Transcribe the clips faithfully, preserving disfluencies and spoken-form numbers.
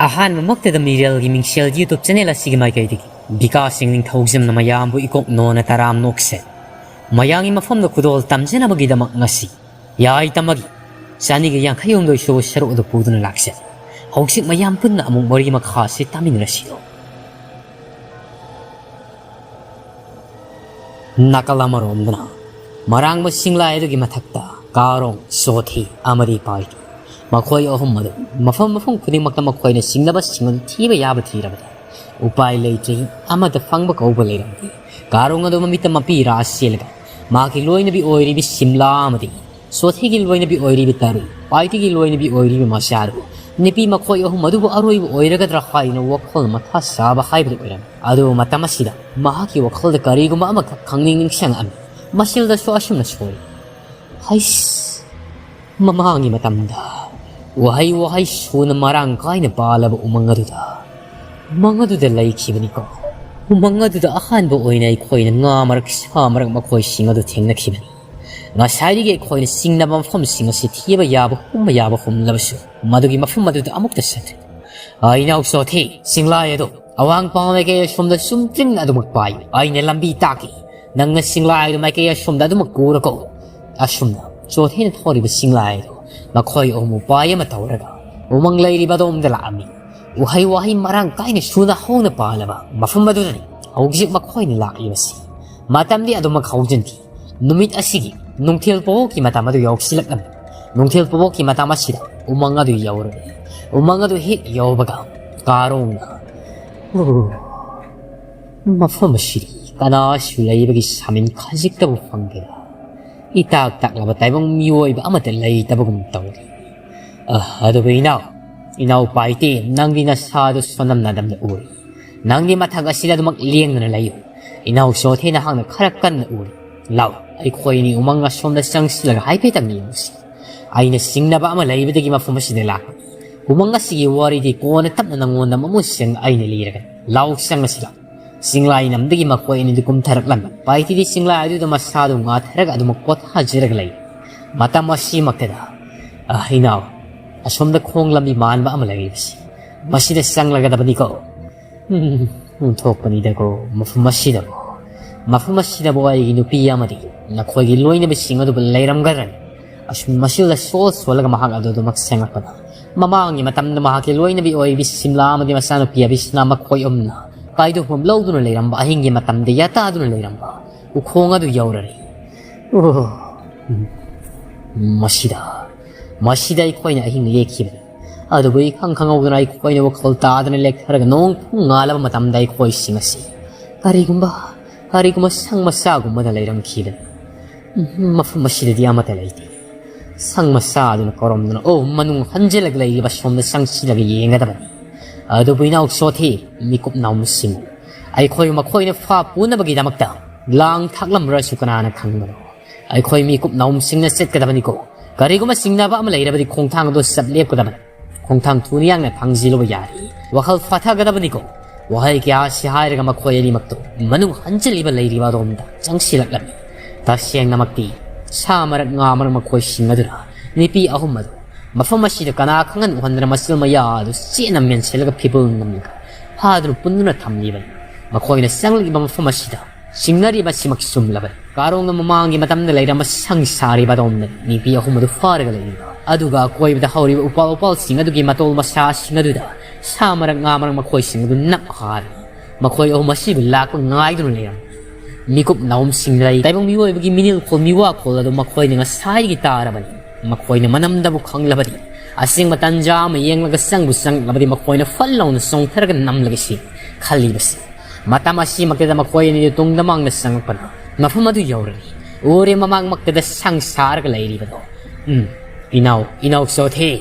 ꯑꯍꯥꯟꯕꯃꯛꯇꯗ ꯃꯤꯔꯦꯜꯒꯤ ꯃꯤꯡꯁꯦꯜ YouTube channel ꯑꯁꯤꯒꯤ ꯃꯥꯏꯀꯩꯗꯒꯤ ꯕꯤꯀꯥꯁ ꯁꯤꯡ ꯅꯤꯡꯊꯧꯖꯝꯅ ꯃꯌꯥꯝꯕꯨ ꯏꯀꯣꯛ ꯅꯣꯟꯅ ꯇꯔꯥꯝꯅ ꯑꯣꯛꯆꯔꯤ꯫ ꯃꯌꯥꯝꯒꯤ ꯃꯐꯝꯗ ꯈꯨꯗꯣꯜ ꯇꯝꯖꯅꯕꯒꯤꯗꯃꯛ ꯉꯁꯤ ꯌꯥꯏ ꯇꯝꯃꯒꯤ ꯆꯅꯤꯒ ꯌꯥꯡꯈꯩ ꯍꯨꯝꯗꯣꯏ ꯁꯨꯕ ꯁꯔꯨꯛ ꯑꯗꯨ ꯄꯨꯗꯨꯅ ꯂꯥꯛꯆꯔꯤ꯫ ꯍꯧꯖꯤꯛ ꯃꯌꯥꯝ ꯄꯨꯟꯅ ꯑꯃꯨꯛ ꯋꯥꯔꯤ ꯃꯈꯥ ꯑꯁꯤ ꯇꯥꯃꯤꯟꯅꯔꯁꯤꯔꯣ꯫ ꯅꯥꯀꯜ ꯑꯃꯔꯣꯝꯗꯅ ꯃꯔꯥꯡꯕ ꯁꯤꯡꯂꯥꯏ ꯑꯗꯨꯒꯤ ꯃꯊꯛꯇ ꯀꯥꯔꯣꯡ, ꯆꯣꯊꯤ ꯑꯃꯗꯤ ꯄꯥꯏꯇꯨ, ꯃꯈꯣꯏ ꯑꯍꯨꯝ ꯑꯗꯨ ꯃꯐꯝ ꯃꯐꯝ ꯈꯨꯗꯤꯡꯃꯛꯇ ꯃꯈꯣꯏꯅ ꯁꯤꯡꯅꯕꯁꯤꯡ ꯑꯗꯨ ꯊꯤꯕ ꯌꯥꯕ ꯊꯤꯔꯕꯗ ꯎꯄꯥꯏ ꯂꯩꯇ꯭ꯔꯦ꯫ ꯑꯃꯠꯇ ꯐꯪꯕ ꯀꯧꯕ ꯂꯩꯔꯝꯗꯦ꯫ ꯀꯥꯔꯣꯡ ꯑꯗꯨ ꯃꯃꯤꯠꯇ ꯃꯄꯤ ꯔꯥ ꯆꯦꯜꯂꯒ ꯃꯍꯥꯛꯀꯤ ꯂꯣꯏꯅꯕꯤ ꯑꯣꯏꯔꯤꯕꯤ ꯁꯤꯝꯂꯥ ꯑꯃꯗꯤ ꯁꯣꯊꯤꯒꯤ ꯂꯣꯏꯅꯕꯤ ꯑꯣꯏꯔꯤꯕꯤ ꯇꯔꯨ, ꯄꯥꯏꯇꯤꯒꯤ ꯂꯣꯏꯅꯕꯤ ꯑꯣꯏꯔꯤꯕꯤ ꯃꯆꯥꯔꯨ, ꯅꯨꯄꯤ ꯃꯈꯣꯏ ꯑꯍꯨꯝ ꯑꯗꯨꯕꯨ ꯑꯔꯣꯏꯕ ꯑꯣꯏꯔꯒꯗ꯭ꯔꯥ ꯍꯥꯏꯅ ꯋꯥꯈꯜ ꯃꯊꯥ ꯁꯥꯕ ꯍꯥꯏꯕꯗꯨ ꯑꯣꯏꯔꯝꯃꯤ꯫ ꯑꯗꯨꯕꯨ ꯃꯇꯝ ꯑꯁꯤꯗ ꯃꯍꯥꯛꯀꯤ ꯋꯥꯈꯜꯗ ꯀꯔꯤꯒꯨꯝꯕ ꯑꯃꯈꯛ ꯈꯪꯅꯤꯡ ꯅꯤꯡꯁꯤꯡꯂꯛꯑꯝꯃꯤ꯫ ꯃꯁꯤꯜꯗꯁꯨ ꯑꯁꯨꯝꯅ ꯁꯣꯜꯂꯤ꯫ ꯍꯩꯁ! ꯃꯃꯥꯡꯒꯤ ꯃꯇꯝꯗ ꯎꯍꯩ ꯋꯥꯍꯩ ꯁꯨꯅ ꯃꯔꯥꯡ ꯀꯥꯏꯅ ꯄꯥꯜꯂꯕ ꯎꯃꯪ ꯑꯗꯨꯗ, ꯎꯃꯪ ꯑꯗꯨꯗ ꯂꯩꯈꯤꯕꯅꯤꯀꯣ꯫ ꯎꯃꯪ ꯑꯗꯨꯗ ꯑꯍꯥꯟꯕ ꯑꯣꯏꯅ ꯑꯩꯈꯣꯏꯅ ꯉꯥ ꯃꯔꯛ, ꯁꯥ ꯃꯔꯛ ꯃꯈꯣꯏꯁꯤꯡ ꯑꯗꯨ ꯊꯦꯡꯅꯈꯤꯕꯅꯤ꯫ ꯉꯁꯥꯏꯗꯒꯤ ꯑꯩꯈꯣꯏꯅ ꯆꯤꯡꯅꯕ ꯃꯐꯝꯁꯤꯡ ꯑꯁꯤ ꯊꯤꯕ ꯌꯥꯕ, ꯍꯨꯝꯕ ꯌꯥꯕ ꯍꯨꯝꯂꯕꯁꯨ, ꯃꯗꯨꯒꯤ ꯃꯐꯝ ꯑꯗꯨꯗ ꯑꯃꯨꯛꯇ ꯆꯠꯇ꯭ꯔꯤ꯫ ꯑꯩ ꯏꯅꯥꯎ ꯆꯣꯊꯤ, ꯁꯤꯡꯂꯥꯏ ꯑꯗꯨ ꯑꯋꯥꯡ ꯄꯥꯡꯂꯩꯀꯩ ꯑꯁꯣꯝꯗ ꯆꯨꯝꯗ꯭ꯔꯤꯡ ꯑꯗꯨꯃꯛ ꯄꯥꯏꯌꯨ꯫ ꯑꯩꯅ ꯂꯝꯕꯤ ꯇꯥꯛꯀꯦ꯫ ꯅꯪꯅ ꯁꯤꯡꯂꯥꯏ ꯑꯗꯨ ꯃꯥꯏꯀꯩ ꯑꯁꯣꯝꯗ ꯑꯗꯨꯃꯛ ꯄꯨꯔꯀꯣ꯫ ꯑꯁꯨꯝꯅ ꯆꯣꯊꯤꯅ ꯊꯧꯔꯤꯕ ꯁꯤꯡꯂꯥꯏ ꯑꯗꯨ ꯃꯈꯣꯏ ꯑꯍꯨꯝ ꯎꯄꯥꯏ ꯑꯃ ꯇꯧꯔꯒ ꯎꯃꯪ ꯂꯩꯔꯤꯕ ꯑꯗꯣꯝꯗ ꯂꯥꯛꯑꯝꯃꯤ꯫ ꯎꯍꯩ ꯋꯥꯍꯩ ꯃꯔꯥꯡ ꯀꯥꯏꯅ ꯁꯨꯅ ꯍꯧꯅ ꯄꯥꯜꯂꯕ ꯃꯐꯝ ꯑꯗꯨꯗꯅꯤ ꯍꯧꯖꯤꯛ ꯃꯈꯣꯏꯅ ꯂꯥꯛꯂꯤꯕꯁꯤ꯫ ꯃꯇꯝꯗꯤ ꯑꯗꯨꯃꯛ ꯍꯧꯖꯤꯟꯈꯤ꯫ ꯅꯨꯃꯤꯠ ꯑꯁꯤꯒꯤ ꯅꯨꯡꯊꯤꯜ ꯄꯣꯛꯀꯤ ꯃꯇꯝ ꯑꯗꯨ ꯌꯧꯁꯤꯜꯂꯛꯂꯝꯃꯤ꯫ ꯅꯨꯡꯊꯤꯜ ꯄꯣꯛꯀꯤ ꯃꯇꯝ ꯑꯁꯤꯗ ꯎꯃꯪ ꯑꯗꯨ ꯌꯧꯔꯛꯏ꯫ ꯎꯃꯪ ꯑꯗꯨ ꯍꯦꯛ ꯌꯧꯕꯒ ꯀꯥꯔꯣꯡꯅ, "ꯑꯣ, ꯃꯐꯝ ꯑꯁꯤꯗꯤ ꯀꯅꯥꯁꯨ ꯂꯩꯕꯒꯤ ꯁꯥꯃꯤꯟ ꯈꯖꯤꯛꯇꯕꯨ ꯐꯪꯗꯦꯗ꯫ ꯏꯇꯥꯛ ꯇꯥꯛꯂꯕ ꯇꯥꯏꯕꯪ ꯃꯤꯑꯣꯏꯕ ꯑꯃꯠꯇ ꯂꯩꯇꯕꯒꯨꯝ ꯇꯧꯔꯤ꯫ ꯑ, ꯑꯗꯨꯕꯨ ꯏꯅꯥꯎ, ꯏꯅꯥꯎ ꯄꯥꯏꯇꯦ, ꯅꯪꯗꯤ ꯅꯁꯥꯗꯨ ꯁꯣꯟꯅꯝꯅꯗꯝꯅ ꯎꯔꯤ꯫ ꯅꯪꯗꯤ ꯃꯊꯛ ꯑꯁꯤꯗ ꯑꯗꯨꯃꯛ ꯂꯦꯡꯗꯅ ꯂꯩꯌꯨ꯫ ꯏꯅꯥꯎ ꯆꯣꯊꯦ ꯅꯍꯥꯛꯅ ꯈꯔ ꯀꯟꯅ ꯎꯔꯤ꯫ ꯂꯥꯎ, ꯑꯩꯈꯣꯏ ꯑꯅꯤ ꯎꯃꯪ ꯑꯁꯣꯝꯗ ꯆꯪꯁꯤꯜꯂꯒ ꯍꯥꯏꯐꯦꯠꯇꯪ ꯌꯦꯡꯉꯨꯁꯤ꯫ ꯑꯩꯅ ꯆꯤꯡꯅꯕ ꯑꯃ ꯂꯩꯕꯗꯒꯤ ꯃꯐꯝ ꯑꯁꯤꯗ ꯂꯥꯛꯄꯅꯤ꯫ ꯎꯃꯪ ꯑꯁꯤꯒꯤ ꯋꯥꯔꯤꯗꯤ ꯀꯣꯟꯅ ꯇꯞꯅ ꯅꯉꯣꯟꯗ ꯃꯃꯨꯠ ꯁꯦꯡꯅ ꯑꯩꯅ ꯂꯤꯔꯒꯦ꯫ ꯂꯥꯎ, ꯆꯪꯉꯁꯤ ꯂꯥꯎ꯫" ꯁꯤꯡꯂꯥꯏ ꯅꯝꯗꯒꯤ ꯃꯈꯣꯏ ꯑꯅꯤꯗꯨ ꯀꯨꯝꯊꯔꯛꯂꯝꯃꯤ꯫ ꯄꯥꯏꯇꯤꯗꯤ ꯁꯤꯡꯂꯥꯏ ꯑꯗꯨꯗ ꯃꯁꯥꯗꯨ ꯉꯥꯊꯔꯒ ꯑꯗꯨꯃꯛ ꯄꯣꯊꯥꯖꯔꯒ ꯂꯩ꯫ ꯃꯇꯝ ꯑꯁꯤꯃꯛꯇꯗ, "ꯑ, ꯏꯅꯥꯎ, ꯑꯁꯣꯝꯗ ꯈꯣꯡ ꯂꯝꯕꯤ ꯃꯥꯟꯕ ꯑꯃ ꯂꯩꯔꯤꯕꯁꯤ, ꯃꯁꯤꯗ ꯆꯪꯂꯒꯗꯕꯅꯤꯀꯣ꯫ ꯎꯝ, ꯑꯣꯟꯊꯣꯛꯄꯅꯤꯗꯀꯣ, ꯃꯐꯝ ꯑꯁꯤꯗꯕꯨ꯫ ꯃꯐꯝ ꯑꯁꯤꯗꯕꯨ ꯑꯩꯒꯤ ꯅꯨꯄꯤ ꯑꯃꯗꯤ ꯅꯈꯣꯏꯒꯤ ꯂꯣꯏꯅꯕꯤꯁꯤꯡ ꯑꯗꯨꯕꯨ ꯂꯩꯔꯝꯒꯗ꯭ꯔꯅꯤ? ꯑꯁꯨꯝ ꯃꯁꯤꯗ ꯁꯣꯜ ꯁꯣꯜꯂꯒ ꯃꯍꯥꯛ ꯑꯗꯨ ꯑꯗꯨꯃꯛ ꯁꯦꯡꯂꯛꯄꯗ, ꯃꯃꯥꯡꯒꯤ ꯃꯇꯝꯗ ꯃꯍꯥꯛꯀꯤ ꯂꯣꯏꯅꯕꯤ ꯑꯣꯏꯕꯤ ꯁꯤꯝꯂꯥ ꯑꯃꯗꯤ ꯃꯆꯥꯅꯨꯄꯤ ꯑꯕꯤꯁꯅꯥ ꯃꯈꯣꯏ ꯑꯍꯨꯝꯅ ꯀꯥꯏꯗꯣꯛꯐꯝ ꯂꯧꯗꯨꯅ ꯂꯩꯔꯝꯕ ꯑꯍꯤꯡꯒꯤ ꯃꯇꯝꯗ ꯌꯥꯇꯥꯗꯨꯅ ꯂꯩꯔꯝꯕ ꯎꯈꯣꯡ ꯑꯗꯨ ꯌꯧꯔꯔꯤ꯫ ꯑꯣ, ꯎꯝ, ꯃꯁꯤꯗ, ꯃꯁꯤꯗ ꯑꯩꯈꯣꯏꯅ ꯑꯍꯤꯡ ꯂꯦꯛꯈꯤꯕꯅꯤ꯫ ꯑꯗꯨꯕꯨ ꯏꯈꯪ ꯈꯪꯍꯧꯗꯅ ꯑꯩꯈꯣꯏꯅ ꯋꯥꯈꯜ ꯇꯥꯗꯅ ꯂꯦꯛꯊꯔꯒ ꯅꯣꯡ ꯄꯨꯡ ꯉꯥꯜꯂꯕ ꯃꯇꯝꯗ ꯑꯩꯈꯣꯏꯁꯤꯡ ꯑꯁꯤ ꯀꯔꯤꯒꯨꯝꯕ, ꯀꯔꯤꯒꯨꯝꯕ ꯁꯪ ꯃꯆꯥꯒꯨꯝꯕꯗ ꯂꯩꯔꯝꯈꯤꯕꯅꯤ꯫ ꯎꯝ, ꯃꯐꯝ ꯑꯁꯤꯗꯗꯤ ꯑꯃꯠꯇ ꯂꯩꯇꯦ꯫ ꯁꯪ ꯃꯆꯥ ꯑꯗꯨꯅ ꯀꯧꯔꯝꯗꯨꯅ, "ꯑꯣ, ꯃꯅꯨꯡ ꯍꯟꯖꯤꯜꯂꯒ ꯂꯩꯔꯤꯕ ꯁꯣꯝꯗ ꯆꯪꯁꯤꯜꯂꯒ ꯌꯦꯡꯒꯗꯕꯅꯤ꯫ ꯑꯗꯨꯕꯨ ꯏꯅꯥꯎ ꯆꯣꯊꯦ, ꯃꯤꯀꯨꯞ ꯅꯥꯎꯃꯁꯤꯡ, ꯑꯩꯈꯣꯏ ꯃꯈꯣꯏꯅ ꯐꯥ ꯄꯨꯅꯕꯒꯤꯗꯃꯛꯇ ꯂꯥꯡ ꯊꯥꯛꯂꯝꯕ꯭ꯔꯁꯨ ꯀꯅꯥꯅ ꯈꯪꯕꯅꯣ? ꯑꯩꯈꯣꯏ ꯃꯤꯀꯨꯞ ꯅꯥꯎꯃꯁꯤꯡꯅ ꯆꯠꯀꯗꯕꯅꯤꯀꯣ꯫ ꯀꯔꯤꯒꯨꯝꯕ ꯆꯤꯡꯅꯕ ꯑꯃ ꯂꯩꯔꯕꯗꯤ ꯈꯣꯡꯊꯥꯡ ꯑꯗꯨ ꯆꯞ ꯂꯦꯞꯀꯗꯕꯅꯤ꯫ ꯈꯣꯡꯊꯥꯡ ꯊꯨꯅ ꯌꯥꯡꯅ ꯊꯥꯡꯖꯤꯜꯂꯨꯕ ꯌꯥꯔꯤ꯫ ꯋꯥꯈꯜ ꯐꯥꯊꯒꯗꯕꯅꯤꯀꯣ꯫" ꯋꯥꯍꯩ ꯀꯌꯥ ꯑꯁꯤ ꯍꯥꯏꯔꯒ ꯃꯈꯣꯏ ꯑꯅꯤꯃꯛꯇꯨ ꯃꯅꯨꯡ ꯍꯟꯖꯤꯜꯂꯤꯕ ꯂꯩꯔꯤꯕ ꯑꯗꯣꯝꯗ ꯆꯪꯁꯤꯜꯂꯛꯂꯝꯃꯤ꯫ ꯇꯁꯦꯡꯅꯃꯛꯇꯤ ꯁꯥ ꯃꯔꯛ ꯉꯥ ꯃꯔꯛ ꯃꯈꯣꯏꯁꯤꯡ ꯑꯗꯨꯅ ꯅꯨꯄꯤ ꯑꯍꯨꯝ ꯑꯗꯨ ꯃꯐꯝ ꯑꯁꯤꯗ ꯀꯅꯥ ꯈꯪꯍꯟ ꯎꯍꯟꯗꯅ ꯃꯆꯤꯜ ꯃꯌꯥ ꯑꯗꯨ ꯆꯦꯠꯅ ꯃꯦꯟꯁꯤꯜꯂꯒ ꯐꯤꯕꯨꯜ ꯅꯝꯂꯒ ꯐꯥꯗꯨꯅ ꯄꯨꯟꯗꯨꯅ ꯊꯝꯂꯤꯕꯅꯤ꯫ ꯃꯈꯣꯏꯅ ꯆꯪꯂꯛꯂꯤꯕ ꯃꯐꯝ ꯑꯁꯤꯗ ꯆꯤꯡꯅꯔꯤꯕ ꯑꯁꯤꯃꯛ ꯆꯨꯝꯂꯕꯅꯤ꯫ ꯀꯥꯔꯣꯡꯅ ꯃꯃꯥꯡꯒꯤ ꯃꯇꯝꯗ ꯂꯩꯔꯝꯕ ꯁꯪ ꯁꯥꯔꯤꯕ ꯑꯗꯣꯝꯗ ꯅꯨꯄꯤ ꯑꯍꯨꯝ ꯑꯗꯨ ꯐꯥꯔꯒ ꯂꯩꯔꯤꯕ, ꯑꯗꯨꯒ ꯑꯀꯣꯏꯕꯗ ꯍꯧꯔꯤꯕ ꯎꯄꯥꯜ ꯋꯥꯄꯥꯜꯁꯤꯡ ꯑꯗꯨꯒꯤ ꯃꯇꯣꯜ ꯃꯁꯥꯁꯤꯡ ꯑꯗꯨꯗ ꯁꯥ ꯃꯔꯛ ꯉꯥ ꯃꯔꯛ ꯃꯈꯣꯏꯁꯤꯡ ꯑꯗꯨ ꯅꯞ ꯍꯥꯔꯤ꯫ ꯃꯈꯣꯏ ꯑꯍꯨꯝ ꯑꯁꯤꯕꯨ ꯂꯥꯛꯄ ꯉꯥꯏꯗꯨꯅ ꯂꯩꯔꯝꯃꯤ꯫ ꯃꯤꯀꯨꯞ ꯅꯥꯎꯝꯁꯤꯡ ꯂꯩ꯫ ꯇꯥꯏꯕꯪ ꯃꯤꯑꯣꯏꯕꯒꯤ ꯃꯤꯅꯤꯜꯈꯣꯜ ꯃꯤꯋꯥꯈꯣꯜ ꯑꯗꯨ ꯃꯈꯣꯏꯅ ꯉꯁꯥꯏꯗꯒꯤ ꯇꯥꯔꯕꯅꯤ꯫ ꯃꯈꯣꯏꯅ ꯃꯅꯝꯗꯕꯨ ꯈꯪꯂꯕꯗꯤ, ꯑꯁꯦꯡꯕ ꯇꯟꯖꯥ ꯑꯃ ꯌꯦꯡꯂꯒ ꯆꯪꯕꯨ ꯆꯪꯂꯕꯗꯤ, ꯃꯈꯣꯏꯅ ꯐꯠ ꯂꯥꯎꯅ ꯆꯣꯡꯊꯔꯒ ꯅꯝꯂꯒꯁꯤ ꯈꯜꯂꯤꯕꯁꯤ꯫ ꯃꯇꯝ ꯑꯁꯤꯃꯛꯇꯗ ꯃꯈꯣꯏ ꯑꯅꯤꯗꯨ ꯇꯨꯡꯗ ꯃꯥꯡꯅ ꯆꯪꯂꯛꯄꯅ ꯃꯐꯝ ꯑꯗꯨ ꯌꯧꯔꯔꯤ꯫ ꯎꯔꯦ, ꯃꯃꯥꯡꯃꯛꯇꯗ ꯁꯪ ꯁꯥꯔꯒ ꯂꯩꯔꯤꯕꯗꯣ꯫ ꯎꯝ, ꯏꯅꯥꯎ, ꯏꯅꯥꯎ ꯆꯣꯊꯦ꯫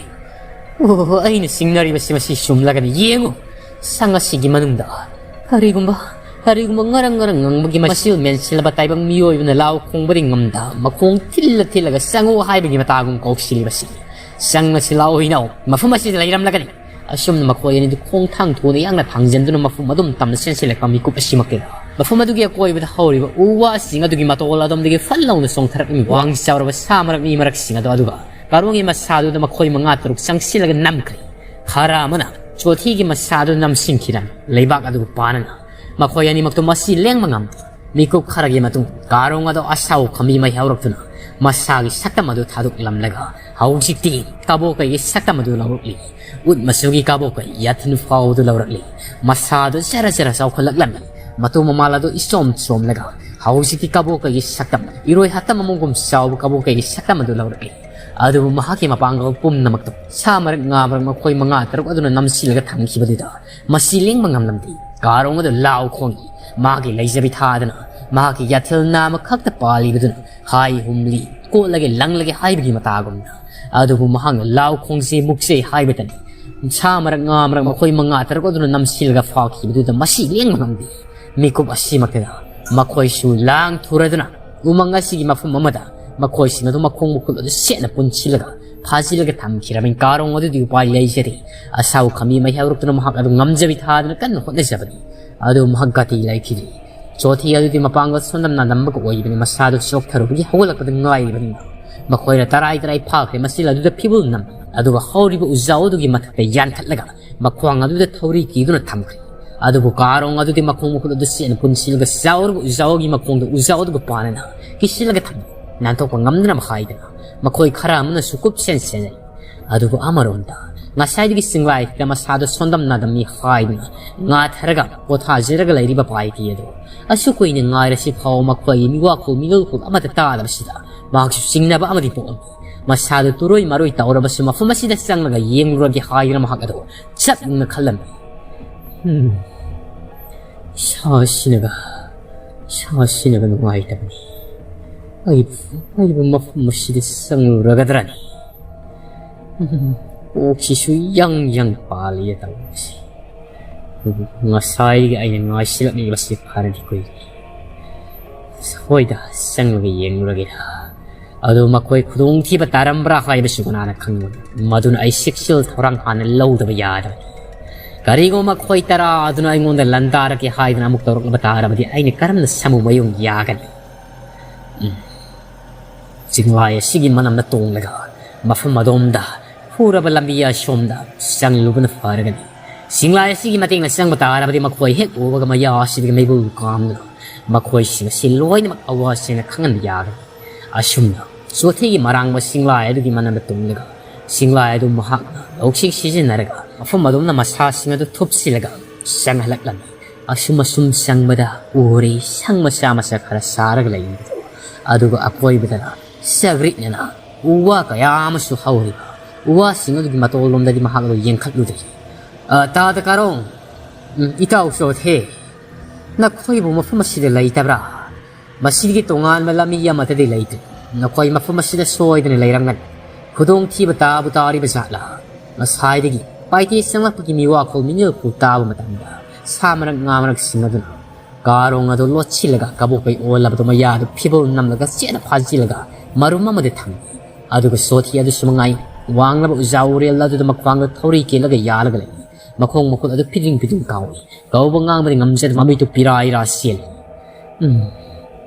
ꯑꯣ, ꯑꯩꯅ ꯆꯤꯡꯅꯔꯤꯕꯁꯤ ꯃꯁꯤ ꯆꯨꯝꯂꯒꯅꯤ꯫ ꯌꯦꯡꯉꯨ, ꯁꯪ ꯑꯁꯤꯒꯤ ꯃꯅꯨꯡꯗ ꯀꯔꯤꯒꯨꯝꯕ, ꯀꯔꯤꯒꯨꯝꯕ ꯉꯔꯪ ꯉꯔꯪ ꯉꯪꯕꯒꯤ ꯃꯆꯤꯜ ꯃꯦꯟꯁꯤꯜꯂꯕ ꯇꯥꯏꯕꯪ ꯃꯤꯑꯣꯏꯕꯅ ꯂꯥꯎ ꯈꯣꯡꯕꯗꯤ ꯉꯝꯗ, ꯃꯈꯣꯡ ꯊꯤꯜꯂ ꯊꯤꯜꯂꯒ "ꯆꯪꯉꯨ" ꯍꯥꯏꯕꯒꯤ ꯃꯇꯥꯒꯨꯝ ꯀꯧꯁꯤꯜꯂꯤꯕꯁꯤ꯫ ꯆꯪꯂꯁꯤ ꯂꯥꯛꯑꯣ ꯏꯅꯥꯎ, ꯃꯐꯝ ꯑꯁꯤꯗ ꯂꯩꯔꯝꯂꯒꯅꯤ꯫ ꯑꯁꯨꯝꯅ ꯃꯈꯣꯏ ꯑꯅꯤꯗꯨ ꯈꯣꯡꯊꯥꯡ ꯊꯨꯅ ꯌꯥꯡꯅ ꯊꯥꯡꯖꯤꯟꯗꯨꯅ ꯃꯐꯝ ꯑꯗꯨꯝ ꯇꯝꯅ ꯆꯦꯟꯁꯤꯜꯂꯛꯄ ꯃꯤꯀꯨꯞ ꯑꯁꯤꯃꯛꯇꯗ, ꯃꯐꯝ ꯑꯗꯨꯒꯤ ꯑꯀꯣꯏꯕꯗ ꯍꯧꯔꯤꯕ ꯎ ꯋꯥꯁꯤꯡ ꯑꯗꯨꯒꯤ ꯃꯇꯣꯜ ꯑꯗꯣꯝꯗꯒꯤ ꯐꯠ ꯂꯥꯎꯅ ꯆꯣꯡꯊꯔꯛꯂꯤꯕ ꯋꯥꯡ ꯆꯥꯎꯔꯕ ꯁꯥ ꯃꯔꯛ ꯃꯤ ꯃꯔꯛꯁꯤꯡ ꯑꯗꯣ, ꯑꯗꯨꯒ ꯀꯥꯔꯣꯡꯒꯤ ꯃꯁꯥꯗꯨꯗ ꯃꯈꯣꯏ ꯃꯉꯥ ꯇꯔꯨꯛ ꯆꯪꯁꯤꯜꯂꯒ ꯅꯝꯈ꯭ꯔꯦ꯫ ꯈꯔ ꯑꯃꯅ ꯆꯣꯊꯤꯒꯤ ꯃꯁꯥꯗꯨ ꯅꯝꯁꯤꯟꯈꯤꯔꯝꯃꯤ ꯂꯩꯕꯥꯛ ꯑꯗꯨꯕꯨ ꯄꯥꯅꯅ꯫ ꯃꯈꯣꯏ ꯑꯅꯤꯃꯛꯇꯨ ꯃꯁꯤ ꯂꯦꯡꯕ ꯉꯝꯗꯦ꯫ ꯃꯤꯀꯨꯞ ꯈꯔꯒꯤ ꯃꯇꯨꯡ ꯀꯥꯔꯣꯡ ꯑꯗꯨ ꯑꯁꯥꯎ ꯈꯝꯕꯤ ꯃꯩ ꯍꯧꯔꯛꯇꯨꯅ ꯃꯁꯥꯒꯤ ꯁꯛꯇꯝ ꯑꯗꯨ ꯊꯥꯗꯣꯛꯂꯝꯂꯒ ꯍꯧꯖꯤꯛꯇꯤ ꯀꯕꯣꯛꯀꯩꯒꯤ ꯁꯛꯇꯝ ꯑꯗꯨ ꯂꯧꯔꯛꯂꯤ꯫ ꯎꯠ ꯃꯆꯨꯒꯤ ꯀꯕꯣꯛꯀꯩ ꯌꯥꯊꯤꯟ ꯐꯥꯎꯗꯨ ꯂꯧꯔꯛꯂꯤ꯫ ꯃꯁꯥꯗꯨ ꯖꯔ ꯖꯔ ꯆꯥꯎꯈꯠꯂꯛꯂꯝꯃꯤ꯫ ꯃꯇꯨ ꯃꯃꯥꯜ ꯑꯗꯨ ꯏꯆꯣꯝ ꯆꯣꯝꯂꯒ ꯍꯧꯖꯤꯛꯇꯤ ꯀꯕꯣꯛꯀꯩꯒꯤ ꯁꯛꯇꯝ, ꯏꯔꯣꯏ ꯍꯥꯠꯇꯝ ꯑꯃꯒꯨꯝ ꯆꯥꯎꯕ ꯀꯕꯣꯛꯀꯩꯒꯤ ꯁꯛꯇꯝ ꯑꯗꯨ ꯂꯧꯔꯛꯂꯤ꯫ ꯑꯗꯨꯕꯨ ꯃꯍꯥꯛꯀꯤ ꯃꯄꯥꯡꯒꯜ ꯄꯨꯝꯅꯃꯛꯇꯨ ꯁꯥ ꯃꯔꯛ ꯉꯥ ꯃꯔꯛ ꯃꯈꯣꯏ ꯃꯉꯥ ꯇꯔꯨꯛ ꯑꯗꯨꯅ ꯅꯝꯁꯤꯜꯂꯒ ꯊꯝꯈꯤꯕꯗꯨꯗ ꯃꯁꯤ ꯂꯦꯡꯕ ꯉꯝꯂꯝꯗꯦ꯫ ꯀꯥꯔꯣꯡ ꯑꯗꯨ ꯂꯥꯎ ꯈꯣꯡꯏ꯫ ꯃꯍꯥꯛꯀꯤ ꯂꯩꯖꯕꯤ ꯊꯥꯗꯅ ꯃꯍꯥꯛꯀꯤ ꯌꯥꯊꯤꯜ ꯅꯥꯝꯃ ꯈꯛꯇ ꯄꯥꯜꯂꯤꯕꯗꯨꯅ ꯍꯥꯏ ꯍꯨꯝꯂꯤ, ꯀꯣꯠꯂꯒꯦ ꯂꯪꯂꯒꯦ ꯍꯥꯏꯕꯒꯤ ꯃꯇꯥꯒꯨꯝꯅ꯫ ꯑꯗꯨꯕꯨ ꯃꯍꯥꯛꯅ ꯂꯥꯎ ꯈꯣꯡꯖꯦ ꯃꯨꯛꯆꯦ ꯍꯥꯏꯕꯇꯅꯤ꯫ ꯁꯥ ꯃꯔꯛ ꯉꯥ ꯃꯔꯛ ꯃꯈꯣꯏ ꯃꯉꯥ ꯇꯔꯨꯛ ꯑꯗꯨꯅ ꯅꯝꯁꯤꯜꯂꯒ ꯐꯥꯈꯤꯕꯗꯨꯗ ꯃꯁꯤ ꯂꯦꯡꯕ ꯉꯝꯗꯦ꯫ ꯃꯤꯀꯨꯞ ꯑꯁꯤꯃꯛꯇꯗ ꯃꯈꯣꯏꯁꯨ ꯂꯥꯡ ꯊꯨꯔꯗꯨꯅ ꯎꯃꯪ ꯑꯁꯤꯒꯤ ꯃꯐꯝ ꯑꯃꯗ ꯃꯈꯣꯏꯁꯤꯡ ꯑꯗꯨ ꯃꯈꯣꯡ ꯃꯈꯨꯠ ꯑꯗꯨ ꯁꯦꯠꯅ ꯄꯨꯟꯁꯤꯜꯂꯒ ꯐꯥꯖꯤꯜꯂꯒ ꯊꯝꯈꯤꯔꯕꯅꯤ꯫ ꯀꯥꯔꯣꯡ ꯑꯗꯨꯗꯤ ꯎꯄꯥꯏ ꯂꯩꯖꯗꯦ꯫ ꯑꯁꯥꯎ ꯈꯥꯝꯕꯤ ꯃꯩ ꯍꯧꯔꯛꯇꯨꯅ ꯃꯍꯥꯛ ꯑꯗꯨ ꯉꯝꯖꯕꯤ ꯊꯥꯗꯨꯅ ꯀꯟꯅ ꯍꯣꯠꯅꯖꯕꯅꯤ꯫ ꯑꯗꯨ ꯃꯍꯥꯛ ꯒꯇꯤ ꯂꯩꯈꯤꯗꯦ꯫ ꯆꯣꯊꯤ ꯑꯗꯨꯗꯤ ꯃꯄꯥꯡꯒꯜ ꯁꯣꯟꯗꯝ ꯅꯥꯗꯝꯕꯒ ꯑꯣꯏꯕꯅꯤ꯫ ꯃꯁꯥꯗꯨ ꯆꯣꯛꯊꯔꯨꯕꯒꯤ ꯍꯧꯒꯠꯂꯛꯄꯗ ꯉꯥꯏꯔꯤꯕꯅꯤꯅ ꯃꯈꯣꯏꯅ ꯇꯔꯥꯏ ꯇꯔꯥꯏ ꯐꯥꯈ꯭ꯔꯦ꯫ ꯃꯁꯤ ꯑꯗꯨꯗ ꯐꯤꯕꯨꯜ ꯅꯝꯃꯤ꯫ ꯑꯗꯨꯒ ꯍꯧꯔꯤꯕ ꯎꯖꯥꯎ ꯑꯗꯨꯒꯤ ꯃꯊꯛꯇ ꯌꯥꯟꯊꯠꯂꯒ ꯃꯈ꯭ꯋꯥꯡ ꯑꯗꯨꯗ ꯊꯧꯔꯤ ꯀꯤꯗꯨꯅ ꯊꯝꯈ꯭ꯔꯦ꯫ ꯑꯗꯨꯕꯨ ꯀꯥꯔꯣꯡ ꯑꯗꯨꯗꯤ ꯃꯈꯣꯡ ꯃꯈꯨꯠ ꯑꯗꯨ ꯆꯦꯠꯅ ꯄꯨꯟꯁꯤꯜꯂꯒ ꯆꯥꯎꯔꯕ ꯎꯖꯥꯎꯒꯤ ꯃꯈꯣꯡꯗ ꯎꯖꯥꯎ ꯑꯗꯨꯒ ꯄꯥꯟꯅꯅ ꯀꯤꯁꯤꯜꯂꯒ ꯊꯝꯃꯤ꯫ ꯅꯥꯟꯊꯣꯛꯄ ꯉꯝꯗꯅꯕ ꯍꯥꯏꯗꯅ ꯃꯈꯣꯏ ꯈꯔ ꯑꯃꯅꯁꯨ ꯀꯨꯞꯁꯦꯟ ꯁꯦꯟꯅꯩ꯫ ꯑꯗꯨꯕꯨ ꯑꯃꯔꯣꯝꯗ ꯉꯁꯥꯏꯗꯒꯤ ꯆꯤꯡꯂꯥꯏꯗ ꯃꯁꯥꯗ ꯁꯣꯟꯗꯝ ꯅꯥꯗꯝꯃꯤ ꯍꯥꯏꯗꯨꯅ ꯉꯥꯊꯔꯒ ꯄꯣꯊꯥꯖꯔꯒ ꯂꯩꯔꯤꯕ ꯄꯥꯏꯇꯤ ꯑꯗꯨ ꯑꯁꯨꯛ ꯀꯨꯏꯅ ꯉꯥꯏꯔꯁꯤ ꯐꯥꯎ ꯃꯈꯣꯏꯒꯤ ꯃꯤꯋꯥꯈꯣꯜ ꯃꯤꯅꯣꯜꯈꯣꯜ ꯑꯃꯠꯇ ꯇꯥꯗꯕꯁꯤꯗ ꯃꯍꯥꯛꯁꯨ ꯆꯤꯡꯅꯕ ꯑꯃꯗꯤ ꯄꯣꯛꯂꯝꯃꯤ꯫ ꯃꯁꯥꯗꯨ ꯇꯨꯔꯣꯏ ꯃꯔꯣꯏ ꯇꯧꯔꯕꯁꯨ ꯃꯐꯝ ꯑꯁꯤꯗ ꯆꯪꯂꯒ ꯌꯦꯡꯂꯨꯔꯒꯦ ꯍꯥꯏꯗꯨꯅ ꯃꯍꯥꯛ ꯑꯗꯨ ꯆꯞ ꯌꯨꯡꯅ ꯈꯜꯂꯝꯃꯤ꯫ ꯎꯝ, ꯏꯁꯥꯁꯤꯅꯒ ꯏꯁꯥꯁꯤꯅꯒ ꯅꯨꯡꯉꯥꯏꯇꯕꯅꯤ꯫ ꯑꯩꯕꯨ ꯑꯩꯕꯨ ꯃꯐꯝ ꯑꯁꯤꯗ ꯆꯪꯂꯨꯔꯒꯗ꯭ꯔꯅꯤ? ꯎꯝ, ꯀꯣꯛꯁꯤꯁꯨ ꯌꯪ ꯌꯪ ꯄꯥꯜꯂꯤ ꯇꯧꯔꯤꯁꯤ꯫ ꯉꯁꯥꯏꯒꯤ ꯑꯩꯅ ꯉꯥꯏꯁꯤꯜꯂꯛꯂꯤꯕꯁꯤ ꯐꯔꯗꯤ ꯀꯨꯏꯔꯦ꯫ ꯍꯣꯏꯗ, ꯆꯪꯂꯒ ꯌꯦꯡꯂꯨꯔꯒꯦꯗ꯫ ꯑꯗꯨ ꯃꯈꯣꯏ ꯈꯨꯗꯣꯡꯊꯤꯕ ꯇꯥꯔꯝꯕ꯭ꯔꯥ ꯍꯥꯏꯕꯁꯨ ꯀꯅꯥꯅ ꯈꯪꯕꯅꯣ? ꯃꯗꯨꯅ ꯑꯩ ꯆꯦꯛꯁꯤꯜ ꯊꯧꯔꯥꯡ ꯍꯥꯟꯅ ꯂꯧꯗꯕ ꯌꯥꯗꯕꯅꯤ꯫ ꯀꯔꯤꯒꯨꯝꯕ ꯃꯈꯣꯏ ꯇꯔꯥ ꯑꯗꯨꯅ ꯑꯩꯉꯣꯟꯗ ꯂꯥꯟꯗꯥꯔꯛꯀꯦ ꯍꯥꯏꯗꯨꯅ ꯑꯃꯨꯛ ꯇꯧꯔꯛꯂꯕ ꯇꯥꯔꯕꯗꯤ ꯑꯩꯅ ꯀꯔꯝꯅ ꯁꯥꯃꯨ ꯃꯌꯨꯡ ꯌꯥꯒꯅꯤ? ꯎꯝ꯫ ꯆꯤꯡꯂꯥꯏ ꯑꯁꯤꯒꯤ ꯃꯅꯝꯅ ꯇꯣꯡꯂꯒ ꯃꯐꯝ ꯑꯗꯣꯝꯗ ꯄꯨꯔꯕ ꯂꯝꯕꯤ ꯑꯁꯣꯝꯗ ꯆꯪꯂꯨꯕꯅ ꯐꯔꯒꯅꯤ꯫ ꯁꯤꯡꯂꯥꯏ ꯑꯁꯤꯒꯤ ꯃꯇꯦꯡꯅ ꯆꯪꯕ ꯇꯥꯔꯕꯗꯤ ꯃꯈꯣꯏ ꯍꯦꯛ ꯎꯕꯒ ꯃꯌꯥ ꯑꯁꯤꯗꯒꯤ ꯃꯩꯕꯨꯜ ꯀꯥꯝꯗꯨꯅ ꯃꯈꯣꯏꯁꯤꯡ ꯑꯁꯤ ꯂꯣꯏꯅꯃꯛ ꯑꯋꯥꯁꯤꯡꯅ ꯈꯪꯍꯟꯕ ꯌꯥꯒꯅꯤ꯫ ꯑꯁꯨꯝꯅ ꯆꯣꯊꯦꯒꯤ ꯃꯔꯥꯡꯕ ꯁꯤꯡꯂꯥꯏ ꯑꯗꯨꯒꯤ ꯃꯅꯝꯗ ꯇꯨꯡꯂꯒ ꯁꯤꯡꯂꯥꯏ ꯑꯗꯨ ꯃꯍꯥꯛꯅ ꯂꯧꯁꯤꯡ ꯁꯤꯖꯤꯟꯅꯔꯒ ꯃꯐꯝ ꯑꯗꯨꯝꯅ ꯃꯁꯥꯁꯤꯡ ꯑꯗꯨ ꯊꯨꯞꯆꯤꯜꯂꯒ ꯆꯪꯍꯜꯂꯛꯂꯝꯃꯤ꯫ ꯑꯁꯨꯝ ꯑꯁꯨꯝ ꯆꯪꯕꯗ ꯎꯔꯤ ꯁꯪ ꯃꯆꯥ ꯃꯆꯥ ꯈꯔ ꯁꯥꯔꯒ ꯂꯩꯔꯤꯕꯗꯨ, ꯑꯗꯨꯒ ꯑꯀꯣꯏꯕꯗꯅ ꯆꯒ꯭ꯔꯤꯛꯅꯅ ꯎ ꯋꯥ ꯀꯌꯥ ꯑꯃꯁꯨ ꯍꯧꯔꯤꯕ꯫ ꯎ ꯋꯥꯁꯤꯡ ꯑꯗꯨꯒꯤ ꯃꯇꯣꯜꯂꯣꯝꯗꯗꯤ ꯃꯍꯥꯛ ꯑꯗꯨ ꯌꯦꯡꯈꯠꯂꯨꯗꯦ꯫ "ꯑ, ꯇꯥꯗ ꯀꯥꯔꯣꯡ, ꯎꯝ, ꯏꯇꯥꯎ ꯆꯣꯊꯦ, ꯅꯈꯣꯏꯕꯨ ꯃꯐꯝ ꯑꯁꯤꯗ ꯂꯩꯇꯕ꯭ꯔꯥ? ꯃꯁꯤꯗꯒꯤ ꯇꯣꯉꯥꯟꯕ ꯂꯝꯕꯤ ꯑꯃꯠꯇꯗꯤ ꯂꯩꯇꯦ꯫ ꯅꯈꯣꯏ ꯃꯐꯝ ꯑꯁꯤꯗ ꯁꯣꯏꯗꯅ ꯂꯩꯔꯝꯒꯅꯤ꯫ ꯈꯨꯗꯣꯡꯊꯤꯕ ꯇꯥꯕꯨ ꯇꯥꯔꯤꯕ ꯖꯥꯠꯂꯥ?" ꯉꯁꯥꯏꯗꯒꯤ ꯄꯥꯏꯇꯦ ꯆꯪꯂꯛꯄꯒꯤ ꯃꯤꯋꯥꯈꯣꯜ ꯃꯤꯅꯤꯜꯈꯣꯜ ꯇꯥꯕ ꯃꯇꯝꯗ ꯁꯥ ꯃꯔꯛ ꯉꯥ ꯃꯔꯛꯁꯤꯡ ꯑꯗꯨꯅ ꯀꯥꯔꯣꯡ ꯑꯗꯨ ꯂꯣꯠꯁꯤꯜꯂꯒ ꯀꯕꯣꯛꯀꯩ ꯑꯣꯜꯂꯕꯗꯨ ꯃꯌꯥꯗꯨ ꯐꯤꯕꯜ ꯅꯝꯂꯒ ꯆꯦꯠꯅ ꯐꯥꯖꯤꯜꯂꯒ ꯃꯔꯨꯝ ꯑꯃꯗ ꯊꯝꯃꯤ꯫ ꯑꯗꯨꯒ ꯁꯣꯊꯤ ꯑꯗꯨꯁꯨ ꯃꯉꯥꯏ, ꯋꯥꯡꯂꯕ ꯎꯖꯥ ꯎꯔꯦꯜ ꯑꯗꯨꯗ ꯃꯈ꯭ꯋꯥꯡꯗ ꯊꯧꯔꯤ ꯀꯦꯜꯂꯒ ꯌꯥꯜꯂꯒ ꯂꯩ꯫ ꯃꯈꯣꯡ ꯃꯈꯨꯠ ꯑꯗꯨ ꯐꯤꯗ꯭ꯔꯤꯡ ꯐꯤꯗ꯭ꯔꯤꯡ ꯀꯥꯎꯏ꯫ ꯀꯧꯕ ꯉꯥꯡꯕꯗꯤ ꯉꯝꯖꯗꯕ ꯃꯃꯤꯠꯇꯨ ꯄꯤꯔꯥ ꯏꯔꯥ ꯆꯦꯜꯂꯤ꯫ "ꯎꯝ,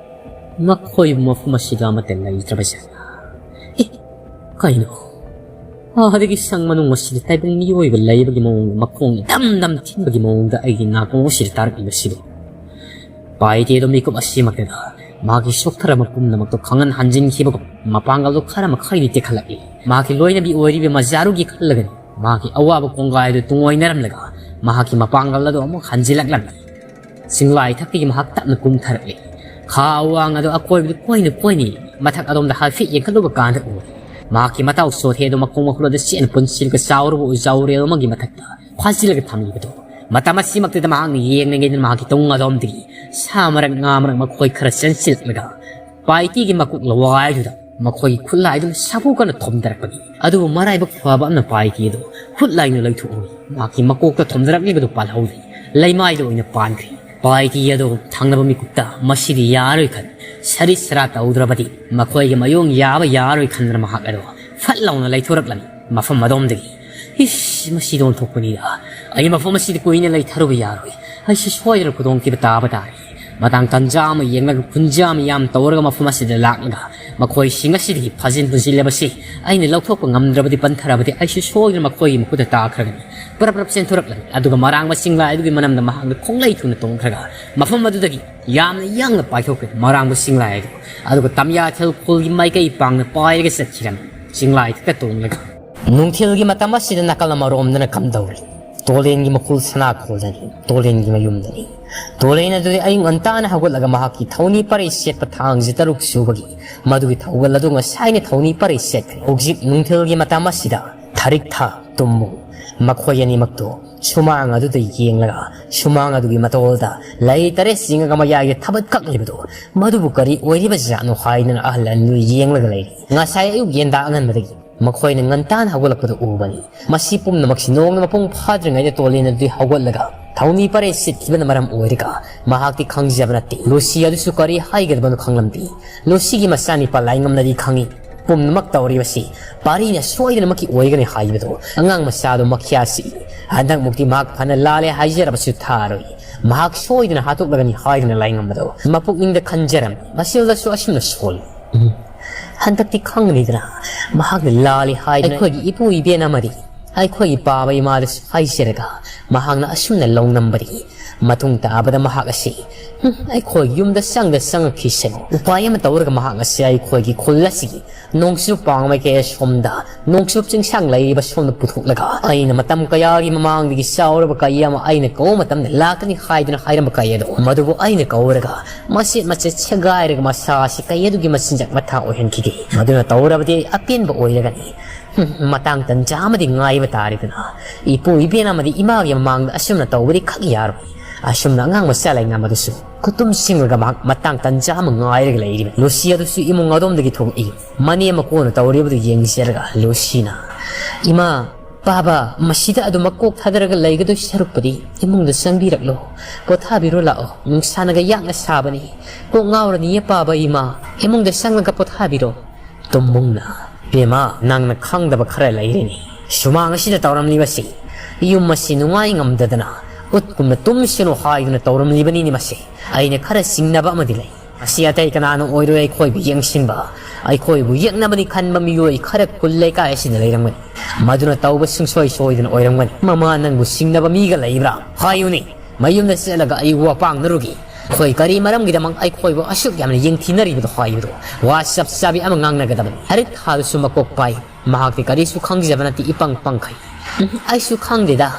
ꯃꯈꯣꯏꯕꯨ ꯃꯐꯝ ꯑꯁꯤꯗ ꯑꯃꯠꯇ ꯂꯩꯇ꯭ꯔꯕ ꯖꯥꯠꯂꯥ? ꯑꯦ, ꯀꯩꯅꯣ? ꯑꯥꯗꯒꯤ ꯁꯪ ꯃꯅꯨꯡ ꯑꯁꯤꯗ ꯇꯥꯏꯕꯪ ꯃꯤꯑꯣꯏꯕ ꯂꯩꯕꯒꯤ ꯃꯑꯣꯡꯗ, ꯃꯈꯣꯡ ꯏꯗꯝ ꯗꯝ ꯊꯤꯟꯕꯒꯤ ꯃꯑꯣꯡꯗ ꯑꯩꯒꯤ ꯅꯥꯀꯣꯡ ꯑꯁꯤꯗ ꯇꯥꯔꯛꯂꯤꯕꯁꯤꯕꯨ?" ꯄꯥꯏꯇꯦꯗꯣ ꯃꯤꯀꯨꯞ ꯑꯁꯤꯃꯛꯇꯗ ꯃꯥꯒꯤ ꯁꯣꯛꯊꯔꯕ ꯄꯨꯝꯅꯃꯛꯇꯣ ꯈꯪꯍꯟ ꯍꯟꯖꯤꯟꯈꯤꯕꯒꯨꯝ ꯃꯄꯥꯡꯒꯜꯗꯣ ꯈꯔ ꯃꯈꯩꯗꯤ ꯇꯦꯛꯈꯠꯂꯛꯏ꯫ ꯃꯥꯒꯤ ꯂꯣꯏꯅꯕꯤ ꯑꯣꯏꯔꯤꯕ ꯃꯖꯥꯔꯨꯒꯤ ꯈꯜꯂꯒꯅꯤ ꯃꯥꯒꯤ ꯑꯋꯥꯕ ꯀꯣꯡꯒꯥꯏ ꯑꯗꯨ ꯇꯨꯡꯑꯣꯏꯅꯔꯝꯂꯒ ꯃꯍꯥꯛꯀꯤ ꯃꯄꯥꯡꯒꯜ ꯑꯗꯨ ꯑꯃꯨꯛ ꯍꯟꯖꯤꯜꯂꯛꯂꯝꯃꯤ꯫ ꯆꯤꯡꯂꯥꯏ ꯊꯛꯇꯒꯤ ꯃꯍꯥꯛ ꯇꯞꯅ ꯀꯨꯝꯊꯔꯛꯂꯤ꯫ ꯈꯥ ꯑꯋꯥꯡ ꯑꯗꯨ ꯑꯀꯣꯏꯕꯗꯨ ꯀꯣꯏꯅ ꯀꯣꯏꯅ ꯃꯊꯛ ꯑꯗꯣꯝꯗ ꯍꯥꯏꯐꯦꯠ ꯌꯦꯡꯈꯠꯂꯨꯕ ꯀꯥꯟꯗ ꯎꯔꯦ꯫ ꯃꯍꯥꯛꯀꯤ ꯃꯇꯥꯎ ꯆꯣꯊꯦ ꯑꯗꯨ ꯃꯈꯣꯡ ꯃꯈꯨꯠ ꯑꯗꯨ ꯆꯦꯠꯅ ꯄꯨꯟꯁꯤꯜꯂꯒ ꯆꯥꯎꯔꯕ ꯎꯖꯥꯎꯔꯦꯜ ꯑꯃꯒꯤ ꯃꯊꯛꯇ ꯐꯥꯖꯤꯜꯂꯒ ꯊꯝꯂꯤꯕꯗꯨ꯫ ꯃꯇꯝ ꯑꯁꯤꯃꯛꯇꯗ ꯃꯍꯥꯛꯅ ꯌꯦꯡꯂꯤꯉꯩꯗ ꯃꯍꯥꯛꯀꯤ ꯇꯨꯡ ꯑꯗꯣꯝꯗꯒꯤ ꯁꯥ ꯃꯔꯛ ꯉꯥ ꯃꯔꯛ ꯃꯈꯣꯏ ꯈꯔ ꯆꯦꯟꯁꯤꯜꯂꯛꯂꯒ ꯄꯥꯏꯇꯤꯒꯤ ꯃꯀꯣꯛ ꯂꯋꯥꯏꯗꯨꯗ ꯃꯈꯣꯏꯒꯤ ꯈꯨꯠꯂꯥꯏꯗꯨꯅ ꯁꯥꯐꯨ ꯀꯟꯅ ꯊꯣꯝꯊꯔꯛꯄꯅꯤ꯫ ꯑꯗꯨꯕꯨ ꯃꯔꯥꯏꯕꯛ ꯐꯕ ꯑꯃꯅ ꯄꯥꯏꯇꯤ ꯑꯗꯨ ꯈꯨꯠꯂꯥꯏꯅ ꯂꯩꯊꯣꯛꯍꯧꯏ꯫ ꯃꯍꯥꯛꯀꯤ ꯃꯀꯣꯛꯇ ꯊꯣꯝꯊꯔꯛꯂꯤꯕꯗꯨ ꯄꯥꯜꯍꯧꯗꯦ, ꯂꯩꯃꯥꯏꯗ ꯑꯣꯏꯅ ꯄꯥꯟꯈ꯭ꯔꯦ꯫ ꯄꯥꯏꯇꯤ ꯑꯗꯨ ꯊꯪꯅꯕ ꯃꯤꯀꯨꯞꯇ ꯃꯁꯤꯗꯤ ꯌꯥꯔꯣꯏ ꯈꯟ ꯁꯔꯤꯠ ꯁꯔꯥ ꯇꯧꯗ꯭ꯔꯕꯗꯤ ꯃꯈꯣꯏꯒꯤ ꯃꯌꯣꯡ ꯌꯥꯕ ꯌꯥꯔꯣꯏ ꯈꯟꯗꯅ ꯃꯍꯥꯛ ꯑꯗꯨ ꯐꯠ ꯂꯥꯎꯅ ꯂꯩꯊꯣꯔꯛꯂꯝꯃꯤ ꯃꯐꯝ ꯑꯗꯣꯝꯗꯒꯤ꯫ "ꯏꯁ, ꯃꯁꯤꯗꯤ ꯑꯣꯟꯊꯣꯛꯄꯅꯤꯗ꯫ ꯑꯩ ꯃꯐꯝ ꯑꯁꯤꯗ ꯀꯨꯏꯅ ꯂꯩꯊꯔꯨꯕ ꯌꯥꯔꯣꯏ꯫ ꯑꯩꯁꯨ ꯁꯣꯏꯗꯅ ꯈꯨꯗꯣꯡꯊꯤꯕ ꯇꯥꯕ ꯇꯥꯔꯦ꯫ ꯃꯇꯥꯡ ꯇꯟꯖꯥ ꯑꯃ ꯌꯦꯡꯂꯒ ꯈꯨꯟꯖꯥ ꯃꯤꯌꯥꯝ ꯇꯧꯔꯒ ꯃꯐꯝ ꯑꯁꯤꯗ ꯂꯥꯛꯂꯒ ꯃꯈꯣꯏꯁꯤꯡ ꯑꯁꯤꯗꯒꯤ ꯐꯥꯖꯤꯟ ꯄꯨꯁꯤꯜꯂꯕꯁꯤ ꯑꯩꯅ ꯂꯧꯊꯣꯛꯄ ꯉꯝꯗ꯭ꯔꯕꯗꯤ ꯄꯟꯊꯔꯕꯗꯤ ꯑꯩꯁꯨ ꯁꯣꯏꯗꯅ ꯃꯈꯣꯏꯒꯤ ꯃꯈꯨꯠꯇ ꯇꯥꯈ꯭ꯔꯒꯅꯤ꯫ ꯄꯔꯞ ꯄꯔꯞ ꯆꯦꯟꯊꯣꯔꯛꯂꯅꯤ꯫ ꯑꯗꯨꯒ ꯃꯔꯥꯡꯕ ꯆꯤꯡꯂꯥꯏ ꯑꯗꯨꯒꯤ ꯃꯅꯝꯗ ꯃꯍꯥꯛꯅ ꯈꯣꯡꯂꯩ ꯊꯨꯅ ꯇꯣꯡꯈ꯭ꯔꯒ ꯃꯐꯝ ꯑꯗꯨꯗꯒꯤ ꯌꯥꯝꯅ ꯌꯥꯡꯅ ꯄꯥꯏꯊꯣꯛꯈ꯭ꯔꯦ ꯃꯔꯥꯡꯕ ꯆꯤꯡꯂꯥꯏ ꯑꯗꯨ꯫ ꯑꯗꯨꯒ ꯇꯝꯌꯥꯊꯦꯜ ꯈꯨꯜꯒꯤ ꯃꯥꯏꯀꯩ ꯄꯥꯡꯅ ꯄꯥꯏꯔꯒ ꯆꯠꯈꯤꯔꯝꯃꯤ꯫ ꯆꯤꯡꯂꯥꯏ ꯈꯛꯇ ꯇꯣꯡꯂꯒ ꯅꯨꯡꯊꯤꯜꯒꯤ ꯃꯇꯝ ꯑꯁꯤꯗ ꯅꯥꯀꯜ ꯑꯃꯔꯣꯝꯗꯅ ꯀꯝꯗꯧꯔꯤ? ꯇꯣꯂꯦꯟꯒꯤ ꯃꯈꯨꯜ ꯁꯅꯥ ꯈꯣꯜꯗꯅꯤ꯫ ꯇꯣꯂꯦꯟꯒꯤ ꯃꯌꯨꯝꯗꯅꯤ꯫ ꯇꯣꯂꯦꯟ ꯑꯗꯨꯗꯤ ꯑꯌꯨꯛ ꯉꯟꯇꯥꯅ ꯍꯧꯒꯠꯂꯒ ꯃꯍꯥꯛꯀꯤ ꯊꯧꯅꯤ ꯄꯔꯩ ꯁꯦꯠꯄ ꯊꯥꯡꯁꯤ ꯇꯔꯨꯛ ꯁꯨꯕꯒꯤ ꯃꯗꯨꯒꯤ ꯊꯧꯒꯜ ꯑꯗꯨ ꯉꯁꯥꯏꯅ ꯊꯧꯅꯤ ꯄꯔꯩ ꯁꯦꯠꯈ꯭ꯔꯦ꯫ ꯍꯧꯖꯤꯛ ꯅꯨꯡꯊꯤꯜꯒꯤ ꯃꯇꯝ ꯑꯁꯤꯗ ꯊꯥꯔꯤꯛꯊꯥ, ꯇꯨꯝꯃꯨ, ꯃꯈꯣꯏ ꯑꯅꯤꯃꯛꯇꯨ ꯁꯨꯃꯥꯡ ꯑꯗꯨꯗ ꯌꯦꯡꯂꯒ ꯁꯨꯃꯥꯡ ꯑꯗꯨꯒꯤ ꯃꯇꯣꯜꯗ ꯂꯩ ꯇꯔꯦꯠ ꯆꯤꯡꯉꯒ ꯃꯌꯥꯏꯗ ꯊꯕꯠ ꯀꯛꯂꯤꯕꯗꯨ ꯃꯗꯨꯕꯨ ꯀꯔꯤ ꯑꯣꯏꯔꯤꯕ ꯖꯥꯠꯅꯣ ꯍꯥꯏꯗꯨꯅ ꯑꯍꯜ ꯑꯅꯤꯗꯨ ꯌꯦꯡꯂꯒ ꯂꯩꯔꯤ꯫ ꯉꯁꯥꯏ ꯑꯌꯨꯛ ꯌꯦꯟꯗꯥ ꯑꯉꯟꯕꯗꯒꯤ ꯃꯈꯣꯏꯅ ꯉꯟꯇꯥꯅ ꯍꯧꯒꯠꯂꯛꯄꯗꯨ ꯎꯕꯅꯤ꯫ ꯃꯁꯤ ꯄꯨꯝꯅꯃꯛꯁꯤ ꯅꯣꯡꯅ ꯃꯄꯨꯡ ꯐꯥꯗ꯭ꯔꯤꯉꯩꯗ ꯇꯣꯂꯦꯟ ꯑꯗꯨꯗꯤ ꯍꯧꯒꯠꯂꯒ ꯊꯧꯅꯤ ꯄꯔꯦ ꯁꯤꯠꯈꯤꯕꯅ ꯃꯔꯝ ꯑꯣꯏꯔꯒ ꯃꯍꯥꯛꯇꯤ ꯈꯪꯖꯕ ꯅꯠꯇꯦ꯫ ꯂꯨꯁꯤ ꯑꯗꯨꯁꯨ ꯀꯔꯤ ꯍꯥꯏꯒꯗꯕꯅꯣ ꯈꯪꯂꯝꯗꯦ꯫ ꯂꯨꯁꯤꯒꯤ ꯃꯆꯥꯅꯤꯄꯥ ꯂꯥꯏꯉꯝꯅꯗꯤ ꯈꯪꯏ꯫ ꯄꯨꯝꯅꯃꯛ ꯇꯧꯔꯤꯕꯁꯤ ꯄꯥꯔꯤꯅ ꯁꯣꯏꯗꯅꯃꯛꯀꯤ ꯑꯣꯏꯒꯅꯤ ꯍꯥꯏꯕꯗꯨ꯫ ꯑꯉꯥꯡ ꯃꯆꯥꯗꯨ ꯃꯈ꯭ꯌꯥ ꯁꯤꯛꯏ꯫ ꯍꯟꯗꯛꯃꯨꯛꯇꯤ ꯃꯍꯥꯛ ꯐꯅ ꯂꯥꯜꯂꯦ ꯍꯥꯏꯖꯔꯕꯁꯨ ꯊꯥꯔꯣꯏ꯫ ꯃꯍꯥꯛ ꯁꯣꯏꯗꯅ ꯍꯥꯠꯇꯣꯛꯂꯒꯅꯤ ꯍꯥꯏꯗꯨꯅ ꯂꯥꯏꯉꯝꯕꯗꯨ ꯃꯄꯨꯛꯅꯤꯡꯗ ꯈꯟꯖꯔꯝꯃꯤ꯫ ꯃꯁꯤꯗꯁꯨ ꯑꯁꯨꯝꯅ ꯁꯣꯜꯂꯤ꯫ ꯎꯝ꯫ ꯍꯟꯗꯛꯇꯤ ꯈꯪꯒꯅꯤꯗꯅ ꯃꯍꯥꯛꯅ ꯂꯥꯜꯂꯤ ꯍꯥꯏꯗꯨꯅ ꯑꯩꯈꯣꯏꯒꯤ ꯏꯄꯨ ꯏꯕꯦꯟ ꯑꯃꯗꯤ ꯑꯩꯈꯣꯏꯒꯤ ꯄꯥꯕ ꯏꯃꯥꯗꯁꯨ ꯍꯥꯏꯖꯔꯒ ꯃꯍꯥꯛꯅ ꯑꯁꯨꯝꯅ ꯂꯧꯅꯝꯕꯗꯤ ꯃꯇꯨꯡ ꯇꯥꯕꯗ ꯃꯍꯥꯛ ꯑꯁꯤ, ꯎꯝ, ꯑꯩꯈꯣꯏ ꯌꯨꯝꯗ ꯆꯪꯗ ꯆꯪꯉꯛꯈꯤꯁꯅꯨ꯫ ꯎꯄꯥꯏ ꯑꯃ ꯇꯧꯔꯒ ꯃꯍꯥꯛ ꯑꯁꯤ ꯑꯩꯈꯣꯏꯒꯤ ꯈꯨꯜ ꯑꯁꯤꯒꯤ ꯅꯣꯡꯆꯨꯞ ꯄꯥꯡ ꯃꯥꯏꯀꯩ ꯑꯁꯣꯝꯗ ꯅꯣꯡꯆꯨꯞ ꯆꯤꯡꯁꯥꯡ ꯂꯩꯔꯤꯕ ꯁꯣꯝꯗ ꯄꯨꯊꯣꯛꯂꯒ ꯑꯩꯅ ꯃꯇꯝ ꯀꯌꯥꯒꯤ ꯃꯃꯥꯡꯗꯒꯤ ꯆꯥꯎꯔꯕ ꯀꯩ ꯑꯃ ꯑꯩꯅ ꯀꯧꯕ ꯃꯇꯝꯗ ꯂꯥꯛꯀꯅꯤ ꯍꯥꯏꯗꯨꯅ ꯍꯥꯏꯔꯝꯕ ꯀꯩ ꯑꯗꯣ ꯃꯗꯨꯕꯨ ꯑꯩꯅ ꯀꯧꯔꯒ ꯃꯆꯦꯠ ꯃꯆꯦꯠ ꯁꯦꯒꯥꯏꯔꯒ ꯃꯁꯥ ꯑꯁꯤ ꯀꯩ ꯑꯗꯨꯒꯤ ꯃꯆꯤꯟꯖꯥꯛ ꯃꯊꯥ ꯑꯣꯏꯍꯟꯈꯤꯒꯦ꯫ ꯃꯗꯨꯅ ꯇꯧꯔꯕꯗꯤ ꯑꯩ ꯑꯄꯦꯟꯕ ꯑꯣꯏꯔꯒꯅꯤ꯫ ꯍꯨꯝ, ꯃꯇꯥꯡ ꯇꯟꯖꯥ ꯑꯃꯗꯤ ꯉꯥꯏꯕ ꯇꯥꯔꯦꯗꯅ꯫ ꯏꯄꯨ ꯏꯕꯦꯟ ꯑꯃꯗꯤ ꯏꯃꯥꯒꯤ ꯃꯃꯥꯡꯗ ꯑꯁꯨꯝꯅ ꯇꯧꯕꯗꯤ ꯈꯛ ꯌꯥꯔꯣꯏ꯫ ꯑꯁꯨꯝꯅ ꯑꯉꯥꯡ ꯃꯆꯥ ꯂꯩꯉꯝꯕꯗꯨꯁꯨ ꯈꯨꯇꯨꯝ ꯁꯤꯡꯂꯒ ꯃꯍꯥꯛ ꯃꯇꯥꯡ ꯇꯟꯖꯥ ꯑꯃ ꯉꯥꯏꯔꯒ ꯂꯩꯔꯤꯕꯅꯤ꯫ ꯂꯨꯁꯤ ꯑꯗꯨꯁꯨ ꯏꯃꯨꯡ ꯑꯗꯣꯝꯗꯒꯤ ꯊꯣꯛꯂꯛꯏ꯫ ꯃꯅꯦꯝ ꯃꯀꯨꯅ ꯇꯧꯔꯤꯕꯗꯨ ꯌꯦꯡꯖꯔꯒ ꯂꯨꯁꯤꯅ, "ꯏꯃꯥ, ꯄꯥꯕ, ꯃꯁꯤꯗ ꯑꯗꯨꯃꯛ ꯀꯣꯛ ꯊꯥꯗꯔꯒ ꯂꯩꯒꯗꯣꯏ ꯁꯔꯨꯛꯄꯨꯗꯤ ꯏꯃꯨꯡꯗ ꯆꯪꯕꯤꯔꯛꯂꯣ꯫ ꯄꯣꯊꯥꯕꯤꯔꯣ ꯂꯥꯛꯑꯣ꯫ ꯅꯨꯡꯁꯥꯅꯒ ꯌꯥꯛꯅ ꯁꯥꯕꯅꯤ꯫ ꯀꯣꯛ ꯉꯥꯎꯔꯅꯤꯌꯦ ꯄꯥꯕ ꯏꯃꯥ꯫ ꯏꯃꯨꯡꯗ ꯆꯪꯂꯒ ꯄꯣꯊꯥꯕꯤꯔꯣ꯫" ꯇꯨꯝꯃꯨꯡꯅ, "ꯕꯦꯝꯃ, ꯅꯪꯅ ꯈꯪꯗꯕ ꯈꯔ ꯂꯩꯔꯤꯅꯤ꯫ ꯁꯨꯃꯥꯡ ꯑꯁꯤꯗ ꯇꯧꯔꯝꯂꯤꯕꯁꯤ ꯌꯨꯝ ꯑꯁꯤ ꯅꯨꯡꯉꯥꯏ ꯉꯝꯗꯗꯅ ꯈꯨꯠꯀꯨꯝꯅ ꯇꯨꯝꯁꯅꯨ ꯍꯥꯏꯗꯨꯅ ꯇꯧꯔꯝꯂꯤꯕꯅꯤꯅꯦ ꯃꯁꯤ꯫ ꯑꯩꯅ ꯈꯔ ꯆꯤꯡꯅꯕ ꯑꯃꯗꯤ ꯂꯩ꯫ ꯃꯁꯤ ꯑꯇꯩ ꯀꯅꯥꯅ ꯑꯣꯏꯔꯣꯏ, ꯑꯩꯈꯣꯏꯕꯨ ꯌꯦꯡꯁꯤꯟꯕ, ꯑꯩꯈꯣꯏꯕꯨ ꯌꯦꯛꯅꯕꯅꯤ ꯈꯟꯕ ꯃꯤꯑꯣꯏ ꯈꯔ ꯈꯨꯜ ꯂꯩꯀꯥꯏ ꯑꯁꯤꯗ ꯂꯩꯔꯝꯒꯅꯤ꯫ ꯃꯗꯨꯅ ꯇꯧꯕ ꯁꯨꯡꯁꯣꯏ ꯁꯣꯏꯗꯅ ꯑꯣꯏꯔꯝꯒꯅꯤ꯫ ꯃꯃꯥ, ꯅꯪꯕꯨ ꯆꯤꯡꯅꯕ ꯃꯤꯒ ꯂꯩꯕ꯭ꯔꯥ? ꯍꯥꯏꯌꯨꯅꯦ꯫ ꯃꯌꯨꯝꯗ ꯆꯠꯂꯒ ꯑꯩ ꯋꯥ ꯄꯥꯡꯅꯔꯨꯒꯦ꯫ ꯑꯩꯈꯣꯏ ꯀꯔꯤ ꯃꯔꯝꯒꯤꯗꯃꯛ ꯑꯩꯈꯣꯏꯕꯨ ꯑꯁꯨꯛ ꯌꯥꯝꯅ ꯌꯦꯡꯊꯤꯅꯔꯤꯕꯗꯣ ꯍꯥꯏꯕꯗꯣ꯫ ꯋꯥ ꯆꯞ ꯆꯥꯕꯤ ꯑꯃ ꯉꯥꯡꯅꯒꯗꯕꯅꯤ꯫ ꯍꯔꯤꯠ ꯊꯥꯗꯨꯁꯨ ꯃꯀꯣꯛ ꯄꯥꯏ꯫ ꯃꯍꯥꯛꯇꯤ ꯀꯔꯤꯁꯨ ꯈꯪꯖꯕ ꯅꯠꯇꯦ, ꯏꯄꯪ ꯄꯪꯈꯩ꯫ "ꯎꯝ, ꯑꯩꯁꯨ ꯈꯪꯗꯦꯗ꯫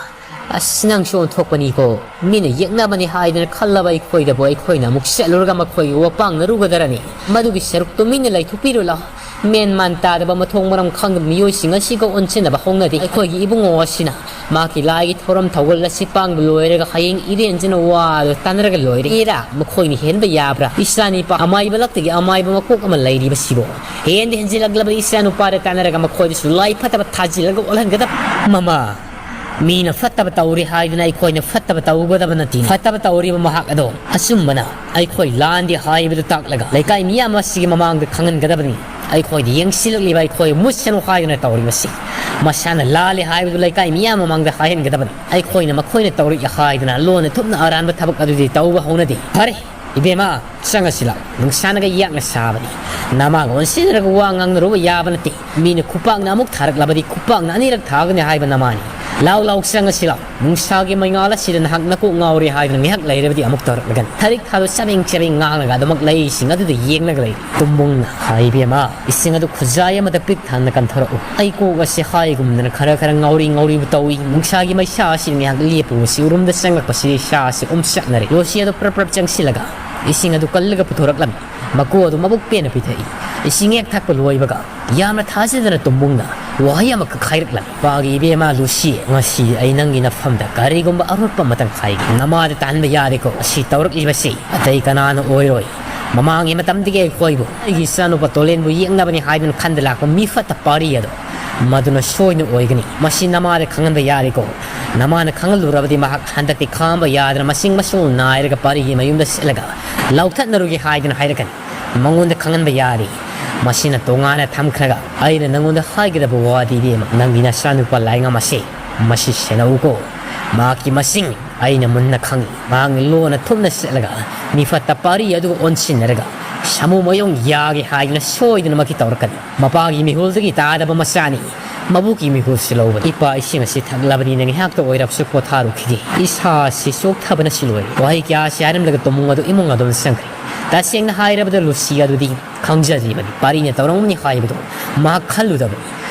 ꯑꯁ, ꯅꯪꯁꯨ ꯑꯣꯟꯊꯣꯛꯄꯅꯤꯀꯣ꯫ ꯃꯤꯅ ꯌꯦꯛꯅꯕꯅꯤ ꯍꯥꯏꯗꯅ ꯈꯜꯂꯕ ꯑꯩꯈꯣꯏꯗꯕꯨ ꯑꯩꯈꯣꯏꯅ ꯑꯃꯨꯛ ꯆꯠꯂꯨꯔꯒ ꯃꯈꯣꯏꯒꯤ ꯋꯥꯄꯥꯡꯅꯔꯨꯒꯗꯔꯅꯤ? ꯃꯗꯨꯒꯤ ꯁꯔꯨꯛ ꯇꯨꯃꯤꯟꯅ ꯂꯩꯊꯣꯛꯄꯤꯔꯨ ꯂꯥꯎ꯫ ꯃꯦꯟ ꯃꯥꯟ ꯇꯥꯗꯕ, ꯃꯊꯣꯡ ꯃꯔꯝ ꯈꯪꯗꯕ ꯃꯤꯑꯣꯏꯁꯤꯡ ꯑꯁꯤꯒ ꯑꯣꯟꯁꯤꯟꯅꯕ ꯍꯧꯅꯗꯦ꯫ ꯑꯩꯈꯣꯏꯒꯤ ꯏꯕꯨꯡꯉꯣ ꯑꯁꯤꯅ ꯃꯍꯥꯛꯀꯤ ꯂꯥꯏꯒꯤ ꯊꯧꯔꯝ ꯊꯧꯒꯜ ꯑꯁꯤ ꯄꯥꯡꯕ ꯂꯣꯏꯔꯒ ꯍꯌꯦꯡ ꯏꯔꯦꯟꯖꯅ ꯋꯥꯗꯣ ꯇꯥꯟꯅꯔꯒ ꯂꯣꯏꯔꯦ꯫ ꯑꯦꯔꯥ, ꯃꯈꯣꯏꯅ ꯍꯦꯟꯕ ꯌꯥꯕ꯭ꯔꯥ? ꯏꯆꯥꯅꯤꯄꯥ ꯑꯃꯥꯏꯕ ꯂꯛꯇꯒꯤ ꯑꯃꯥꯏꯕ ꯃꯀꯣꯛ ꯑꯃ ꯂꯩꯔꯤꯕꯁꯤꯕꯣ꯫ ꯍꯦꯟꯗ ꯍꯦꯟꯖꯤꯜꯂꯛꯂꯕ ꯏꯆꯥꯅꯨꯄꯥꯗ ꯇꯥꯟꯅꯔꯒ ꯃꯈꯣꯏꯗꯁꯨ ꯂꯥꯏ ꯐꯠꯇꯕ ꯊꯥꯖꯤꯜꯂꯒ ꯑꯣꯜꯍꯟꯒꯗꯕ꯫ ꯃꯃꯥ, ꯃꯤꯅ ꯐꯠꯇꯕ ꯇꯧꯔꯤ ꯍꯥꯏꯗꯨꯅ ꯑꯩꯈꯣꯏꯅ ꯐꯠꯇꯕ ꯇꯧꯒꯗꯕ ꯅꯠꯇꯦ꯫ ꯐꯠꯇꯕ ꯇꯧꯔꯤꯕ ꯃꯍꯥꯛ ꯑꯗꯣ ꯑꯆꯨꯝꯕꯅ ꯑꯩꯈꯣꯏ ꯂꯥꯟꯗꯦ ꯍꯥꯏꯕꯗꯨ ꯇꯥꯛꯂꯒ ꯂꯩꯀꯥꯏ ꯃꯤꯌꯥꯝ ꯑꯁꯤꯒꯤ ꯃꯃꯥꯡꯗ ꯈꯪꯍꯟꯒꯗꯕꯅꯤ꯫ ꯑꯩꯈꯣꯏꯗ ꯌꯦꯡꯁꯤꯜꯂꯛꯂꯤꯕ ꯑꯩꯈꯣꯏ ꯃꯨꯠꯁꯅꯨ ꯍꯥꯏꯗꯨꯅ ꯇꯧꯔꯤꯕꯁꯤ꯫ ꯃꯁꯥꯅ ꯂꯥꯜꯂꯦ ꯍꯥꯏꯕꯗꯨ ꯂꯩꯀꯥꯏ ꯃꯤꯌꯥꯝ ꯃꯃꯥꯡꯗ ꯍꯥꯏꯍꯟꯒꯗꯕꯅꯤ꯫ ꯑꯩꯈꯣꯏꯅ ꯃꯈꯣꯏꯅ ꯇꯧꯔꯛꯏ ꯍꯥꯏꯗꯨꯅ ꯂꯣꯟꯅ ꯊꯨꯞꯅ ꯑꯔꯥꯟꯕ ꯊꯕꯛ ꯑꯗꯨꯗꯤ ꯇꯧꯕ ꯍꯧꯅꯗꯦ꯫ ꯐꯔꯦ, ꯏꯕꯦꯝꯃ, ꯆꯪꯉꯁꯤ ꯂꯥꯎ꯫ ꯅꯨꯡꯁꯥꯅꯒ ꯌꯥꯛꯅ ꯁꯥꯕꯅꯤ꯫ ꯅꯃꯥꯒ ꯑꯣꯟꯁꯤꯟꯅꯔꯒ ꯋꯥ ꯉꯥꯡꯅꯔꯨꯕ ꯌꯥꯕ ꯅꯠꯇꯦ꯫ ꯃꯤꯅ ꯈꯨꯄꯥꯛꯅ ꯑꯃꯨꯛ ꯊꯥꯔꯛꯂꯕꯗꯤ ꯈꯨꯄꯥꯛꯅ ꯑꯅꯤꯔꯛ ꯊꯥꯒꯅꯤ ꯍꯥꯏꯕ ꯅꯃꯥꯅꯤ꯫ ꯂꯥꯎ, ꯂꯥꯎ, ꯆꯪꯉꯁꯤ ꯂꯥꯎ꯫ ꯅꯨꯡꯁꯥꯒꯤ ꯃꯩꯉꯥꯜ ꯑꯁꯤꯗ ꯅꯍꯥꯛ ꯅꯀꯣꯛ ꯉꯥꯎꯔꯦ ꯍꯥꯏꯗꯨꯅ ꯉꯥꯏꯍꯥꯛ ꯂꯩꯔꯕꯗꯤ ꯑꯃꯨꯛ ꯇꯧꯔꯛꯂꯒꯅꯤ꯫ ꯊꯔꯤꯛ ꯊꯥꯗꯣ ꯆꯕꯦꯡ ꯆꯕꯦꯡ ꯉꯥꯡꯂꯒ ꯑꯗꯨꯃꯛ ꯂꯩꯁꯤꯡ ꯑꯗꯨꯗ ꯌꯦꯡꯂꯒ ꯂꯩ꯫ ꯇꯨꯝꯕꯨꯡꯅ, "ꯍꯥꯏ ꯏꯕꯦꯝꯃ, ꯏꯁꯤꯡ ꯑꯗꯨ ꯈꯨꯖꯥꯏ ꯑꯃꯗ ꯄꯤꯛ ꯊꯟꯅ ꯀꯟꯊꯣꯔꯛꯎ꯫ ꯑꯩ ꯀꯣꯛ ꯑꯁꯤ ꯍꯥꯏꯒꯨꯝꯗꯅ ꯈꯔ ꯈꯔ ꯉꯥꯎꯔꯤ ꯉꯥꯎꯔꯤꯕꯨ ꯇꯧꯏ꯫ ꯅꯨꯡꯁꯥꯒꯤ ꯃꯩꯁꯥ ꯑꯁꯤꯅ ꯉꯥꯏꯍꯥꯛ ꯂꯦꯞꯄꯨ꯫ ꯁꯤ ꯎꯔꯨꯝꯗ ꯆꯪꯂꯛꯄꯁꯤꯗ ꯏꯁꯥ ꯑꯁꯤ ꯑꯣꯝꯆꯥꯛꯅꯔꯦ꯫" ꯂꯣꯁꯤ ꯑꯗꯨ ꯄ꯭ꯔꯞ ꯄ꯭ꯔꯞ ꯆꯪꯁꯤꯜꯂꯒ ꯏꯁꯤꯡ ꯑꯗꯨ ꯀꯜꯂꯒ ꯄꯨꯊꯣꯔꯛꯂꯝꯃꯤ꯫ ꯃꯀꯨ ꯑꯗꯨ ꯃꯕꯨꯛ ꯄꯦꯟꯅ ꯄꯤꯊꯛꯏ꯫ ꯏꯁꯤꯡ ꯍꯦꯛ ꯊꯛꯄ ꯂꯣꯏꯕꯒ ꯌꯥꯝꯅ ꯊꯥꯖꯗꯅ ꯇꯨꯝꯕꯨꯡꯅ ꯋꯥꯍꯩ ꯑꯃꯈꯛ ꯍꯥꯏꯔꯛꯂꯝꯃꯤ꯫ "ꯄꯥꯒꯤ ꯏꯕꯦꯝꯃ ꯂꯨꯁꯤ, ꯉꯁꯤ ꯑꯩ ꯅꯪꯒꯤ ꯅꯐꯝꯗ ꯀꯔꯤꯒꯨꯝꯕ ꯑꯔꯣꯠꯄ ꯑꯃꯇꯪ ꯍꯥꯏꯒꯦ꯫ ꯅꯃꯥꯗ ꯇꯥꯍꯟꯕ ꯌꯥꯗꯦꯀꯣ꯫ ꯑꯁꯤ ꯇꯧꯔꯛꯂꯤꯕꯁꯤ ꯑꯇꯩ ꯀꯅꯥꯅ ꯑꯣꯏꯔꯣꯏ꯫ ꯃꯃꯥꯡꯒꯤ ꯃꯇꯝꯗꯒꯤ ꯑꯩꯈꯣꯏꯕꯨ ꯑꯩꯒꯤ ꯏꯆꯥꯅꯨꯄꯥ ꯇꯣꯂꯦꯟꯕꯨ ꯌꯦꯛꯅꯕꯅꯤ ꯍꯥꯏꯗꯨꯅ ꯈꯟꯗ ꯂꯥꯛꯄ ꯃꯤ ꯐꯠꯇ ꯄꯥꯔꯤ ꯑꯗꯣ, ꯃꯗꯨꯅ ꯁꯣꯏꯅ ꯑꯣꯏꯒꯅꯤ꯫ ꯃꯁꯤ ꯅꯃꯥꯗ ꯈꯪꯍꯟꯕ ꯌꯥꯔꯦꯀꯣ꯫ ꯅꯃꯥꯅ ꯈꯪꯍꯜꯂꯨꯔꯕꯗꯤ ꯃꯍꯥꯛ ꯍꯟꯗꯛꯇꯤ ꯈꯥꯡꯕ ꯌꯥꯗꯅ ꯃꯁꯤꯡ ꯃꯁꯨꯡ ꯅꯥꯏꯔꯒ ꯄꯥꯔꯤꯒꯤ ꯃꯌꯨꯝꯗ ꯆꯠꯂꯒ ꯂꯧꯊꯠꯅꯔꯨꯒꯦ ꯍꯥꯏꯗꯨꯅ ꯍꯥꯏꯔꯛꯀꯅꯤ꯫ ꯃꯉꯣꯟꯗ ꯈꯪꯍꯟꯕ ꯌꯥꯔꯦ꯫ ꯃꯁꯤꯅ ꯇꯣꯉꯥꯟꯅ ꯊꯝꯈ꯭ꯔꯒ ꯑꯩꯅ ꯅꯪꯉꯣꯟꯗ ꯍꯥꯏꯒꯗꯕ ꯋꯥꯗꯤ ꯏꯕꯦꯝꯃ, ꯅꯪꯒꯤ ꯅꯆꯥꯅꯨꯄꯥ ꯂꯥꯏꯉꯝ ꯑꯁꯦ ꯃꯁꯤ ꯁꯦꯟꯅꯧꯀꯣ꯫ ꯃꯍꯥꯛꯀꯤ ꯃꯁꯤꯡ ꯑꯩꯅ ꯃꯨꯟꯅ ꯈꯪꯏ, ꯃꯍꯥꯛꯅ ꯂꯣꯟꯅ ꯊꯨꯞꯅ ꯆꯠꯂꯒ ꯃꯤꯐꯠꯇ ꯄꯥꯔꯤ ꯑꯗꯨꯒ ꯑꯣꯟꯁꯤꯟꯅꯔꯒ ꯁꯥꯃꯨ ꯃꯌꯣꯡ ꯌꯥꯒꯦ ꯍꯥꯏꯗꯨꯅ ꯁꯣꯏꯗꯅꯃꯛꯀꯤ ꯇꯧꯔꯛꯀꯅꯤ꯫ ꯃꯄꯥꯒꯤ ꯃꯤꯍꯨꯜꯗꯒꯤ ꯇꯥꯗꯕ ꯃꯆꯥꯅꯤ꯫ ꯃꯕꯨꯛꯀꯤ ꯃꯤꯍꯨꯜꯁꯨ ꯂꯧꯕꯅꯤ꯫ ꯏꯄꯥ, ꯏꯁꯤꯡ ꯑꯁꯤ ꯊꯛꯂꯕꯅꯤꯅ ꯉꯥꯏꯍꯥꯛꯇ ꯑꯣꯏꯔꯕꯁꯨ ꯄꯣꯊꯥꯔꯨꯈꯤꯒꯦ꯫ ꯏꯁꯥꯁꯤ ꯆꯣꯛꯊꯕꯅ ꯁꯤꯂꯣꯏꯔꯦ꯫ ꯋꯥꯍꯩ ꯀꯌꯥꯁꯤ ꯍꯥꯏꯔꯝꯂꯒ ꯇꯨꯃꯨꯡ ꯑꯗꯨ ꯏꯃꯨꯡ ꯑꯗꯨꯝ ꯆꯪꯈ꯭ꯔꯦ꯫ ꯇꯁꯦꯡꯅ ꯍꯥꯏꯔꯕꯗ ꯂꯨꯁꯤ ꯑꯗꯨꯗꯤ ꯈꯪꯖꯗ꯭ꯔꯤꯕꯅꯤ꯫ ꯄꯥꯔꯤꯅ ꯇꯧꯔꯝꯒꯅꯤ ꯍꯥꯏꯕꯗꯨ ꯃꯍꯥꯛ ꯈꯜꯂꯨꯗꯕꯅꯤ꯫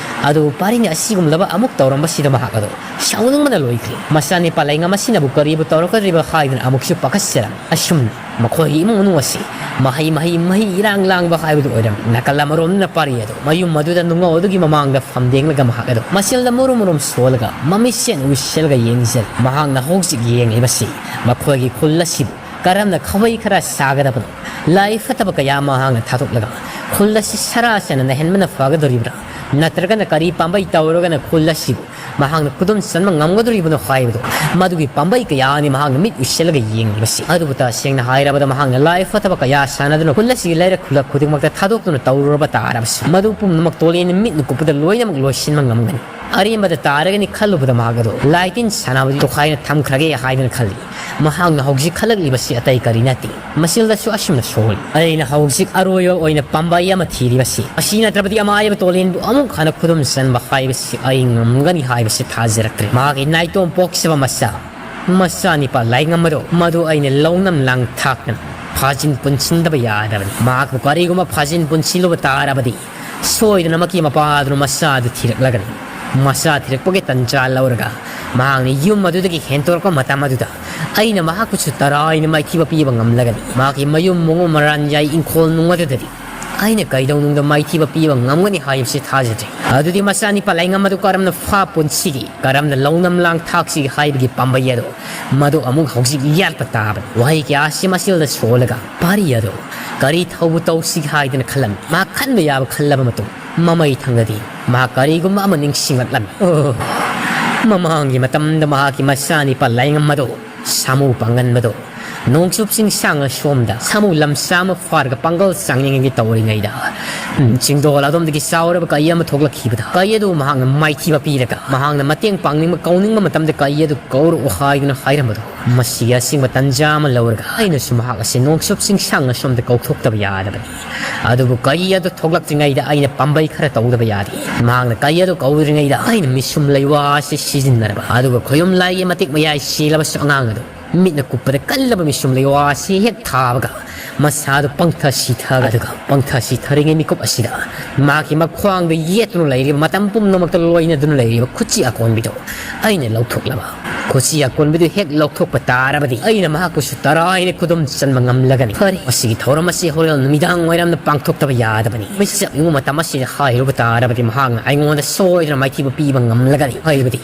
ꯑꯗꯨꯕꯨ ꯄꯥꯔꯤꯅ ꯑꯁꯤꯒꯨꯝꯂꯕ ꯑꯃꯨꯛ ꯇꯧꯔꯝꯕꯁꯤꯗ ꯃꯍꯥꯛ ꯑꯗꯨ ꯁꯥꯎꯅꯤꯡꯕꯅ ꯂꯣꯏꯈ꯭ꯔꯦ꯫ ꯃꯆꯥꯅꯤꯄꯥ ꯂꯩꯉꯝ ꯑꯁꯤꯅꯕꯨ ꯀꯔꯤꯕꯨ ꯇꯧꯔꯛꯀꯗꯧꯔꯤꯕ ꯍꯥꯏꯗꯨꯅ ꯑꯃꯨꯛꯁꯨ ꯄꯥꯈꯠꯆꯔꯝꯃꯤ꯫ ꯑꯁꯨꯝꯅ ꯃꯈꯣꯏꯒꯤ ꯏꯃꯨꯡ ꯃꯅꯨꯡ ꯑꯁꯤ ꯃꯍꯩ, ꯃꯍꯩ, ꯃꯍꯩ ꯏꯔꯥꯡ ꯂꯥꯡꯕ ꯍꯥꯏꯕꯗꯨ ꯑꯣꯏꯔꯝꯃꯤ꯫ ꯅꯥꯀꯜ ꯑꯃꯔꯣꯝꯗꯅ ꯄꯥꯔꯤ ꯑꯗꯨ ꯃꯌꯨꯝ ꯑꯗꯨꯗ ꯅꯨꯡꯉꯧ ꯑꯗꯨꯒꯤ ꯃꯃꯥꯡꯗ ꯐꯝꯗꯦꯡꯂꯒ ꯃꯍꯥꯛ ꯑꯗꯨ ꯃꯆꯤꯜꯗ ꯃꯨꯔꯨꯝ ꯃꯨꯔꯨꯝ ꯁꯣꯜꯂꯒ ꯃꯃꯤꯠꯁꯦꯟ ꯎꯏꯁꯤꯜꯂꯒ ꯌꯦꯡꯖꯔꯤ꯫ ꯃꯍꯥꯛꯅ ꯍꯧꯖꯤꯛ ꯌꯦꯡꯂꯤꯕꯁꯤ ꯃꯈꯣꯏꯒꯤ ꯈꯨꯜ ꯑꯁꯤꯕꯨ ꯀꯔꯝꯅ ꯈꯥꯕꯩ ꯈꯔ ꯁꯥꯒꯗꯕꯅꯣ, ꯂꯥꯏ ꯐꯠꯇꯕ ꯀꯌꯥ ꯃꯍꯥꯛꯅ ꯊꯥꯗꯣꯛꯂꯒ ꯈꯨꯜ ꯑꯁꯤ ꯁꯔꯥ ꯁꯦꯟꯅ ꯅꯩꯍꯟꯕꯅ ꯐꯒꯗꯧꯔꯤꯕ꯭ꯔꯥ? ꯅꯠꯇ꯭ꯔꯒꯅ ꯀꯔꯤ ꯄꯥꯝꯕꯩ ꯇꯧꯔꯒꯅ ꯈꯨꯜ ꯑꯁꯤꯕꯨ ꯃꯍꯥꯛꯅ ꯈꯨꯗꯨꯝ ꯆꯟꯕ ꯉꯝꯒꯗꯧꯔꯤꯕꯅꯣ ꯍꯥꯏꯕꯗꯨ, ꯃꯗꯨꯒꯤ ꯄꯥꯝꯕꯩ ꯀꯌꯥꯅꯤ ꯃꯍꯥꯛꯅ ꯃꯤꯠ ꯎꯏꯁꯤꯜꯂꯒ ꯌꯦꯡꯂꯤꯕꯁꯤ꯫ ꯑꯗꯨꯕꯨ ꯇꯁꯦꯡꯅ ꯍꯥꯏꯔꯕꯗ ꯃꯍꯥꯛꯅ ꯂꯥꯏ ꯐꯠꯇꯕ ꯀꯌꯥ ꯁꯥꯟꯅꯗꯨꯅ ꯈꯨꯜ ꯑꯁꯤꯒꯤ ꯂꯩꯔꯛ ꯈꯨꯜꯂꯛ ꯈꯨꯗꯤꯡꯃꯛꯇ ꯊꯥꯗꯣꯛꯇꯨꯅ ꯇꯧꯔꯨꯔꯕ ꯇꯥꯔꯕꯁꯨ, ꯃꯗꯨ ꯄꯨꯝꯅꯃꯛ ꯇꯣꯂꯦꯟꯅ ꯃꯤꯠꯅ ꯀꯨꯞꯄꯗ ꯂꯣꯏꯅꯃꯛ ꯂꯣꯏꯁꯤꯟꯕ ꯉꯝꯒꯅꯤ꯫ ꯑꯔꯦꯝꯕꯗ ꯇꯥꯔꯒꯅꯤ ꯈꯜꯂꯨꯕꯗ ꯃꯍꯥꯛ ꯑꯗꯨ ꯂꯥꯏꯇꯤꯟ ꯁꯥꯟꯅꯕꯗꯤ ꯇꯣꯈꯥꯏꯅ ꯊꯝꯈ꯭ꯔꯒꯦ ꯍꯥꯏꯗꯨꯅ ꯈꯜꯂꯤ꯫ ꯃꯍꯥꯛꯅ ꯍꯧꯖꯤꯛ ꯈꯜꯂꯛꯂꯤꯕꯁꯤ ꯑꯇꯩ ꯀꯔꯤ ꯅꯠꯇꯦ꯫ ꯃꯆꯤꯜꯗꯁꯨ ꯑꯁꯨꯝꯅ ꯁꯣꯜꯂꯤ, "ꯑꯩꯅ ꯍꯧꯖꯤꯛ ꯑꯔꯣꯏꯕ ꯑꯣꯏꯅ ꯄꯥꯝꯕꯩ ꯑꯃ ꯊꯤꯔꯤꯕꯁꯤ, ꯑꯁꯤ ꯅꯠꯇ꯭ꯔꯕꯗꯤ ꯑꯃꯥꯏꯕ ꯇꯣꯂꯦꯟꯕꯨ ꯑꯃꯨꯛ ꯍꯟꯅ ꯈꯨꯗꯨꯝ ꯆꯟꯕ ꯍꯥꯏꯕꯁꯤ ꯑꯩ ꯉꯝꯒꯅꯤ ꯍꯥꯏꯕꯁꯤ ꯊꯥꯖꯔꯛꯇ꯭ꯔꯦ꯫" ꯃꯍꯥꯛꯀꯤ ꯅꯥꯏꯇꯣꯝ ꯄꯣꯛꯆꯕ ꯃꯆꯥ, ꯃꯆꯥꯅꯤꯄꯥ ꯂꯥꯏꯉꯝ ꯑꯗꯣ, ꯃꯗꯨ ꯑꯩꯅ ꯂꯧꯅꯝ ꯂꯥꯡꯊꯥꯛꯇꯅ ꯐꯥꯖꯤꯟ ꯄꯨꯟꯁꯤꯟꯗꯕ ꯌꯥꯗꯕꯅꯤ꯫ ꯃꯍꯥꯛꯄꯨ ꯀꯔꯤꯒꯨꯝꯕ ꯐꯥꯖꯤꯟ ꯄꯨꯟꯁꯤꯜꯂꯨꯕ ꯇꯥꯔꯕꯗꯤ, ꯁꯣꯏꯗꯅꯃꯛꯀꯤ ꯃꯄꯥ ꯑꯗꯨꯅ ꯃꯆꯥ ꯑꯗꯨ ꯊꯤꯔꯛꯂꯒꯅꯤ꯫ ꯃꯆꯥ ꯊꯤꯔꯛꯄꯒꯤ ꯇꯟꯖꯥ ꯂꯧꯔꯒ ꯃꯍꯥꯛꯅ ꯌꯨꯝ ꯑꯗꯨꯗꯒꯤ ꯍꯦꯟꯇꯣꯔꯛꯄ ꯃꯇꯝ ꯑꯗꯨꯗ, ꯑꯩꯅ ꯃꯍꯥꯛꯄꯨꯁꯨ ꯇꯔꯥꯏꯅ ꯃꯥꯏꯊꯤꯕ ꯄꯤꯕ ꯉꯝꯂꯒꯅꯤ꯫ ꯃꯍꯥꯛꯀꯤ ꯃꯌꯨꯝ ꯃꯉꯨ ꯃꯔꯥꯟ ꯌꯥꯏ ꯏꯪꯈꯣꯜ ꯅꯨꯡ ꯑꯗꯨꯗꯗꯤ ꯑꯩꯅ ꯀꯩꯗꯧꯅꯨꯡꯗ ꯃꯥꯏꯊꯤꯕ ꯄꯤꯕ ꯉꯝꯒꯅꯤ ꯍꯥꯏꯕꯁꯤ ꯊꯥꯖꯗ꯭ꯔꯦ꯫ ꯑꯗꯨꯗꯤ ꯃꯆꯥꯅꯤꯄꯥ ꯂꯥꯏꯉꯝ ꯑꯗꯨ ꯀꯔꯝꯅ ꯐꯥ ꯄꯨꯟꯁꯤꯒꯦ, ꯀꯔꯝꯅ ꯂꯧꯅꯝ ꯂꯥꯡ ꯊꯥꯛꯁꯤꯒꯦ ꯍꯥꯏꯕꯒꯤ ꯄꯥꯝꯕꯩ ꯑꯗꯨ, ꯃꯗꯨ ꯑꯃꯨꯛ ꯍꯧꯖꯤꯛ ꯌꯥꯠꯄ ꯇꯥꯕꯅꯤ꯫ ꯋꯥꯍꯩ ꯀꯌꯥ ꯑꯁꯤ ꯃꯆꯤꯜꯗ ꯁꯣꯜꯂꯒ ꯄꯥꯔꯤ ꯑꯗꯨ ꯀꯔꯤ ꯊꯧꯕꯨ ꯇꯧꯁꯤꯒꯦ ꯍꯥꯏꯗꯅ ꯈꯜꯂꯝꯃꯤ꯫ ꯃꯍꯥꯛ ꯈꯟꯕ ꯌꯥꯕ ꯈꯜꯂꯕ ꯃꯇꯨꯡ, ꯃꯃꯩ ꯊꯪꯗꯗꯤ ꯃꯍꯥꯛ ꯀꯔꯤꯒꯨꯝꯕ ꯑꯃ ꯅꯤꯡꯁꯤꯡꯂꯛꯂꯝꯃꯤ꯫ ꯑꯣ, ꯃꯃꯥꯡꯒꯤ ꯃꯇꯝꯗ ꯃꯍꯥꯛꯀꯤ ꯃꯆꯥꯅꯤꯄꯥ ꯂꯥꯏꯉꯝ ꯑꯗꯨ, ꯁꯥꯃꯨ ꯄꯥꯡꯒꯟꯕꯗꯨ, ꯅꯣꯡꯆꯨꯞ ꯆꯤꯡꯁꯥꯡ ꯑꯁꯣꯝꯗ ꯁꯥꯃꯨ ꯂꯝꯁꯥ ꯑꯃ ꯐꯥꯔꯒ ꯄꯥꯡꯒꯜ ꯆꯥꯡꯌꯦꯡꯒꯤ ꯇꯧꯔꯤꯉꯩꯗ, ꯎꯝ, ꯆꯤꯡꯗꯣꯜ ꯑꯗꯣꯝꯗꯒꯤ ꯆꯥꯎꯔꯕ ꯀꯩ ꯑꯃ ꯊꯣꯛꯂꯛꯈꯤꯕꯗ, ꯀꯩ ꯑꯗꯨ ꯃꯍꯥꯛꯅ ꯃꯥꯏꯊꯤꯕ ꯄꯤꯔꯒ, ꯃꯍꯥꯛꯅ ꯃꯇꯦꯡ ꯄꯥꯡꯅꯤꯡꯕ, ꯀꯧꯅꯤꯡꯕ ꯃꯇꯝꯗ ꯀꯩ ꯑꯗꯨ ꯀꯧꯔꯛꯑꯣ ꯍꯥꯏꯗꯨꯅ ꯍꯥꯏꯔꯝꯕꯗꯣ, ꯃꯁꯤꯒꯤ ꯑꯁꯤꯡꯕ ꯇꯟꯖꯥ ꯑꯃ ꯂꯧꯔꯒ ꯑꯩꯅꯁꯨ ꯃꯍꯥꯛ ꯑꯁꯤ ꯅꯣꯡꯆꯨꯞ ꯆꯤꯡꯁꯥꯡ ꯑꯁꯣꯝꯗ ꯀꯧꯊꯣꯛꯇꯕ ꯌꯥꯗꯕꯅꯤ꯫ ꯑꯗꯨꯕꯨ ꯀꯩ ꯑꯗꯨ ꯊꯣꯛꯂꯛꯇ꯭ꯔꯤꯉꯩꯗ ꯑꯩꯅ ꯄꯥꯝꯕꯩ ꯈꯔ ꯇꯧꯗꯕ ꯌꯥꯗꯦ꯫ ꯃꯍꯥꯛꯅ ꯀꯩ ꯑꯗꯨ ꯀꯧꯗ꯭ꯔꯤꯉꯩꯗ ꯑꯩꯅ ꯃꯤꯁꯨꯝ ꯂꯩꯋꯥ ꯑꯁꯤ ꯁꯤꯖꯤꯟꯅꯔꯕ, ꯑꯗꯨꯒ ꯈꯣꯌꯨꯝ ꯂꯥꯏꯒꯤ ꯃꯇꯤꯛ ꯃꯌꯥꯏ ꯆꯦꯜꯂꯕꯁꯨ ꯑꯉꯥꯡ ꯑꯗꯨ ꯃꯤꯠꯅ ꯀꯨꯞꯄꯗ ꯀꯜꯂꯕ ꯃꯤꯁꯨꯝ ꯂꯩꯋꯥ ꯑꯁꯤ ꯍꯦꯛ ꯊꯥꯕꯒ, ꯃꯁꯥꯗꯨ ꯄꯪꯊ ꯁꯤꯊ, ꯑꯗꯨꯒ ꯄꯪꯊ ꯁꯤꯊꯔꯤꯉꯩ ꯃꯤꯀꯨꯞ ꯑꯁꯤꯗ ꯃꯍꯥꯛꯀꯤ ꯃꯈ꯭ꯋꯥꯡꯗ ꯌꯦꯠꯇꯨꯅ ꯂꯩꯔꯤꯕ, ꯃꯇꯝ ꯄꯨꯝꯅꯃꯛꯇ ꯂꯣꯏꯅꯗꯨꯅ ꯂꯩꯔꯤꯕ ꯈꯨꯠꯆꯤ ꯑꯀꯣꯟꯕꯤꯗꯨ ꯑꯩꯅ ꯂꯧꯊꯣꯛꯂꯕ꯫ ꯈꯨꯠꯆꯤ ꯑꯀꯣꯟꯕꯤꯗꯨ ꯍꯦꯛ ꯂꯧꯊꯣꯛꯄ ꯇꯥꯔꯕꯗꯤ ꯑꯩꯅ ꯃꯍꯥꯛꯄꯨꯁꯨ ꯇꯔꯥꯏꯅ ꯈꯨꯗꯨꯝ ꯆꯟꯕ ꯉꯝꯂꯒꯅꯤ꯫ ꯐꯔꯦ, ꯃꯁꯤꯒꯤ ꯊꯧꯔꯝ ꯑꯁꯤ ꯍꯣꯔꯦꯟ ꯅꯨꯃꯤꯗꯥꯡ ꯋꯥꯏꯔꯝꯗ ꯄꯥꯡꯊꯣꯛꯇꯕ ꯌꯥꯗꯕꯅꯤ꯫ ꯃꯤꯁꯛ ꯌꯨꯝꯕ ꯃꯇꯝ ꯑꯁꯤꯗ ꯍꯥꯏꯔꯨꯕ ꯇꯥꯔꯕꯗꯤ ꯃꯍꯥꯛꯅ ꯑꯩꯉꯣꯟꯗ ꯁꯣꯏꯗꯅ ꯃꯥꯏꯊꯤꯕ ꯄꯤꯕ ꯉꯝꯂꯒꯅꯤ꯫ ꯍꯥꯏꯕꯗꯤ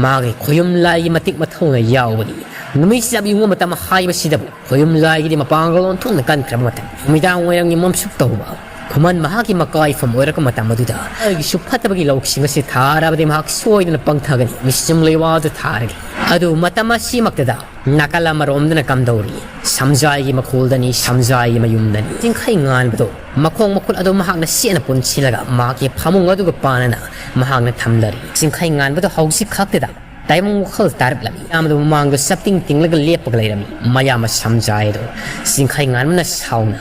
ꯃꯥꯒꯤ ꯈꯣꯌꯨꯝ ꯂꯥꯏꯒꯤ ꯃꯇꯤꯛ ꯃꯊꯧꯅ ꯌꯥꯎꯕꯅꯤ꯫ ꯅꯨꯃꯤꯠ ꯆꯞ ꯌꯨꯡꯕ ꯃꯇꯝ ꯍꯥꯏꯕꯁꯤꯗꯕꯨ ꯈꯣꯌꯨꯝ ꯂꯥꯏꯒꯤꯗꯤ ꯃꯄꯥꯡꯒꯜ ꯑꯣꯟꯊꯣꯛꯅ ꯀꯟꯈ꯭ꯔꯕ ꯃꯇꯝ, ꯅꯨꯃꯤꯗꯥꯡ ꯋꯥꯏꯔꯝꯒꯤ ꯃꯝꯁꯨꯛ ꯇꯧꯕ ꯈꯨꯃꯟ ꯃꯍꯥꯛꯀꯤ ꯃꯀꯥꯏꯐꯝ ꯑꯣꯏꯔꯛꯄ ꯃꯇꯝ ꯑꯗꯨꯗ ꯑꯩꯒꯤꯁꯨ ꯐꯠꯇꯕꯒꯤ ꯂꯧꯁꯤꯡ ꯑꯁꯤ ꯊꯥꯔꯕꯗꯤ ꯃꯍꯥꯛ ꯁꯣꯏꯗꯅ ꯄꯪꯊꯒꯅꯤ꯫ ꯃꯤꯁꯨꯝ ꯂꯩꯋꯥꯗꯨ ꯊꯥꯔꯒꯦ꯫ ꯑꯗꯨ ꯃꯇꯝ ꯑꯁꯤꯃꯛꯇꯗ ꯅꯥꯀꯜ ꯑꯃꯔꯣꯝꯗꯅ ꯀꯝꯗꯧꯔꯤ? ꯁꯝꯖꯥꯏꯒꯤ ꯃꯈꯣꯜꯗꯅꯤ, ꯁꯝꯖꯥꯏꯒꯤ ꯃꯌꯨꯝꯗꯅꯤ꯫ ꯆꯤꯡꯈꯩ ꯉꯥꯟꯕꯗꯣ ꯃꯈꯣꯡ ꯃꯈꯨꯠ ꯑꯗꯨ ꯃꯍꯥꯛꯅ ꯁꯦꯠꯅ ꯄꯨꯟꯁꯤꯜꯂꯒ ꯃꯍꯥꯛꯀꯤ ꯐꯃꯨꯡ ꯑꯗꯨꯒ ꯄꯥꯟꯅꯅ ꯃꯍꯥꯛꯅ ꯊꯝꯂꯔꯤ꯫ ꯆꯤꯡꯈꯩ ꯉꯥꯟꯕꯗꯣ ꯍꯧꯖꯤꯛ ꯈꯛꯇꯗ ꯇꯥꯏꯕꯪ ꯋꯥꯈꯜ ꯇꯥꯔꯛꯂꯝꯃꯤ꯫ ꯃꯌꯥꯝꯗꯨ ꯃꯃꯥꯡꯗ ꯆꯞꯇꯤꯡ ꯇꯤꯡꯂꯒ ꯂꯦꯞꯄꯒ ꯂꯩꯔꯝꯃꯤ꯫ ꯃꯌꯥꯝꯕ ꯁꯝꯖꯥꯏ ꯑꯗꯨ ꯆꯤꯡꯈꯩ ꯉꯥꯟꯕꯅ ꯁꯥꯎꯅ,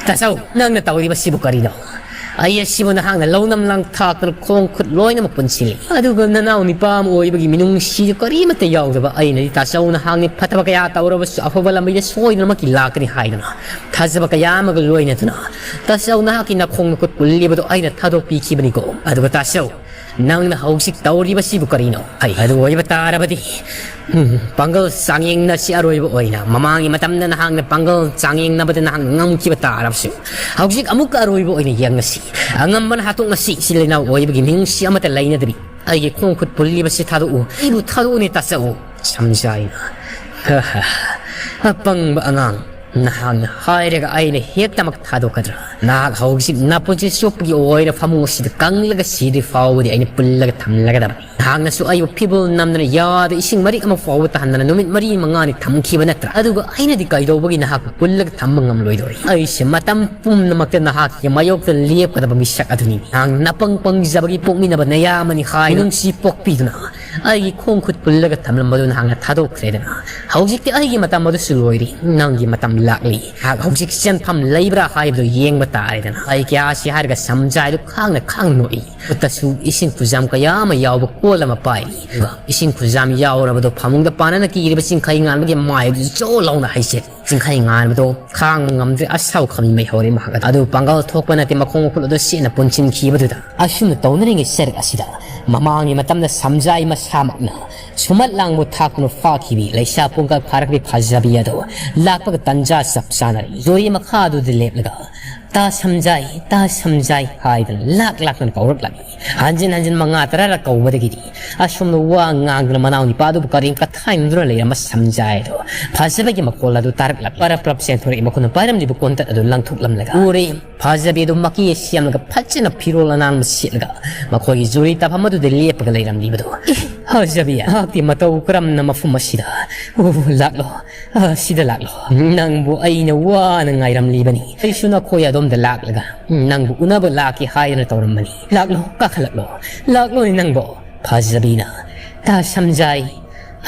"ꯇꯥꯆꯧ, ꯅꯪꯅ ꯇꯧꯔꯤꯕꯁꯤꯕꯨ ꯀꯔꯤꯅꯣ? ꯑꯩ ꯑꯁꯤꯕꯨ ꯅꯍꯥꯛꯅ ꯂꯧꯅꯝ ꯂꯥꯡꯊꯥꯛꯇꯨꯅ ꯈꯣꯡ ꯈꯨꯠ ꯂꯣꯏꯅꯃꯛ ꯄꯨꯟꯁꯤꯜꯂꯤ꯫ ꯑꯗꯨꯒ ꯅꯅꯥꯎ ꯅꯤꯄꯥ ꯑꯃ ꯑꯣꯏꯕꯒꯤ ꯃꯤꯅꯨꯡꯁꯤꯁꯨ ꯀꯔꯤꯃꯠꯇ ꯌꯥꯎꯗꯕ ꯑꯩꯅꯗꯤ ꯇꯥꯆꯧ ꯅꯍꯥꯛꯅ ꯐꯠꯇꯕ ꯀꯌꯥ ꯇꯧꯔꯕꯁꯨ ꯑꯐꯕ ꯂꯝꯕꯤꯗ ꯁꯣꯏꯗꯅꯃꯛꯀꯤ ꯂꯥꯛꯀꯅꯤ ꯍꯥꯏꯗꯨꯅ ꯊꯥꯖꯕ ꯀꯌꯥ ꯑꯃꯒ ꯂꯣꯏꯅꯗꯨꯅ ꯇꯥꯆꯧ ꯅꯍꯥꯛꯀꯤ ꯅꯈꯣꯡ ꯅꯈꯨꯠ ꯄꯨꯜꯂꯤꯕꯗꯣ ꯑꯩꯅ ꯊꯥꯗꯣꯛꯄꯤꯈꯤꯕꯅꯤꯀꯣ꯫ ꯑꯗꯨꯒ ꯇꯥꯆꯧ, ꯅꯪꯅ ꯍꯧꯖꯤꯛ ꯇꯧꯔꯤꯕꯁꯤꯕꯨ ꯀꯔꯤꯅꯣ? ꯍꯩ, ꯑꯗꯨ ꯑꯣꯏꯕ ꯇꯥꯔꯕꯗꯤ, ꯎꯝ, ꯄꯥꯡꯒꯜ ꯆꯥꯡꯌꯦꯡꯅ ꯑꯁꯤ ꯑꯔꯣꯏꯕ ꯑꯣꯏꯅ ꯃꯃꯥꯡꯒꯤ ꯃꯇꯝꯗ ꯅꯍꯥꯛꯅ ꯄꯥꯡꯒꯜ ꯆꯥꯡꯌꯦꯡꯅꯕꯗ ꯅꯍꯥꯛꯅ ꯉꯝꯈꯤꯕ ꯇꯥꯔꯕꯁꯨ, ꯍꯧꯖꯤꯛ ꯑꯃꯨꯛꯀ ꯑꯔꯣꯏꯕ ꯑꯣꯏꯅ ꯌꯦꯡꯉꯁꯤ꯫ ꯑꯉꯝꯕꯅ ꯍꯥꯠꯇꯣꯛꯅꯁꯤ꯫ ꯏꯆꯤꯜ ꯏꯅꯥꯎ ꯑꯣꯏꯕꯒꯤ ꯃꯤꯅꯨꯡꯁꯤ ꯑꯃꯠꯇ ꯂꯩꯅꯗꯕꯤ ꯑꯩꯒꯤ ꯈꯣꯡ ꯈꯨꯠ ꯄꯨꯜꯂꯤꯕꯁꯤ ꯊꯥꯗꯣꯛꯎ꯫ ꯑꯩꯕꯨ ꯊꯥꯗꯣꯛꯎꯅꯦ ꯇꯥꯆꯧ꯫ ꯁꯝꯖꯥꯏꯅ, "ꯍ ꯍ, ꯑꯄꯪꯕ ꯑꯉꯥꯡ, ꯅꯍꯥꯛꯅ ꯍꯥꯏꯔꯒ ꯑꯩꯅ ꯍꯦꯛꯇꯃꯛ ꯊꯥꯗꯣꯛꯀꯗ꯭ꯔꯥ? ꯅꯍꯥꯛ ꯍꯧꯖꯤꯛ ꯅꯄꯨꯟꯁꯤ ꯆꯨꯞꯄꯒꯤ ꯑꯣꯏꯅ ꯐꯃꯨꯡ ꯑꯁꯤꯗ ꯀꯪꯂꯒ ꯁꯤꯗ꯭ꯔꯤ ꯐꯥꯎꯕꯗꯤ ꯑꯩꯅ ꯄꯨꯜꯂꯒ ꯊꯝꯂꯒꯗꯕꯅꯤ꯫ ꯅꯍꯥꯛꯅꯁꯨ ꯑꯩꯕꯨ ꯐꯤꯕꯣꯜ ꯅꯝꯗꯅ ꯌꯥꯗ ꯏꯁꯤꯡ ꯃꯔꯤꯛ ꯑꯃ ꯐꯥꯎꯕ ꯇꯥꯍꯟꯗꯅ ꯅꯨꯃꯤꯠ ꯃꯔꯤ ꯃꯉꯥꯅꯤ ꯊꯝꯈꯤꯕ ꯅꯠꯇ꯭ꯔꯥ? ꯑꯗꯨꯒ ꯑꯩꯅꯗꯤ ꯀꯩꯗꯧꯕꯒꯤ ꯅꯍꯥꯛꯄꯨ ꯄꯨꯜꯂꯒ ꯊꯝꯕ ꯉꯝꯂꯣꯏꯗꯧꯔꯤ? ꯑꯩꯁꯦ ꯃꯇꯝ ꯄꯨꯝꯅꯃꯛꯇ ꯅꯍꯥꯛꯀꯤ ꯃꯥꯌꯣꯛꯇ ꯂꯦꯞꯀꯗꯕ ꯃꯤꯁꯛ ꯑꯗꯨꯅꯤ꯫ ꯅꯍꯥꯛ ꯅꯄꯪ ꯄꯪꯖꯕꯒꯤ ꯄꯣꯛꯃꯤꯟꯅꯕ ꯅꯌꯥꯝꯕꯅꯤ ꯍꯥꯏ ꯅꯨꯡꯁꯤ ꯄꯣꯛꯄꯤꯗꯨꯅ ꯑꯩꯒꯤ ꯈꯣꯡ ꯈꯨꯠ ꯄꯨꯜꯂꯒ ꯊꯝꯂꯝꯕꯗꯨ ꯅꯍꯥꯛꯅ ꯊꯥꯗꯣꯛꯈ꯭ꯔꯦꯗꯅ꯫ ꯍꯧꯖꯤꯛꯇꯤ ꯑꯩꯒꯤ ꯃꯇꯝ ꯑꯗꯨꯁꯨ ꯂꯣꯏꯔꯤ, ꯅꯪꯒꯤ ꯃꯇꯝ ꯂꯥꯛꯂꯤ꯫ ꯅꯍꯥꯛ ꯍꯧꯖꯤꯛ ꯆꯦꯟꯐꯝ ꯂꯩꯕ꯭ꯔꯥ ꯍꯥꯏꯕꯗꯨ ꯌꯦꯡꯕ ꯇꯥꯔꯦꯗꯅ꯫ ꯑꯩ ꯀꯌꯥꯁꯤ ꯍꯥꯏꯔꯒ ꯁꯝꯖꯥꯏꯗꯨ ꯈꯥꯡꯅ ꯈꯥꯡ ꯅꯣꯛꯏ꯫ ꯈꯨꯠꯇꯁꯨ ꯏꯁꯤꯡ ꯈꯨꯖꯥꯝ ꯀꯌꯥ ꯑꯃ ꯌꯥꯎꯕ ꯀꯣꯜ ꯑꯃ ꯄꯥꯏꯔꯤ꯫ ꯑꯗꯨꯒ ꯏꯁꯤꯡ ꯈꯨꯖꯥꯝ ꯌꯥꯎꯔꯕꯗꯨ ꯐꯃꯨꯡꯗ ꯄꯥꯟꯅꯅ ꯀꯤꯔꯤꯕ ꯆꯤꯡꯈꯩ ꯉꯥꯟꯕꯒꯤ ꯃꯥꯏ ꯑꯗꯨ ꯖꯣ ꯂꯥꯎꯅ ꯍꯩꯖꯔꯤ꯫ ꯆꯤꯡꯈꯩ ꯉꯥꯟꯕꯗꯣ ꯈꯥꯡꯕ ꯉꯝꯗ꯭ꯔꯦ, ꯑꯁꯥꯎ ꯈꯝꯃꯩ ꯍꯧꯔꯦ ꯃꯍꯥꯛ ꯑꯗꯨ꯫ ꯑꯗꯨ ꯄꯥꯡꯒꯜ ꯊꯣꯛꯄ ꯅꯠꯇꯦ, ꯃꯈꯣꯡ ꯃꯈꯨꯠ ꯑꯗꯨ ꯁꯦꯠꯅ ꯄꯨꯟꯁꯤꯟꯈꯤꯕꯗꯨꯗ꯫ ꯑꯁꯨꯝꯅ ꯇꯧꯅꯔꯤꯉꯩ ꯁꯔꯨꯛ ꯑꯁꯤꯗ ꯃꯃꯥꯡꯒꯤ ꯃꯇꯝꯗ ꯁꯝꯖꯥꯏ ꯃꯁꯥꯃꯛꯅ ꯁꯨꯃꯠ ꯂꯥꯡꯕꯨ ꯊꯥꯛꯇꯨꯅ ꯐꯥꯈꯤꯕꯤ ꯂꯩꯁꯥ ꯄꯨꯡꯀꯛ ꯐꯥꯔꯛꯄꯤ ꯐꯖꯕꯤ ꯑꯗꯨ ꯂꯥꯛꯄꯒ ꯇꯟꯖꯥ ꯆꯞ ꯆꯥꯅꯔꯦ꯫ ꯖꯨꯔꯤ ꯃꯈꯥ ꯑꯗꯨꯗ ꯂꯦꯞꯂꯒ "ꯇꯥ ꯁꯝꯖꯥꯏ, ꯇꯥ ꯁꯝꯖꯥꯏ" ꯍꯥꯏꯗꯨꯅ ꯂꯥꯛ ꯂꯥꯛꯇꯅ ꯀꯧꯔꯛꯂꯝꯃꯤ꯫ ꯍꯟꯖꯤꯟ ꯍꯟꯖꯤꯟ ꯃꯉꯥ ꯇꯔꯥꯔꯛ ꯀꯧꯕꯗꯒꯤꯗꯤ ꯑꯁꯣꯝꯗ ꯋꯥ ꯉꯥꯡꯗꯨꯅ ꯃꯅꯥꯎ ꯅꯤꯄꯥꯗꯨꯕꯨ ꯀꯔꯦꯝ ꯀꯊꯥꯏꯅꯗꯨꯅ ꯂꯩꯔꯝꯕ ꯁꯝꯖꯥꯏ ꯑꯗꯣ ꯐꯖꯕꯒꯤ ꯃꯈꯣꯜ ꯑꯗꯨ ꯇꯥꯔꯛꯂꯝꯃꯤ꯫ ꯄꯔꯞ ꯄꯔꯞ ꯆꯦꯟꯊꯣꯔꯛꯏ, ꯃꯈꯨꯠꯅ ꯄꯥꯏꯔꯝꯂꯤꯕ ꯀꯣꯟꯇꯠ ꯑꯗꯨ ꯂꯪꯊꯣꯛꯂꯝꯂꯒ ꯎꯔꯦ꯫ ꯐꯖꯕꯤ ꯑꯗꯨ ꯃꯀꯤ ꯁꯦꯝꯂꯒ ꯐꯖꯅ ꯐꯤꯔꯣꯜ ꯑꯅꯥꯟꯕ ꯁꯦꯠꯂꯒ ꯃꯈꯣꯏꯒꯤ ꯖꯨꯔꯤ ꯇꯥꯐꯝ ꯑꯗꯨꯗ ꯂꯦꯞꯄꯒ ꯂꯩꯔꯝꯂꯤꯕꯗꯣ꯫ "ꯑꯦ, ꯐꯖꯕꯤ, ꯅꯍꯥꯛꯇꯤ ꯃꯇꯧ ꯀꯔꯝꯅ ꯃꯐꯝ ꯑꯁꯤꯗ? ꯑꯣ, ꯂꯥꯛꯂꯣ, ꯑ, ꯁꯤꯗ ꯂꯥꯛꯂꯣ꯫ ꯅꯪꯕꯨ ꯑꯩꯅ ꯋꯥꯅ ꯉꯥꯏꯔꯝꯂꯤꯕꯅꯤ꯫ ꯑꯩꯁꯨ ꯅꯈꯣꯏ ꯑꯗꯣꯝꯗ ꯂꯥꯛꯂꯒ ꯅꯪꯕꯨ ꯎꯅꯕ ꯂꯥꯛꯀꯦ ꯍꯥꯏꯗꯅ ꯇꯧꯔꯝꯕꯅꯤ꯫ ꯂꯥꯛꯂꯣ, ꯀꯥꯈꯠꯂꯛꯂꯣ꯫ ꯂꯥꯛꯂꯣꯅꯦ ꯅꯪꯕꯣ꯫" ꯐꯖꯕꯤꯅ, "ꯇꯥ ꯁꯝꯖꯥꯏ,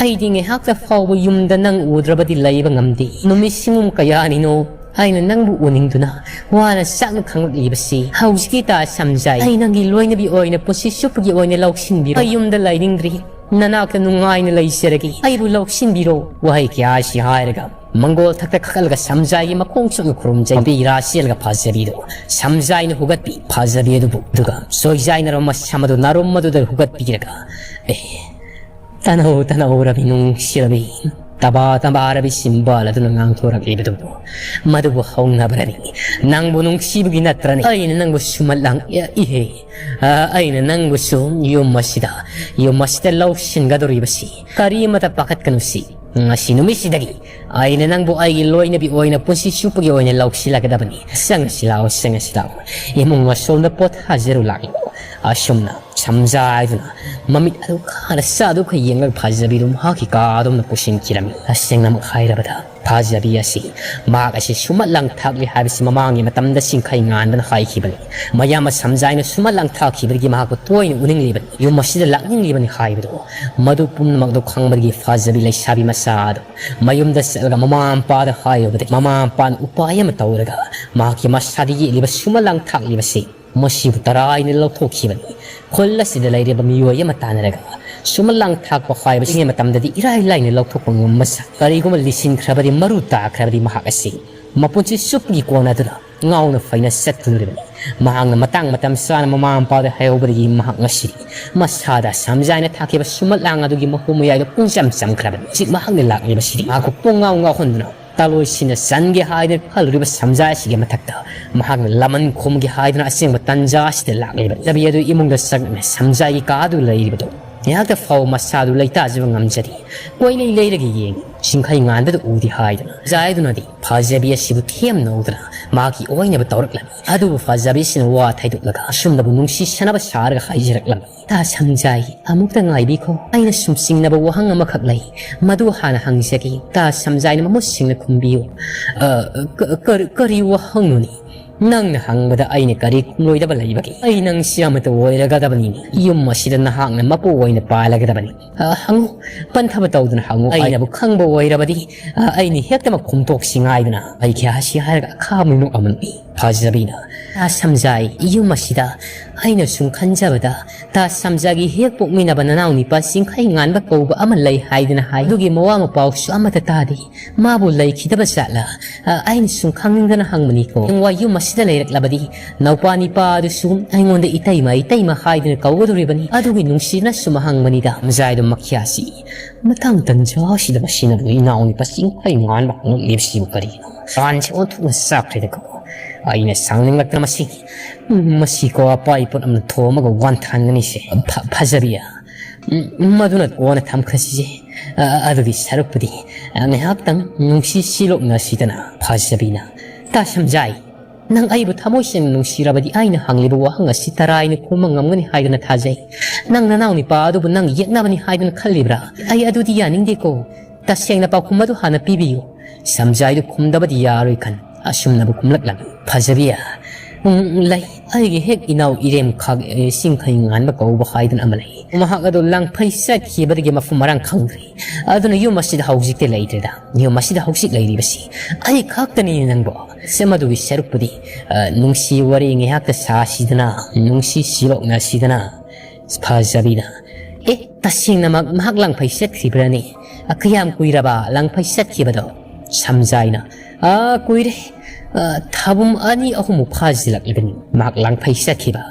ꯑꯩꯗꯤ ꯉꯥꯏꯍꯥꯛꯇ ꯐꯥꯎꯕ ꯌꯨꯝꯗ ꯅꯪ ꯎꯗ꯭ꯔꯕꯗꯤ ꯂꯩꯕ ꯉꯝꯗꯦ꯫ ꯅꯨꯃꯤꯠ ꯁꯤꯡꯉꯨꯝ ꯀꯌꯥꯅꯤꯅꯣ ꯑꯩꯅ ꯅꯪꯕꯨ ꯎꯅꯤꯡꯗꯨꯅ ꯋꯥꯅ ꯆꯥꯛꯅ ꯈꯥꯡꯂꯛꯂꯤꯕꯁꯤ꯫ ꯍꯧꯖꯤꯛꯇꯤ ꯇꯥ ꯁꯝꯖꯥꯏ, ꯑꯩ ꯅꯪꯒꯤ ꯂꯣꯏꯅꯕꯤ ꯑꯣꯏꯅ ꯄꯨꯟꯁꯤ ꯆꯨꯞꯄꯒꯤ ꯑꯣꯏꯅ ꯂꯧꯁꯤꯟꯕꯤꯔꯣ꯫ ꯑꯩ ꯌꯨꯝꯗ ꯂꯩꯅꯤꯡꯗ꯭ꯔꯤ, ꯅꯅꯥꯛꯇ ꯅꯨꯡꯉꯥꯏꯅ ꯂꯩꯖꯔꯒꯦ꯫ ꯑꯩꯕꯨ ꯂꯧꯁꯤꯟꯕꯤꯔꯣ꯫" ꯋꯥꯍꯩ ꯀꯌꯥ ꯑꯁꯤ ꯍꯥꯏꯔꯒ ꯃꯪꯒꯣꯜ ꯊꯛꯇ ꯀꯥꯈꯠꯂꯒ ꯁꯝꯖꯥꯏꯒꯤ ꯃꯈꯣꯡ ꯆꯨꯝꯅ ꯈꯨꯔꯨꯝꯖꯩ꯫ ꯃꯄꯤ ꯏꯔꯥ ꯆꯦꯜꯂꯒ ꯐꯖꯕꯤꯗꯨ ꯁꯝꯖꯥꯏꯅ ꯍꯨꯒꯠꯄꯤ꯫ ꯐꯖꯕꯤ ꯑꯗꯨꯕꯨ ꯑꯗꯨꯒ ꯁꯣꯏꯖꯥꯏꯅꯔꯕ ꯃꯁꯝ ꯑꯗꯨ ꯅꯥꯔꯨꯝ ꯑꯗꯨꯗ ꯍꯨꯒꯠꯄꯤꯔꯒ, "ꯑꯦ, ꯇꯅꯧ ꯇꯅꯧꯔꯕꯤ ꯅꯨꯡꯁꯤꯔꯕꯤ, ꯇꯕꯥ ꯇꯕꯥꯔꯕꯤ ꯁꯤꯝꯕꯥꯜ ꯑꯗꯨꯅ ꯉꯥꯡꯊꯣꯔꯛꯂꯤꯕꯗꯨꯕꯨ ꯃꯗꯨꯕꯨ ꯍꯧꯅꯕ꯭ꯔꯅꯤ? ꯅꯪꯕꯨ ꯅꯨꯡꯁꯤꯕꯒꯤ ꯅꯠꯇ꯭ꯔꯅꯤ ꯑꯩꯅ ꯅꯪꯕꯨ ꯁꯨꯃꯠ ꯂꯥꯡ ꯏꯍꯦ? ꯑ, ꯑꯩꯅ ꯅꯪꯕꯨꯁꯨ ꯌꯨꯝ ꯑꯁꯤꯗ, ꯌꯨꯝ ꯑꯁꯤꯗ ꯂꯧꯁꯤꯟꯒꯗꯧꯔꯤꯕꯁꯤ꯫ ꯀꯔꯤꯃꯇ ꯄꯥꯈꯠꯀꯅꯨꯁꯤ꯫ "ꯉꯁꯤ ꯅꯨꯃꯤꯠꯁꯤꯗꯒꯤ ꯑꯩꯅ ꯅꯪꯕꯨ ꯑꯩꯒꯤ ꯂꯣꯏꯅꯕꯤ ꯑꯣꯏꯅ ꯄꯨꯟꯁꯤ ꯆꯨꯞꯄꯒꯤ ꯑꯣꯏꯅ ꯂꯧꯁꯤꯜꯂꯒꯗꯕꯅꯤ꯫ ꯆꯪꯉꯁꯤ ꯂꯥꯛꯑꯣ, ꯆꯪꯉꯁꯤ ꯂꯥꯛꯑꯣ꯫ ꯏꯃꯨꯡ ꯑꯁꯣꯝꯗ ꯄꯣꯊꯥꯖꯔꯨ ꯂꯥꯛꯑꯣ꯫" ꯑꯁꯨꯝꯅ ꯁꯝꯖꯥꯏꯗꯨꯅ ꯃꯃꯤꯠ ꯑꯗꯨ ꯈꯥꯅ ꯆꯥꯗꯨ ꯈꯔ ꯌꯦꯡꯂꯒ ꯐꯖꯕꯤꯗꯨ ꯃꯍꯥꯛꯀꯤ ꯀꯥꯗꯣꯝꯗ ꯄꯨꯁꯤꯟꯈꯤꯔꯝꯃꯤ꯫ ꯇꯁꯦꯡꯅꯃꯛ ꯍꯥꯏꯔꯕꯗ ꯐꯖꯕꯤ ꯑꯁꯤ, ꯃꯍꯥꯛ ꯑꯁꯤ ꯁꯨꯝꯍꯠ ꯂꯥꯡꯊꯥꯛꯂꯤ ꯍꯥꯏꯕꯁꯤ ꯃꯃꯥꯡꯒꯤ ꯃꯇꯝꯗ ꯆꯤꯡꯈꯩ ꯉꯥꯟꯕꯅ ꯍꯥꯏꯈꯤꯕꯅꯤ꯫ ꯃꯌꯥꯝꯕ ꯁꯝꯖꯥꯏꯅ ꯁꯨꯝꯍꯠ ꯂꯥꯡꯊꯥꯛꯈꯤꯕꯗꯒꯤ ꯃꯍꯥꯛꯄꯨ ꯇꯣꯏꯅ ꯎꯅꯤꯡꯂꯤꯕꯅꯤ, ꯌꯨꯝ ꯑꯁꯤꯗ ꯂꯥꯛꯅꯤꯡꯂꯤꯕꯅꯤ ꯍꯥꯏꯕꯗꯨ꯫ ꯃꯗꯨ ꯄꯨꯝꯅꯃꯛꯇꯨ ꯈꯪꯕꯗꯒꯤ ꯐꯖꯕꯤ ꯂꯩꯁꯥꯕꯤ ꯃꯆꯥ ꯑꯗꯨ ꯃꯌꯨꯝꯗ ꯆꯠꯂꯒ ꯃꯃꯥ ꯃꯄꯥꯗ ꯍꯥꯏꯔꯨꯕꯗꯒꯤ, ꯃꯃꯥ ꯃꯄꯥꯅ ꯎꯄꯥꯏ ꯑꯃ ꯇꯧꯔꯒ ꯃꯍꯥꯛꯀꯤ ꯃꯁꯥꯗ ꯌꯦꯛꯂꯤꯕ ꯁꯨꯝꯍꯠ ꯂꯥꯡꯊꯥꯛꯂꯤꯕꯁꯤ ꯃꯁꯤꯕꯨ ꯇꯔꯥꯏꯅ ꯂꯧꯊꯣꯛꯈꯤꯕꯅꯤ꯫ ꯈꯨꯜ ꯑꯁꯤꯗ ꯂꯩꯔꯤꯕ ꯃꯤꯑꯣꯏ ꯑꯃ ꯇꯥꯟꯅꯔꯒ ꯁꯨꯝꯍꯠ ꯂꯥꯡꯊꯥꯛꯄ ꯍꯥꯏꯕꯁꯤꯒꯤ ꯃꯇꯝꯗꯗꯤ ꯏꯔꯥꯏ ꯂꯥꯏꯅ ꯂꯧꯊꯣꯛꯄ ꯉꯝꯕ ꯁꯥꯏ꯫ ꯀꯔꯤꯒꯨꯝꯕ ꯂꯤꯁꯤꯟꯈ꯭ꯔꯕꯗꯤ, ꯃꯔꯨ ꯇꯥꯈ꯭ꯔꯕꯗꯤ ꯃꯍꯥꯛ ꯑꯁꯤ ꯃꯄꯨꯟꯁꯤ ꯆꯨꯞꯄꯒꯤ ꯀꯣꯟꯅꯗꯨꯅ ꯉꯥꯎꯅ ꯐꯩꯅ ꯆꯠꯀꯗꯧꯔꯤꯕꯅꯤ꯫ ꯃꯍꯥꯛꯅ ꯃꯇꯥꯡ ꯃꯇꯝ ꯆꯥꯅ ꯃꯃꯥ ꯃꯄꯥꯗ ꯍꯥꯏꯍꯧꯕꯗꯒꯤ ꯃꯍꯥꯛ ꯉꯁꯤꯗꯤ ꯃꯁꯥꯗ ꯁꯝꯖꯥꯏꯅ ꯊꯥꯈꯤꯕ ꯁꯨꯝꯍꯠ ꯂꯥꯡ ꯑꯗꯨꯒꯤ ꯃꯍꯨ ꯃꯌꯥꯏꯗ ꯄꯨꯡꯆꯝ ꯆꯝꯈ꯭ꯔꯕꯅꯤ꯫ ꯍꯧꯖꯤꯛ ꯃꯍꯥꯛꯅ ꯂꯥꯛꯂꯤꯕꯁꯤꯗꯤ ꯃꯍꯥꯛꯄꯨ ꯄꯨꯡꯉꯥꯎ ꯉꯥꯎꯍꯟꯗꯨꯅ ꯇꯥꯂꯣꯏꯁꯤꯟꯅ ꯆꯟꯒꯦ ꯍꯥꯏꯗꯨꯅ ꯈꯜꯂꯨꯔꯤꯕ ꯁꯝꯖꯥꯏ ꯑꯁꯤꯒꯤ ꯃꯊꯛꯇ ꯃꯍꯥꯛꯅ ꯂꯃꯟ ꯈꯨꯝꯒꯦ ꯍꯥꯏꯗꯨꯅ ꯑꯁꯦꯡꯕ ꯇꯟꯖꯥ ꯑꯁꯤꯗ ꯂꯥꯛꯂꯤꯕ ꯆꯕꯤ ꯑꯗꯨ ꯏꯃꯨꯡꯗ ꯆꯪꯂꯛꯅ ꯁꯝꯖꯥꯏꯒꯤ ꯀꯥꯗꯨ ꯂꯩꯔꯤꯕꯗꯨ ꯉꯥꯏꯍꯥꯛꯇ ꯐꯥꯎ ꯃꯁꯥꯗꯨ ꯂꯩꯇꯥꯖꯕ ꯉꯝꯖꯗꯦ꯫ ꯀꯣꯏꯂꯩ ꯂꯩꯔꯒ ꯌꯦꯡꯉꯤ꯫ ꯆꯤꯡꯈꯩ ꯉꯥꯟꯕꯗ ꯎꯗꯦ ꯍꯥꯏꯗꯨꯅ ꯖꯥꯏꯗꯨꯅꯗꯤ ꯐꯖꯕꯤ ꯑꯁꯤꯕꯨ ꯊꯦꯝꯅꯧꯗꯅ ꯃꯍꯥꯛꯀꯤ ꯑꯣꯏꯅꯕ ꯇꯧꯔꯛꯂꯝꯃꯤ꯫ ꯑꯗꯨꯕꯨ ꯐꯖꯕꯤꯁꯤꯅ ꯋꯥ ꯊꯩꯗꯣꯛꯂꯒ ꯑꯁꯨꯝꯅꯕꯨ ꯅꯨꯡꯁꯤ ꯁꯥꯟꯅꯕ ꯁꯥꯔꯒ ꯍꯥꯏꯖꯔꯛꯂꯝꯃꯤ꯫ "ꯇꯥ ꯁꯝꯖꯥꯏ, ꯑꯃꯨꯛꯇ ꯉꯥꯏꯕꯤꯈꯣ꯫ ꯑꯩꯅ ꯁꯨꯝ ꯆꯤꯡꯅꯕ ꯋꯥꯍꯪ ꯑꯃꯈꯛ ꯂꯩ꯫ ꯃꯗꯨ ꯍꯥꯟꯅ ꯍꯪꯖꯒꯦ꯫ ꯇꯥ ꯁꯝꯖꯥꯏꯅ ꯃꯃꯨꯠ ꯁꯦꯡꯅ ꯈꯨꯝꯕꯤꯌꯨ꯫" "ꯑ, ꯀ-, ꯀꯔꯤ, ꯀꯔꯤ ꯋꯥꯍꯪꯅꯣꯅꯦ? ꯅꯪꯅ ꯍꯪꯕꯗ ꯑꯩꯅ ꯀꯔꯤ ꯈꯨꯝꯂꯣꯏꯗꯕ ꯂꯩꯕꯒꯦ? ꯑꯩ ꯅꯪꯁꯤ ꯑꯃꯠꯇ ꯑꯣꯏꯔꯒꯗꯕꯅꯤꯅꯦ꯫ ꯌꯨꯝ ꯑꯁꯤꯗ ꯅꯍꯥꯛꯅ ꯃꯄꯨ ꯑꯣꯏꯅ ꯄꯥꯜꯂꯒꯗꯕꯅꯤ꯫ ꯑ, ꯍꯪꯉꯨ, ꯄꯟꯊꯕ ꯇꯧꯗꯨꯅ ꯍꯪꯉꯨ꯫ ꯑꯩꯅꯕꯨ ꯈꯪꯕ ꯑꯣꯏꯔꯕꯗꯤ, ꯑ, ꯑꯩꯅ ꯍꯦꯛꯇꯃꯛ ꯈꯨꯝꯇꯣꯛꯁꯤ ꯉꯥꯏꯗꯨꯅ꯫" ꯑꯩ ꯈ꯭ꯌꯥꯁꯤ ꯍꯥꯏꯔꯒ ꯑꯈꯥꯕ ꯃꯤꯅꯣꯛ ꯑꯃ ꯅꯣꯛꯏ꯫ ꯐꯖꯕꯤꯅ, "ꯇꯥ ꯁꯝꯖꯥꯏ, ꯌꯨꯝ ꯑꯁꯤꯗ ꯑꯩꯅ ꯁꯨꯝ ꯈꯟꯖꯕꯗ, ꯇꯥ ꯁꯝꯖꯥꯏꯒꯤ ꯍꯦꯛ ꯄꯣꯛꯃꯤꯟꯅꯕ ꯅꯅꯥꯎ ꯅꯤꯄꯥ ꯆꯤꯡꯈꯩ ꯉꯥꯟꯕ ꯀꯧꯕ ꯑꯃ ꯂꯩ ꯍꯥꯏꯗꯅ ꯍꯥꯏ꯫ ꯑꯗꯨꯒꯤ ꯃꯋꯥ ꯃꯄꯥꯎꯁꯨ ꯑꯃꯠꯇ ꯇꯥꯗꯦ꯫ ꯃꯥꯕꯨ ꯂꯩꯈꯤꯗꯕ ꯖꯥꯠꯂꯥ? ꯑ, ꯑꯩꯅ ꯁꯨꯝ ꯈꯪꯅꯤꯡꯗꯅ ꯍꯪꯕꯅꯤꯀꯣ꯫ ꯍꯌꯦꯡꯋꯥꯏ ꯌꯨꯝ ꯑꯁꯤꯗ ꯂꯩꯔꯛꯂꯕꯗꯤ ꯅꯧꯄꯥ ꯅꯤꯄꯥ ꯑꯗꯨꯁꯨ ꯑꯩꯉꯣꯟꯗ ꯏꯇꯩꯃ, ꯏꯇꯩꯃ ꯍꯥꯏꯗꯨꯅ ꯀꯧꯒꯗꯧꯔꯤꯕꯅꯤ꯫ ꯑꯗꯨꯒꯤ ꯅꯨꯡꯁꯤꯅ ꯁꯨꯝ ꯍꯪꯕꯅꯤꯗ꯫" ꯃꯖꯥꯏꯗꯣ ꯃꯈ꯭ꯌꯥꯁꯤ, ꯃꯇꯥꯡ ꯇꯟꯖꯥ ꯑꯁꯤꯗ ꯃꯁꯤꯅꯕꯨ ꯏꯅꯥꯎ ꯅꯤꯄꯥ ꯆꯤꯡꯈꯩ ꯉꯥꯟꯕ ꯍꯪꯂꯛꯂꯤꯕꯁꯤꯕꯨ ꯀꯔꯤꯅꯣ? ꯄꯥꯟꯁꯦ ꯑꯣꯟꯊꯣꯛꯅ ꯆꯥꯛꯈ꯭ꯔꯦꯗꯀꯣ꯫ ꯑꯩꯅ ꯁꯥꯡꯅꯤꯡꯂꯛꯇꯅ ꯃꯁꯤ, ꯃꯁꯤ ꯀꯣ ꯑꯄꯥꯏ ꯄꯣꯠ ꯑꯃꯅ ꯊꯣꯝꯃꯒ ꯋꯥꯟꯊꯍꯟꯒꯅꯤꯁꯦ꯫ ꯐ-, ꯐꯖꯕꯤ꯫ ꯎꯝ, ꯃꯗꯨꯅ ꯀꯣꯟꯅ ꯊꯝꯈ꯭ꯔꯁꯤꯁꯦ꯫ ꯑ, ꯑꯗꯨꯒꯤ ꯁꯔꯨꯛꯄꯨꯗꯤ, ꯑ, ꯉꯥꯏꯍꯥꯛꯇꯪ ꯅꯨꯡꯁꯤ ꯁꯤꯂꯣꯛꯅꯁꯤꯗꯅ꯫ ꯐꯖꯕꯤꯅ, "ꯇꯥ ꯁꯝꯖꯥꯏ, ꯅꯪ ꯑꯩꯕꯨ ꯊꯃꯣꯏ ꯁꯦꯡꯅ ꯅꯨꯡꯁꯤꯔꯕꯗꯤ ꯑꯩꯅ ꯍꯪꯂꯤꯕ ꯋꯥꯍꯪ ꯑꯁꯤ ꯇꯔꯥꯏꯅ ꯈꯨꯝꯕ ꯉꯝꯒꯅꯤ ꯍꯥꯏꯗꯨꯅ ꯊꯥꯖꯩ꯫ ꯅꯪ ꯅꯅꯥꯎ ꯅꯨꯄꯥ ꯑꯗꯨꯕꯨ ꯅꯪ ꯌꯦꯛꯅꯕꯅꯤ ꯍꯥꯏꯗꯨꯅ ꯈꯜꯂꯤꯕ꯭ꯔꯥ? ꯑꯩ ꯑꯗꯨꯗꯤ ꯌꯥꯅꯤꯡꯗꯦꯀꯣ꯫ ꯇꯁꯦꯡꯅ ꯄꯥꯎꯈꯨꯝ ꯑꯗꯨ ꯍꯥꯟꯅ ꯄꯤꯕꯤꯌꯨ꯫" ꯁꯝꯖꯥꯏꯗꯨ ꯈꯨꯝꯗꯕꯗꯤ ꯌꯥꯔꯣꯏ ꯈꯟ ꯑꯁꯨꯝꯅꯕꯨ ꯈꯨꯝꯂꯛꯂꯝꯃꯤ꯫ ꯐꯖꯕꯤ, ꯎꯝ, ꯂꯩ꯫ ꯑꯩꯒꯤ ꯍꯦꯛ ꯏꯅꯥꯎ ꯏꯔꯦꯝ ꯈꯥꯛ, ꯑꯦ, ꯆꯤꯡꯈꯩ ꯉꯥꯟꯕ ꯀꯧꯕ ꯍꯥꯏꯗꯨꯅ ꯑꯃ ꯂꯩ꯫ ꯃꯍꯥꯛ ꯑꯗꯨ ꯂꯥꯡꯐꯩ ꯆꯠꯈꯤꯕꯗꯒꯤ ꯃꯐꯝ ꯃꯔꯥꯡ ꯈꯪꯗ꯭ꯔꯦ꯫ ꯑꯗꯨꯅ ꯌꯨꯝ ꯑꯁꯤꯗ ꯍꯧꯖꯤꯛꯇꯤ ꯂꯩꯇ꯭ꯔꯦꯗ꯫ ꯌꯨꯝ ꯑꯁꯤꯗ ꯍꯧꯖꯤꯛ ꯂꯩꯔꯤꯕꯁꯤ ꯑꯩ ꯈꯛꯇꯅꯤ ꯅꯪꯕꯣ꯫ ꯁꯦ, ꯃꯗꯨꯒꯤ ꯁꯔꯨꯛꯄꯨꯗꯤ, ꯑ, ꯅꯨꯡꯁꯤ ꯋꯥꯔꯤ ꯉꯥꯏꯍꯥꯛꯇ ꯁꯥꯁꯤꯗꯅ, ꯅꯨꯡꯁꯤ ꯁꯤꯂꯣꯛꯅꯁꯤꯗꯅ꯫ ꯐꯖꯕꯤꯅ, "ꯑꯦ, ꯇꯁꯦꯡꯅꯃꯛ ꯃꯍꯥꯛ ꯂꯥꯡꯐꯩ ꯆꯠꯈ꯭ꯔꯤꯕ꯭ꯔꯥꯅꯦ? ꯑ, ꯀꯌꯥꯝ ꯀꯨꯏꯔꯕ ꯂꯥꯡꯐꯩ ꯆꯠꯈꯤꯕꯗꯣ?" ꯁꯝꯖꯥꯏꯅ, "ꯑ, ꯀꯨꯏꯔꯦ꯫ ꯑ, ꯊꯥꯕꯨꯝ ꯑꯅꯤ ꯑꯍꯨꯝꯃꯨꯛ ꯐꯥꯖꯤꯜꯂꯛꯂꯒꯅꯤ ꯃꯍꯥꯛ ꯂꯥꯡꯐꯩ ꯆꯠꯈꯤꯕ꯫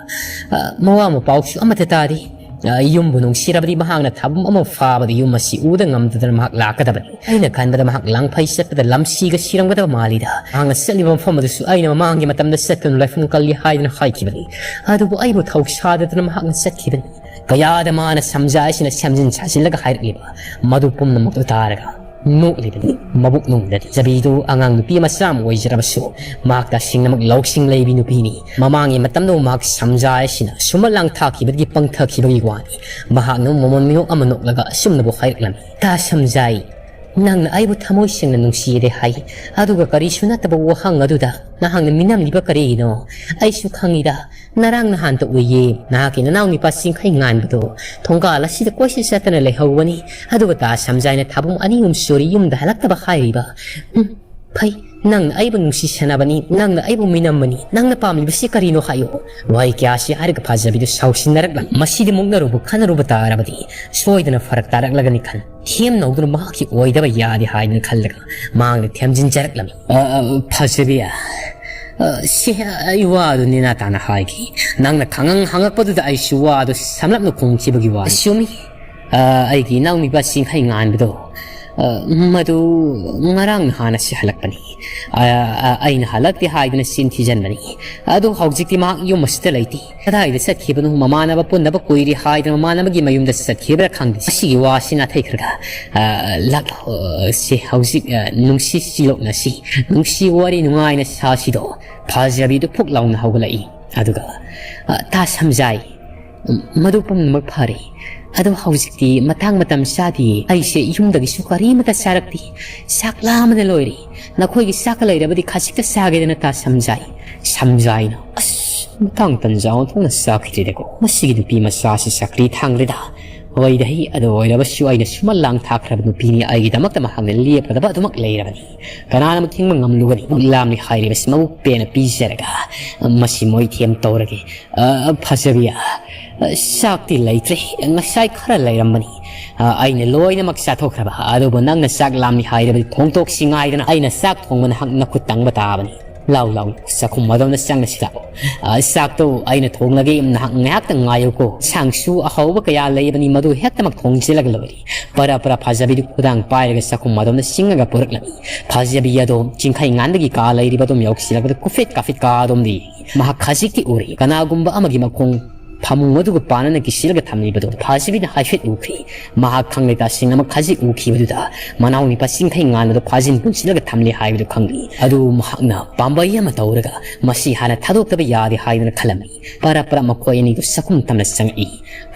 ꯑ, ꯃꯋꯥ ꯃꯄꯥꯎꯁꯨ ꯑꯃꯠꯇ ꯇꯥꯗꯦ꯫ ꯑ, ꯌꯨꯝꯕꯨ ꯅꯨꯡꯁꯤꯔꯕꯗꯤ ꯃꯍꯥꯛꯅ ꯊꯥꯕꯨꯝ ꯑꯃ ꯐꯥꯕꯗ ꯌꯨꯝ ꯑꯁꯤ ꯎꯗ ꯉꯝꯗꯗꯅ ꯃꯍꯥꯛ ꯂꯥꯛꯀꯗꯕꯅꯤ꯫ ꯑꯩꯅ ꯈꯟꯕꯗ ꯃꯍꯥꯛ ꯂꯥꯡꯐꯩ ꯆꯠꯄꯗ ꯂꯝꯁꯤꯒ ꯁꯤꯔꯝꯒꯗꯕ ꯃꯥꯜꯂꯤꯗ꯫ ꯃꯍꯥꯛꯅ ꯆꯠꯂꯤꯕ ꯃꯐꯝ ꯑꯗꯨꯁꯨ ꯑꯩꯅ ꯃꯃꯥꯡꯒꯤ ꯃꯇꯝꯗ ꯆꯠꯇꯨꯅ ꯂꯥꯏꯐꯝ ꯀꯜꯂꯤ ꯍꯥꯏꯗꯨꯅ ꯍꯥꯏꯈꯤꯕꯅꯤ꯫ ꯑꯗꯨꯕꯨ ꯑꯩꯕꯨ ꯊꯧꯁꯥꯗꯗꯅ ꯃꯍꯥꯛꯅ ꯆꯠꯈꯤꯕꯅꯤ꯫" ꯀꯌꯥꯗ ꯃꯥꯅ ꯁꯝꯖꯥꯏꯁꯤꯅ ꯁꯦꯝꯖꯤꯟ ꯁꯥꯖꯤꯜꯂꯒ ꯍꯥꯏꯔꯛꯂꯤꯕ ꯃꯗꯨ ꯄꯨꯝꯅꯃꯛꯇꯨ ꯇꯥꯔꯒ ꯅꯣꯛꯂꯤꯕꯅꯤ꯫ ꯃꯕꯨꯛ ꯅꯨꯡꯗꯗꯤ ꯆꯕꯤꯗꯨ ꯑꯉꯥꯡ ꯅꯨꯄꯤ ꯃꯆꯥ ꯑꯃ ꯑꯣꯏꯖꯔꯕꯁꯨ, ꯃꯍꯥꯛ ꯇꯁꯦꯡꯅꯃꯛ ꯂꯧꯁꯤꯡ ꯂꯩꯕꯤ ꯅꯨꯄꯤꯅꯤ꯫ ꯃꯃꯥꯡꯒꯤ ꯃꯇꯝꯗ ꯃꯍꯥꯛ ꯁꯝꯖꯥꯏꯁꯤꯅ ꯁꯨꯝꯕ ꯂꯥꯡꯊꯥꯈꯤꯕꯗꯒꯤ ꯄꯪꯊꯈꯤꯕꯒꯤ ꯋꯥꯅꯤ꯫ ꯃꯍꯥꯛꯅ ꯃꯃꯣꯟ ꯃꯤꯅꯣꯛ ꯑꯃ ꯅꯣꯛꯂꯒ ꯑꯁꯨꯝꯅꯕꯨ ꯍꯥꯏꯔꯛꯂꯝꯃꯤ꯫ "ꯇꯥ ꯁꯝꯖꯥꯏ, ꯅꯪꯅ ꯑꯩꯕꯨ ꯊꯃꯣꯏ ꯁꯦꯡꯅ ꯅꯨꯡꯁꯤꯔꯦ ꯍꯥꯏ, ꯑꯗꯨꯒ ꯀꯔꯤꯁꯨ ꯅꯠꯇꯕ ꯋꯥꯍꯪ ꯑꯗꯨꯗ ꯅꯍꯥꯛꯅ ꯃꯤꯅꯝꯂꯤꯕ ꯀꯔꯤꯒꯤꯅꯣ? ꯑꯩꯁꯨ ꯈꯪꯏꯗ, ꯅꯔꯥꯡ ꯅꯍꯥꯟꯇ ꯎꯏꯌꯦ, ꯅꯍꯥꯛꯀꯤ ꯅꯅꯥꯎ ꯅꯨꯄꯥ ꯆꯤꯡꯈꯩ ꯉꯥꯟꯕꯗꯣ ꯊꯣꯡꯒꯥꯜ ꯑꯁꯤꯗ ꯀꯣꯏꯆꯠ ꯆꯠꯇꯅ ꯂꯩꯍꯧꯕꯅꯤ꯫ ꯑꯗꯨꯒ ꯇꯥ ꯁꯝꯖꯥꯏꯅ ꯊꯥꯕꯨꯡ ꯑꯅꯤ ꯑꯍꯨꯝ ꯁꯨꯔꯤ ꯌꯨꯝꯗ ꯍꯜꯂꯛꯇꯕ ꯍꯥꯏꯔꯤꯕ꯫ ꯎꯝ, ꯐꯩ, ꯅꯪꯅ ꯑꯩꯕꯨ ꯅꯨꯡꯁꯤꯁꯅꯕꯅꯤ, ꯅꯪꯅ ꯑꯩꯕꯨ ꯃꯤꯅꯝꯕꯅꯤ, ꯅꯪꯅ ꯄꯥꯝꯂꯤꯕꯁꯤ ꯀꯔꯤꯅꯣ ꯍꯥꯏꯌꯨ꯫" ꯋꯥꯍꯩ ꯀꯌꯥꯁꯤ ꯍꯥꯏꯔꯒ ꯐꯖꯕꯤꯗꯨ ꯁꯥꯎꯁꯤꯟꯅꯔꯛꯂꯝꯃꯤ꯫ ꯃꯁꯤꯗꯤ ꯃꯨꯛꯅꯔꯨꯕ ꯈꯠꯅꯔꯨꯕ ꯇꯥꯔꯕꯗꯤ ꯁꯣꯏꯗꯅ ꯐꯔꯛ ꯇꯥꯔꯛꯂꯒꯅꯤ ꯈꯟ ꯊꯦꯝ ꯅꯧꯗꯨꯅ ꯃꯍꯥꯛꯀꯤ ꯑꯣꯏꯗꯕ ꯌꯥꯗꯦ ꯍꯥꯏꯗꯨꯅ ꯈꯜꯂꯒ ꯃꯍꯥꯛꯅ ꯊꯦꯝꯖꯤꯟꯖꯔꯛꯂꯝꯃꯤ꯫ "ꯑ, ꯑ, ꯐꯖꯕꯤ, ꯑ, ꯁꯤ ꯑꯩ ꯋꯥꯗꯨ ꯅꯦꯅꯥ ꯇꯥꯅ ꯍꯥꯏꯈꯤ꯫ ꯅꯪꯅ ꯈꯪꯍꯪ ꯍꯪꯉꯛꯄꯗꯨꯗ ꯑꯩꯁꯨ ꯋꯥꯗꯨ ꯁꯝꯂꯞꯅ ꯈꯨꯝꯈꯤꯕꯒꯤ ꯋꯥꯅꯤ꯫" "ꯆꯨꯝꯃꯤ꯫ ꯑ, ꯑꯩꯒꯤ ꯏꯅꯥꯎꯅꯨꯄꯥ ꯆꯤꯡꯈꯩ ꯉꯥꯟꯕꯗꯣ ꯑ, ꯃꯗꯨ ꯉꯔꯥꯡ ꯅꯍꯥꯟ ꯑꯁꯤ ꯍꯜꯂꯛꯄꯅꯤ꯫ ꯑ, ꯑ, ꯑꯩꯅ ꯍꯜꯂꯛꯇꯦ ꯍꯥꯏꯗꯨꯅ ꯆꯤꯟ ꯊꯤꯖꯟꯕꯅꯤ꯫ ꯑꯗꯨ ꯍꯧꯖꯤꯛꯇꯤ ꯃꯍꯥꯛ ꯌꯨꯝ ꯑꯁꯤꯗ ꯂꯩꯇꯦ꯫ ꯀꯗꯥꯏꯗ ꯆꯠꯈꯤꯕꯅꯣ? ꯃꯃꯥꯟꯅꯕ ꯄꯨꯟꯗꯕ ꯀꯨꯏꯔꯦ ꯍꯥꯏꯗꯨꯅ ꯃꯃꯥꯟꯅꯕꯒꯤ ꯃꯌꯨꯝꯗ ꯆꯠꯈꯤꯕ꯭ꯔꯥ ꯈꯪꯗꯦ꯫ ꯑꯁꯤꯒꯤ ꯋꯥꯁꯤ ꯅꯥꯊꯩꯈ꯭ꯔꯒ, ꯑ, ꯂꯥꯛꯂꯣ꯫ ꯑ, ꯁꯦ, ꯍꯧꯖꯤꯛ, ꯑ, ꯅꯨꯡꯁꯤ ꯆꯤꯂꯣꯛꯅꯁꯤ꯫ ꯅꯨꯡꯁꯤ ꯋꯥꯔꯤ ꯅꯨꯡꯉꯥꯏꯅ ꯁꯥꯁꯤꯗꯣ꯫ ꯐꯖꯕꯤꯗꯨ ꯐꯨꯛ ꯂꯥꯎꯅ ꯍꯧꯒꯠꯂꯛꯏ꯫ ꯑꯗꯨꯒ, "ꯑ, ꯇꯥ ꯁꯝꯖꯥꯏ, ꯃꯗꯨ ꯄꯨꯝꯅꯃꯛ ꯐꯔꯦ꯫ ꯑꯗꯣ ꯍꯧꯖꯤꯛꯇꯤ ꯃꯇꯥꯡ ꯃꯇꯝ ꯆꯥꯗꯦ꯫ ꯑꯩꯁꯦ ꯌꯨꯝꯗꯒꯤꯁꯨ ꯀꯔꯤꯃꯇ ꯆꯥꯔꯛꯇꯦ꯫ ꯆꯥꯛ ꯂꯥꯝꯕꯅ ꯂꯣꯏꯔꯦ꯫ ꯅꯈꯣꯏꯒꯤ ꯆꯥꯛꯀ ꯂꯩꯔꯕꯗꯤ ꯈꯖꯤꯛꯇ ꯆꯥꯒꯦꯗꯅ, ꯇꯥ ꯁꯝꯖꯥꯏ꯫" ꯁꯝꯖꯥꯏꯅ, "ꯑꯁ, ꯃꯇꯥꯡ ꯇꯟ ꯆꯥ ꯑꯣꯟꯊꯣꯛꯅ ꯆꯥꯈꯤꯗ꯭ꯔꯦꯗꯀꯣ꯫ ꯃꯁꯤꯒꯤ ꯅꯨꯄꯤ ꯃꯆꯥꯁꯤ ꯆꯀ꯭ꯔꯤ ꯊꯥꯡꯗ꯭ꯔꯦꯗ꯫ ꯍꯣꯏꯗ ꯍꯩ, ꯑꯗꯨ ꯑꯣꯏꯔꯕꯁꯨ ꯑꯩꯅ ꯁꯨꯃꯟ ꯂꯥꯡ ꯊꯥꯛꯈ꯭ꯔꯕ ꯅꯨꯄꯤꯅꯤ꯫ ꯑꯩꯒꯤꯗꯃꯛꯇ ꯃꯍꯥꯛꯅ ꯂꯦꯞꯀꯗꯕ ꯑꯗꯨꯃꯛ ꯂꯩꯔꯕꯅꯤ꯫ ꯀꯅꯥꯅ ꯑꯃꯨꯛ ꯊꯤꯡꯕ ꯉꯝꯂꯨꯒꯅꯤ?" ꯃꯨꯛ ꯂꯥꯝꯂꯤ ꯍꯥꯏꯔꯤꯕꯁꯤ ꯃꯕꯨꯛ ꯄꯦꯟꯅ ꯄꯤꯖꯔꯒ, ꯃꯁꯤ ꯃꯣꯏꯊꯦꯝ ꯇꯧꯔꯒꯦ꯫ "ꯑ, ꯐꯖꯕꯤ, ꯑ, ꯆꯥꯛꯇꯤ ꯂꯩꯇ꯭ꯔꯦ꯫ ꯉꯁꯥꯏ ꯈꯔ ꯂꯩꯔꯝꯕꯅꯤ꯫ ꯑ, ꯑꯩꯅ ꯂꯣꯏꯅꯃꯛ ꯆꯥꯊꯣꯛꯈ꯭ꯔꯕ꯫ ꯑꯗꯨꯕꯨ ꯅꯪꯅ ꯆꯥꯛ ꯂꯥꯝꯂꯤ ꯍꯥꯏꯔꯕꯗꯤ ꯊꯣꯡꯗꯣꯛꯁꯤ ꯉꯥꯏꯗꯅ꯫ ꯑꯩꯅ ꯆꯥꯛ ꯊꯣꯡꯕ ꯅꯍꯥꯛ ꯅꯈꯨꯠ ꯇꯪꯕ ꯇꯥꯕꯅꯤ꯫ ꯂꯥꯎ, ꯂꯥꯎ, ꯆꯥꯛꯈꯨꯝ ꯑꯗꯣꯝꯗ ꯆꯪꯂꯁꯤ ꯂꯥꯛꯑꯣ꯫ ꯑ, ꯆꯥꯛꯇꯨ ꯑꯩꯅ ꯊꯣꯡꯂꯒꯦ, ꯅꯍꯥꯛ ꯉꯥꯏꯍꯥꯛꯇꯪ ꯉꯥꯏꯌꯨꯀꯣ꯫ ꯁꯥꯡꯁꯨ ꯑꯍꯥꯎꯕ ꯀꯌꯥ ꯂꯩꯕꯅꯤ, ꯃꯗꯨ ꯍꯦꯛꯇꯃꯛ ꯊꯣꯡꯖꯤꯜꯂꯒ ꯂꯣꯏꯔꯦ꯫" ꯄꯔꯥ ꯄꯔꯥ ꯐꯖꯕꯤꯗꯨ ꯈꯨꯗꯥꯡ ꯄꯥꯏꯔꯒ ꯆꯥꯛꯈꯨꯝ ꯑꯗꯣꯝꯗ ꯆꯤꯡꯉꯒ ꯄꯨꯔꯛꯂꯝꯃꯤ꯫ ꯐꯖꯕꯤ ꯑꯗꯣ ꯆꯤꯡꯈꯩ ꯉꯥꯟꯗꯒꯤ ꯀꯥ ꯂꯩꯔꯤꯕ ꯑꯗꯨꯝ ꯌꯧꯁꯤꯜꯂꯛꯄꯗ ꯀꯨꯐꯦꯠ ꯀꯥꯐꯦꯠ ꯀꯥ ꯑꯗꯣꯝꯗ ꯌꯦꯡꯉꯤ꯫ ꯃꯍꯥꯛ ꯈꯖꯤꯛꯇꯤ ꯎꯔꯦ꯫ ꯀꯅꯥꯒꯨꯝꯕ ꯑꯃꯒꯤ ꯃꯈꯣꯡ ꯐꯃꯨꯡ ꯑꯗꯨꯒ ꯄꯥꯟꯅꯅ ꯀꯤꯁꯤꯜꯂꯒ ꯊꯝꯂꯤꯕꯗꯨ ꯐꯖꯕꯤꯅ ꯍꯥꯏꯐꯦꯠ ꯎꯈ꯭ꯔꯦ꯫ ꯃꯍꯥꯛ ꯈꯪꯂꯦ ꯇꯁꯦꯡꯅꯃꯛ ꯈꯖꯤꯛ ꯎꯈꯤꯕꯗꯨꯗ ꯃꯅꯥꯎ ꯅꯤꯄꯥ ꯆꯤꯡꯈꯩ ꯉꯥꯟꯕꯗꯨ ꯐꯥꯖꯤꯟ ꯄꯨꯟꯁꯤꯜꯂꯒ ꯊꯝꯂꯦ ꯍꯥꯏꯕꯗꯨ ꯈꯪꯂꯤ꯫ ꯑꯗꯨ ꯃꯍꯥꯛꯅ ꯄꯥꯝꯕꯩ ꯑꯃ ꯇꯧꯔꯒ ꯃꯁꯤ ꯍꯥꯟꯅ ꯊꯥꯗꯣꯛꯇꯕ ꯌꯥꯗꯦ ꯍꯥꯏꯗꯨꯅ ꯈꯜꯂꯝꯃꯤ꯫ ꯄꯔꯥ ꯄꯔꯥ ꯃꯈꯣꯏ ꯑꯅꯤꯗꯨ ꯆꯥꯛꯈꯨꯝ ꯇꯝꯅ ꯆꯪꯉꯛꯏ꯫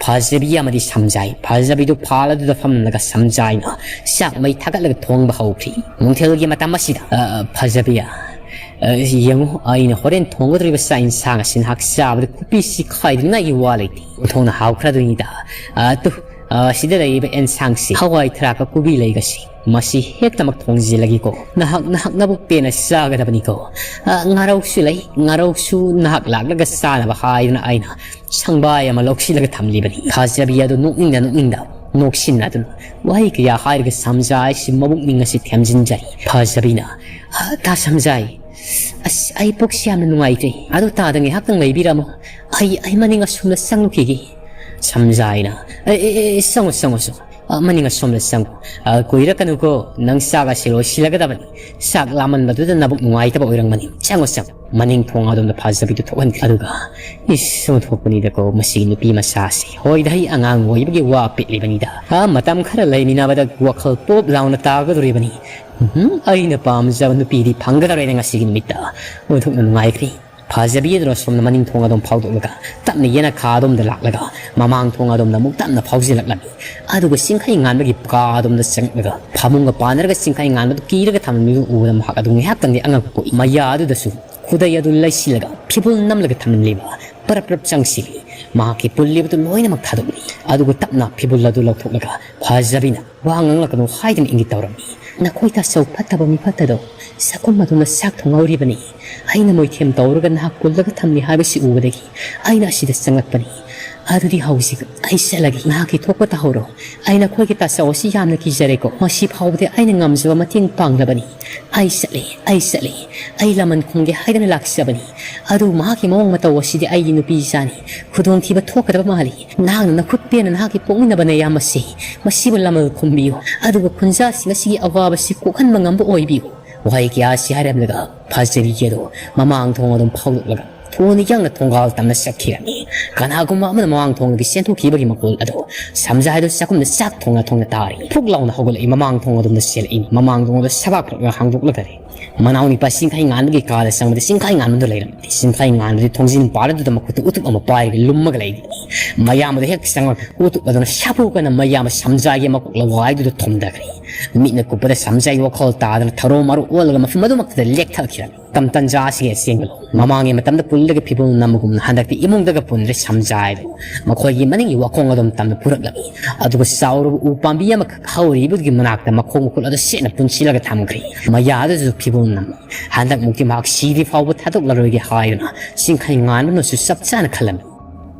ꯐꯖꯕꯤ ꯑꯃꯗꯤ ꯁꯝꯖꯥꯏ꯫ ꯐꯖꯕꯤꯗꯨ ꯐꯥꯜ ꯑꯗꯨꯗ ꯐꯝꯂꯒ ꯁꯝꯖꯥꯏꯅ ꯆꯥꯛ ꯃꯩ ꯊꯥꯒꯠꯂꯒ ꯊꯣꯡꯕ ꯍꯧꯈ꯭ꯔꯤ꯫ ꯅꯨꯡꯊꯤꯜꯒꯤ ꯃꯇꯝ ꯑꯁꯤꯗ, "ꯑ, ꯐꯖꯕꯤ, ꯑ, ꯌꯦꯡꯉꯨ, ꯑꯩꯅ ꯍꯣꯔꯦꯟ ꯊꯣꯡꯒꯗꯧꯔꯤꯕ ꯆꯥꯛ ꯏꯟꯁꯥꯡ ꯑꯁꯤ ꯅꯍꯥꯛ ꯆꯥꯕꯗ ꯈꯨꯄꯤ ꯁꯤꯈꯥꯏꯗꯅꯤꯡꯉꯥꯏꯒꯤ ꯋꯥ ꯂꯩꯇꯦ꯫ ꯑꯣꯟꯊꯣꯛꯅ ꯍꯥꯎꯈ꯭ꯔꯗꯣꯏꯅꯤꯗ꯫ ꯑ, ꯇꯨ, ꯑ, ꯁꯤꯗ ꯂꯩꯔꯤꯕ ꯑꯦꯟꯁꯥꯡꯁꯤ ꯍꯋꯥꯏ ꯊꯔꯥꯛꯀ ꯀꯣꯕꯤ ꯂꯩꯒꯁꯤ꯫ ꯃꯁꯤ ꯍꯦꯛꯇꯃꯛ ꯊꯣꯡꯖꯤꯜꯂꯒꯦꯀꯣ꯫ ꯅꯍꯥꯛ, ꯅꯍꯥꯛ ꯅꯕꯨꯛ ꯄꯦꯟꯅ ꯆꯥꯒꯗꯕꯅꯤꯀꯣ꯫ ꯑ, ꯉꯥꯔꯧꯁꯨ ꯂꯩ꯫ ꯉꯥꯔꯧꯁꯨ ꯅꯍꯥꯛ ꯂꯥꯛꯂꯒ ꯆꯥꯅꯕ ꯍꯥꯏꯗꯨꯅ ꯑꯩꯅ ꯁꯪꯕꯥꯏ ꯑꯃ ꯂꯧꯁꯤꯜꯂꯒ ꯊꯝꯂꯤꯕꯅꯤ꯫" ꯐꯖꯕꯤ ꯑꯗꯨ ꯅꯣꯛꯅꯤꯡꯗ ꯅꯣꯛꯅꯤꯡꯗ ꯅꯣꯛꯁꯤꯟꯅꯗꯨꯅ ꯋꯥꯍꯩ ꯀꯌꯥ ꯍꯥꯏꯔꯒ ꯁꯝꯖꯥꯏꯁꯤ ꯃꯕꯨꯛꯅꯤꯡ ꯑꯁꯤ ꯊꯦꯝꯖꯤꯟꯖꯔꯤ꯫ ꯐꯖꯕꯤꯅ, "ꯑ, ꯇꯥ ꯁꯝꯖꯥꯏ, ꯑꯁ, ꯑꯩ ꯄꯨꯛꯁꯤ ꯌꯥꯝꯅ ꯅꯨꯡꯉꯥꯏꯇ꯭ꯔꯦ꯫ ꯑꯗꯨ ꯇꯥꯗ ꯉꯥꯏꯍꯥꯛꯇꯪ ꯂꯩꯕꯤꯔꯝꯃꯣ꯫ ꯑꯩ, ꯑꯩ ꯃꯅꯤꯡ ꯑꯁꯣꯝꯗ ꯆꯪꯉꯨꯈꯤꯒꯦ꯫" ꯁꯝꯖꯥꯏꯅ, "ꯑꯦ, ꯑꯦ, ꯑꯦ, ꯆꯪꯉꯣ, ꯆꯪꯉꯣ, ꯆꯪꯉꯣ꯫ ꯑ, ꯃꯅꯤꯡ ꯑꯁꯣꯝꯗ ꯆꯪꯉꯨ꯫ ꯑ, ꯀꯨꯏꯔꯛꯀꯅꯨꯀꯣ, ꯅꯪ ꯆꯥꯛ ꯑꯁꯤ ꯂꯣꯏꯁꯤꯜꯂꯒꯗꯕꯅꯤ꯫ ꯆꯥꯛ ꯂꯥꯝꯃꯟꯕꯗꯨꯗ ꯅꯕꯨꯛ ꯅꯨꯡꯉꯥꯏꯇꯕ ꯑꯣꯏꯔꯝꯒꯅꯤ꯫ ꯆꯪꯉꯣ, ꯆꯪꯉꯣ꯫ ꯃꯅꯤꯡ ꯊꯣꯡ ꯑꯗꯣꯝꯗ ꯐꯖꯕꯤꯗꯨ ꯊꯣꯛꯍꯟꯈꯤ꯫ ꯑꯗꯨꯒ, "ꯏꯁ, ꯑꯣꯟꯊꯣꯛꯄꯅꯤꯗꯀꯣ, ꯃꯁꯤꯒꯤ ꯅꯨꯄꯤ ꯃꯆꯥꯁꯤ꯫ ꯍꯣꯏꯗ, ꯑꯩ ꯑꯉꯥꯡ ꯑꯣꯏꯕꯒꯤ ꯋꯥ ꯄꯦꯠꯂꯤꯕꯅꯤꯗ꯫ ꯑ, ꯃꯇꯝ ꯈꯔ ꯂꯩꯃꯤꯟꯅꯕꯗ ꯋꯥꯈꯜ ꯄꯣꯞ ꯂꯥꯎꯅ ꯇꯥꯒꯗꯧꯔꯤꯕꯅꯤ꯫ ꯎꯝꯍꯨꯝ, ꯑꯩꯅ ꯄꯥꯝꯖꯕ ꯅꯨꯄꯤꯗꯤ ꯐꯪꯒꯗꯧꯔꯦꯅꯦ ꯉꯁꯤꯒꯤ ꯅꯨꯃꯤꯠꯇ꯫ ꯑꯣꯟꯊꯣꯛꯅ ꯅꯨꯡꯉꯥꯏꯈ꯭ꯔꯦ꯫" ꯐꯖꯕꯤ ꯑꯗꯨꯅ ꯁꯣꯝꯗ ꯃꯅꯤꯡ ꯊꯣꯡ ꯑꯗꯣꯝ ꯐꯥꯎꯗꯣꯛꯂꯒ ꯇꯞꯅ ꯌꯦꯅꯈꯥ ꯑꯗꯣꯝꯗ ꯂꯥꯛꯂꯒ ꯃꯃꯥꯡ ꯊꯣꯡ ꯑꯗꯣꯝꯗ ꯑꯃꯨꯛ ꯇꯞꯅ ꯐꯥꯎꯖꯤꯜꯂꯛꯂꯝꯃꯤ꯫ ꯑꯗꯨꯒ ꯆꯤꯡꯈꯩ ꯉꯥꯟꯕꯒꯤ ꯀꯥ ꯑꯗꯣꯝꯗ ꯆꯪꯂꯛꯂꯒ ꯐꯃꯨꯡꯒ ꯄꯥꯟꯅꯔꯒ ꯆꯤꯡꯈꯩ ꯉꯥꯟꯕꯗꯨ ꯀꯤꯔꯒ ꯊꯝꯂꯝꯃꯤꯗꯨ ꯎꯕꯗ ꯃꯍꯥꯛ ꯑꯗꯨ ꯉꯥꯏꯍꯥꯛꯇꯪꯗꯤ ꯑꯉꯛꯄ ꯄꯣꯛꯏ꯫ ꯃꯌꯥ ꯑꯗꯨꯗꯁꯨ ꯈꯨꯗꯩ ꯑꯗꯨ ꯂꯩꯁꯤꯜꯂꯒ ꯐꯤꯕꯨꯜ ꯅꯝꯂꯒ ꯊꯝꯂꯝꯂꯤꯕ ꯄꯔꯞ ꯄꯔꯞ ꯆꯪꯁꯤꯜꯂꯤ꯫ ꯃꯍꯥꯛꯀꯤ ꯄꯨꯜꯂꯤꯕꯗꯨ ꯂꯣꯏꯅꯃꯛ ꯊꯥꯗꯣꯛꯂꯤ꯫ ꯑꯗꯨꯒ ꯇꯞꯅ ꯐꯤꯕꯨꯜ ꯑꯗꯨ ꯂꯧꯊꯣꯛꯂꯒ ꯐꯖꯕꯤꯅ ꯋꯥ ꯉꯥꯡꯂꯛꯀꯅꯨ ꯍꯥꯏꯗꯨꯅ ꯏꯪꯒꯤꯠ ꯇꯧꯔꯝꯃꯤ꯫ "ꯅꯈꯣꯏ ꯇꯥꯆꯧ ꯐꯠꯇꯕ ꯃꯤ ꯐꯠꯇꯗꯣ ꯆꯥꯛꯈꯨꯝ ꯑꯗꯣꯝꯗ ꯆꯥꯛ ꯊꯣꯡꯍꯧꯔꯤꯕꯅꯤ꯫ ꯑꯩꯅ ꯃꯣꯏꯊꯦꯝ ꯇꯧꯔꯒ ꯅꯍꯥꯛ ꯄꯨꯜꯂꯒ ꯊꯝꯂꯤ ꯍꯥꯏꯕꯁꯤ ꯎꯕꯗꯒꯤ ꯑꯩꯅ ꯑꯁꯤꯗ ꯆꯪꯂꯛꯄꯅꯤ꯫ ꯑꯗꯨꯗꯤ ꯍꯧꯖꯤꯛ ꯑꯩ ꯆꯠꯂꯒꯦ꯫ ꯅꯍꯥꯛꯀꯤ ꯊꯣꯛꯄ ꯇꯧꯍꯧꯔꯣ꯫ ꯑꯩ ꯅꯈꯣꯏꯒꯤ ꯇꯥꯆꯧ ꯑꯁꯤ ꯌꯥꯝꯅ ꯀꯤꯖꯔꯦꯀꯣ꯫ ꯃꯁꯤ ꯐꯥꯎꯕꯗꯤ ꯑꯩꯅ ꯉꯝꯖꯕ ꯃꯇꯦꯡ ꯄꯥꯡꯂꯕꯅꯤ꯫ ꯑꯩ ꯆꯠꯂꯦ, ꯑꯩ ꯆꯠꯂꯦ꯫ ꯑꯩ ꯂꯃꯟ ꯈꯨꯝꯒꯦ ꯍꯥꯏꯗꯅ ꯂꯥꯛꯆꯕꯅꯤ꯫ ꯑꯗꯨ ꯃꯍꯥꯛꯀꯤ ꯃꯑꯣꯡ ꯃꯇꯧ ꯑꯁꯤꯗꯤ ꯑꯩꯒꯤ ꯅꯨꯄꯤ ꯏꯆꯥꯅꯤ꯫ ꯈꯨꯗꯣꯡꯊꯤꯕ ꯊꯣꯛꯀꯗꯕ ꯃꯥꯜꯂꯤ꯫ ꯅꯍꯥꯛꯅ ꯅꯈꯨꯠ ꯄꯦꯟꯅ ꯅꯍꯥꯛꯀꯤ ꯄꯣꯛꯃꯤꯟꯅꯕ ꯅꯌꯥꯝꯕꯁꯤ, ꯃꯁꯤꯕꯨ ꯂꯃꯟ ꯈꯨꯝꯕꯤꯌꯨ꯫ ꯑꯗꯨꯒ ꯈꯨꯟꯖꯥꯁꯤꯡ ꯑꯁꯤꯒꯤ ꯑꯋꯥꯕꯁꯤ ꯀꯣꯛꯍꯟꯕ ꯉꯝꯕ ꯑꯣꯏꯕꯤꯌꯨ꯫" ꯋꯥꯍꯩ ꯀꯌꯥ ꯑꯁꯤ ꯍꯥꯏꯔꯝꯂꯒ ꯐꯖꯕꯤꯒꯤ ꯑꯗꯨ ꯃꯃꯥꯡ ꯊꯣꯡ ꯑꯗꯨꯝ ꯐꯥꯎꯗꯣꯛꯂꯒ ꯊꯨꯅ ꯌꯥꯡꯅ ꯊꯣꯡꯒꯥꯜ ꯇꯝꯅ ꯆꯠꯈꯤꯔꯝꯃꯤ꯫ ꯀꯅꯥꯒꯨꯝꯕ ꯑꯃꯅ ꯃꯃꯥꯡ ꯊꯣꯡꯗꯒꯤ ꯆꯦꯟꯊꯣꯛꯈꯤꯕꯒꯤ ꯃꯈꯣꯜ ꯑꯗꯨ ꯁꯝꯖꯥꯏꯗꯨ ꯆꯥꯛꯈꯨꯝꯗ ꯆꯥꯛ ꯊꯣꯡꯅ ꯊꯣꯡꯅ ꯇꯥꯔꯤ꯫ ꯐꯨꯛ ꯂꯥꯎꯅ ꯍꯧꯒꯠꯂꯛꯏ꯫ ꯃꯃꯥꯡ ꯊꯣꯡ ꯑꯗꯣꯝꯗ ꯆꯦꯜꯂꯛꯏ꯫ ꯃꯃꯥꯡ ꯊꯣꯡ ꯑꯗꯨ ꯁꯕꯥꯛ ꯈꯔꯒ ꯍꯥꯡꯗꯣꯛꯂꯒ ꯂꯩ꯫ ꯃꯅꯥꯎ ꯅꯤꯄꯥ ꯆꯤꯡꯈꯩ ꯉꯥꯟꯕꯒꯤ ꯀꯥꯗ ꯆꯪꯕꯗ ꯆꯤꯡꯈꯩ ꯉꯥꯟꯕꯗꯨ ꯂꯩꯔꯝꯗꯦ꯫ ꯆꯤꯡꯈꯩ ꯉꯥꯟꯕꯗꯤ ꯊꯣꯡꯖꯤꯟ ꯄꯥꯜ ꯑꯗꯨꯗ ꯃꯈꯨꯠꯇ ꯎꯇꯨꯞ ꯑꯃ ꯄꯥꯏꯔꯒ ꯂꯨꯝꯃꯒ ꯂꯩꯔꯤ꯫ ꯃꯌꯥꯝꯕꯗ ꯍꯦꯛ ꯆꯪꯂꯛ ꯎꯇꯨꯞ ꯑꯗꯨꯅ ꯁꯥꯐꯨ ꯀꯟꯅ ꯃꯌꯥꯝꯕ ꯁꯝꯖꯥꯏꯒꯤ ꯃꯀꯣꯛ ꯂꯋꯥꯏꯗꯨꯗ ꯊꯣꯝꯊꯈ꯭ꯔꯦ꯫ ꯃꯤꯠꯅ ꯀꯨꯞꯄꯗ ꯁꯝꯖꯥꯏꯒꯤ ꯋꯥꯈꯜ ꯇꯥꯗꯅ ꯊꯔꯣ ꯃꯔꯨ ꯑꯣꯜꯂꯒ ꯃꯐꯝ ꯑꯗꯨꯃꯛꯇꯗ ꯂꯦꯛꯊꯈꯤꯔꯝꯃꯤ꯫ ꯃꯇꯝ ꯇꯟꯖꯥ ꯑꯁꯤꯒ ꯆꯦꯟꯒꯂꯣ꯫ ꯃꯃꯥꯡꯒꯤ ꯃꯇꯝꯗ ꯄꯨꯜꯂꯒ ꯐꯤꯕꯝ ꯅꯝꯕꯒꯨꯝꯅ ꯍꯟꯗꯛꯇꯤ ꯏꯃꯨꯡꯗꯒ ꯄꯨꯟꯗ꯭ꯔꯦ ꯁꯝꯖꯥꯏꯗꯨ꯫ ꯃꯈꯣꯏꯒꯤ ꯃꯅꯤꯡꯒꯤ ꯋꯥꯈꯣꯡ ꯑꯗꯨꯝ ꯇꯝꯅ ꯄꯨꯔꯛꯂꯝꯃꯤ꯫ ꯑꯗꯨꯒ ꯆꯥꯎꯔꯕ ꯎ ꯄꯥꯝꯕꯤ ꯑꯃꯈꯛ ꯍꯧꯔꯤꯕꯗꯨꯒꯤ ꯃꯅꯥꯛꯇ ꯃꯈꯣꯡ ꯃꯈꯨꯠ ꯑꯗꯨ ꯁꯦꯠꯅ ꯄꯨꯟꯁꯤꯜꯂꯒ ꯊꯝꯈ꯭ꯔꯦ꯫ ꯃꯌꯥꯗꯨꯗꯁꯨ ꯐꯤꯕꯝ ꯅꯝꯃꯤ꯫ ꯍꯟꯗꯛꯃꯨꯛꯇꯤ ꯃꯍꯥꯛ ꯁꯤꯗ꯭ꯔꯤ ꯐꯥꯎꯕ ꯊꯥꯗꯣꯛꯂꯔꯣꯏꯒꯦ ꯍꯥꯏꯗꯨꯅ ꯆꯤꯡꯈꯩ ꯉꯥꯟꯕꯅꯁꯨ ꯆꯞ ꯆꯥꯅ ꯈꯜꯂꯝꯃꯤ꯫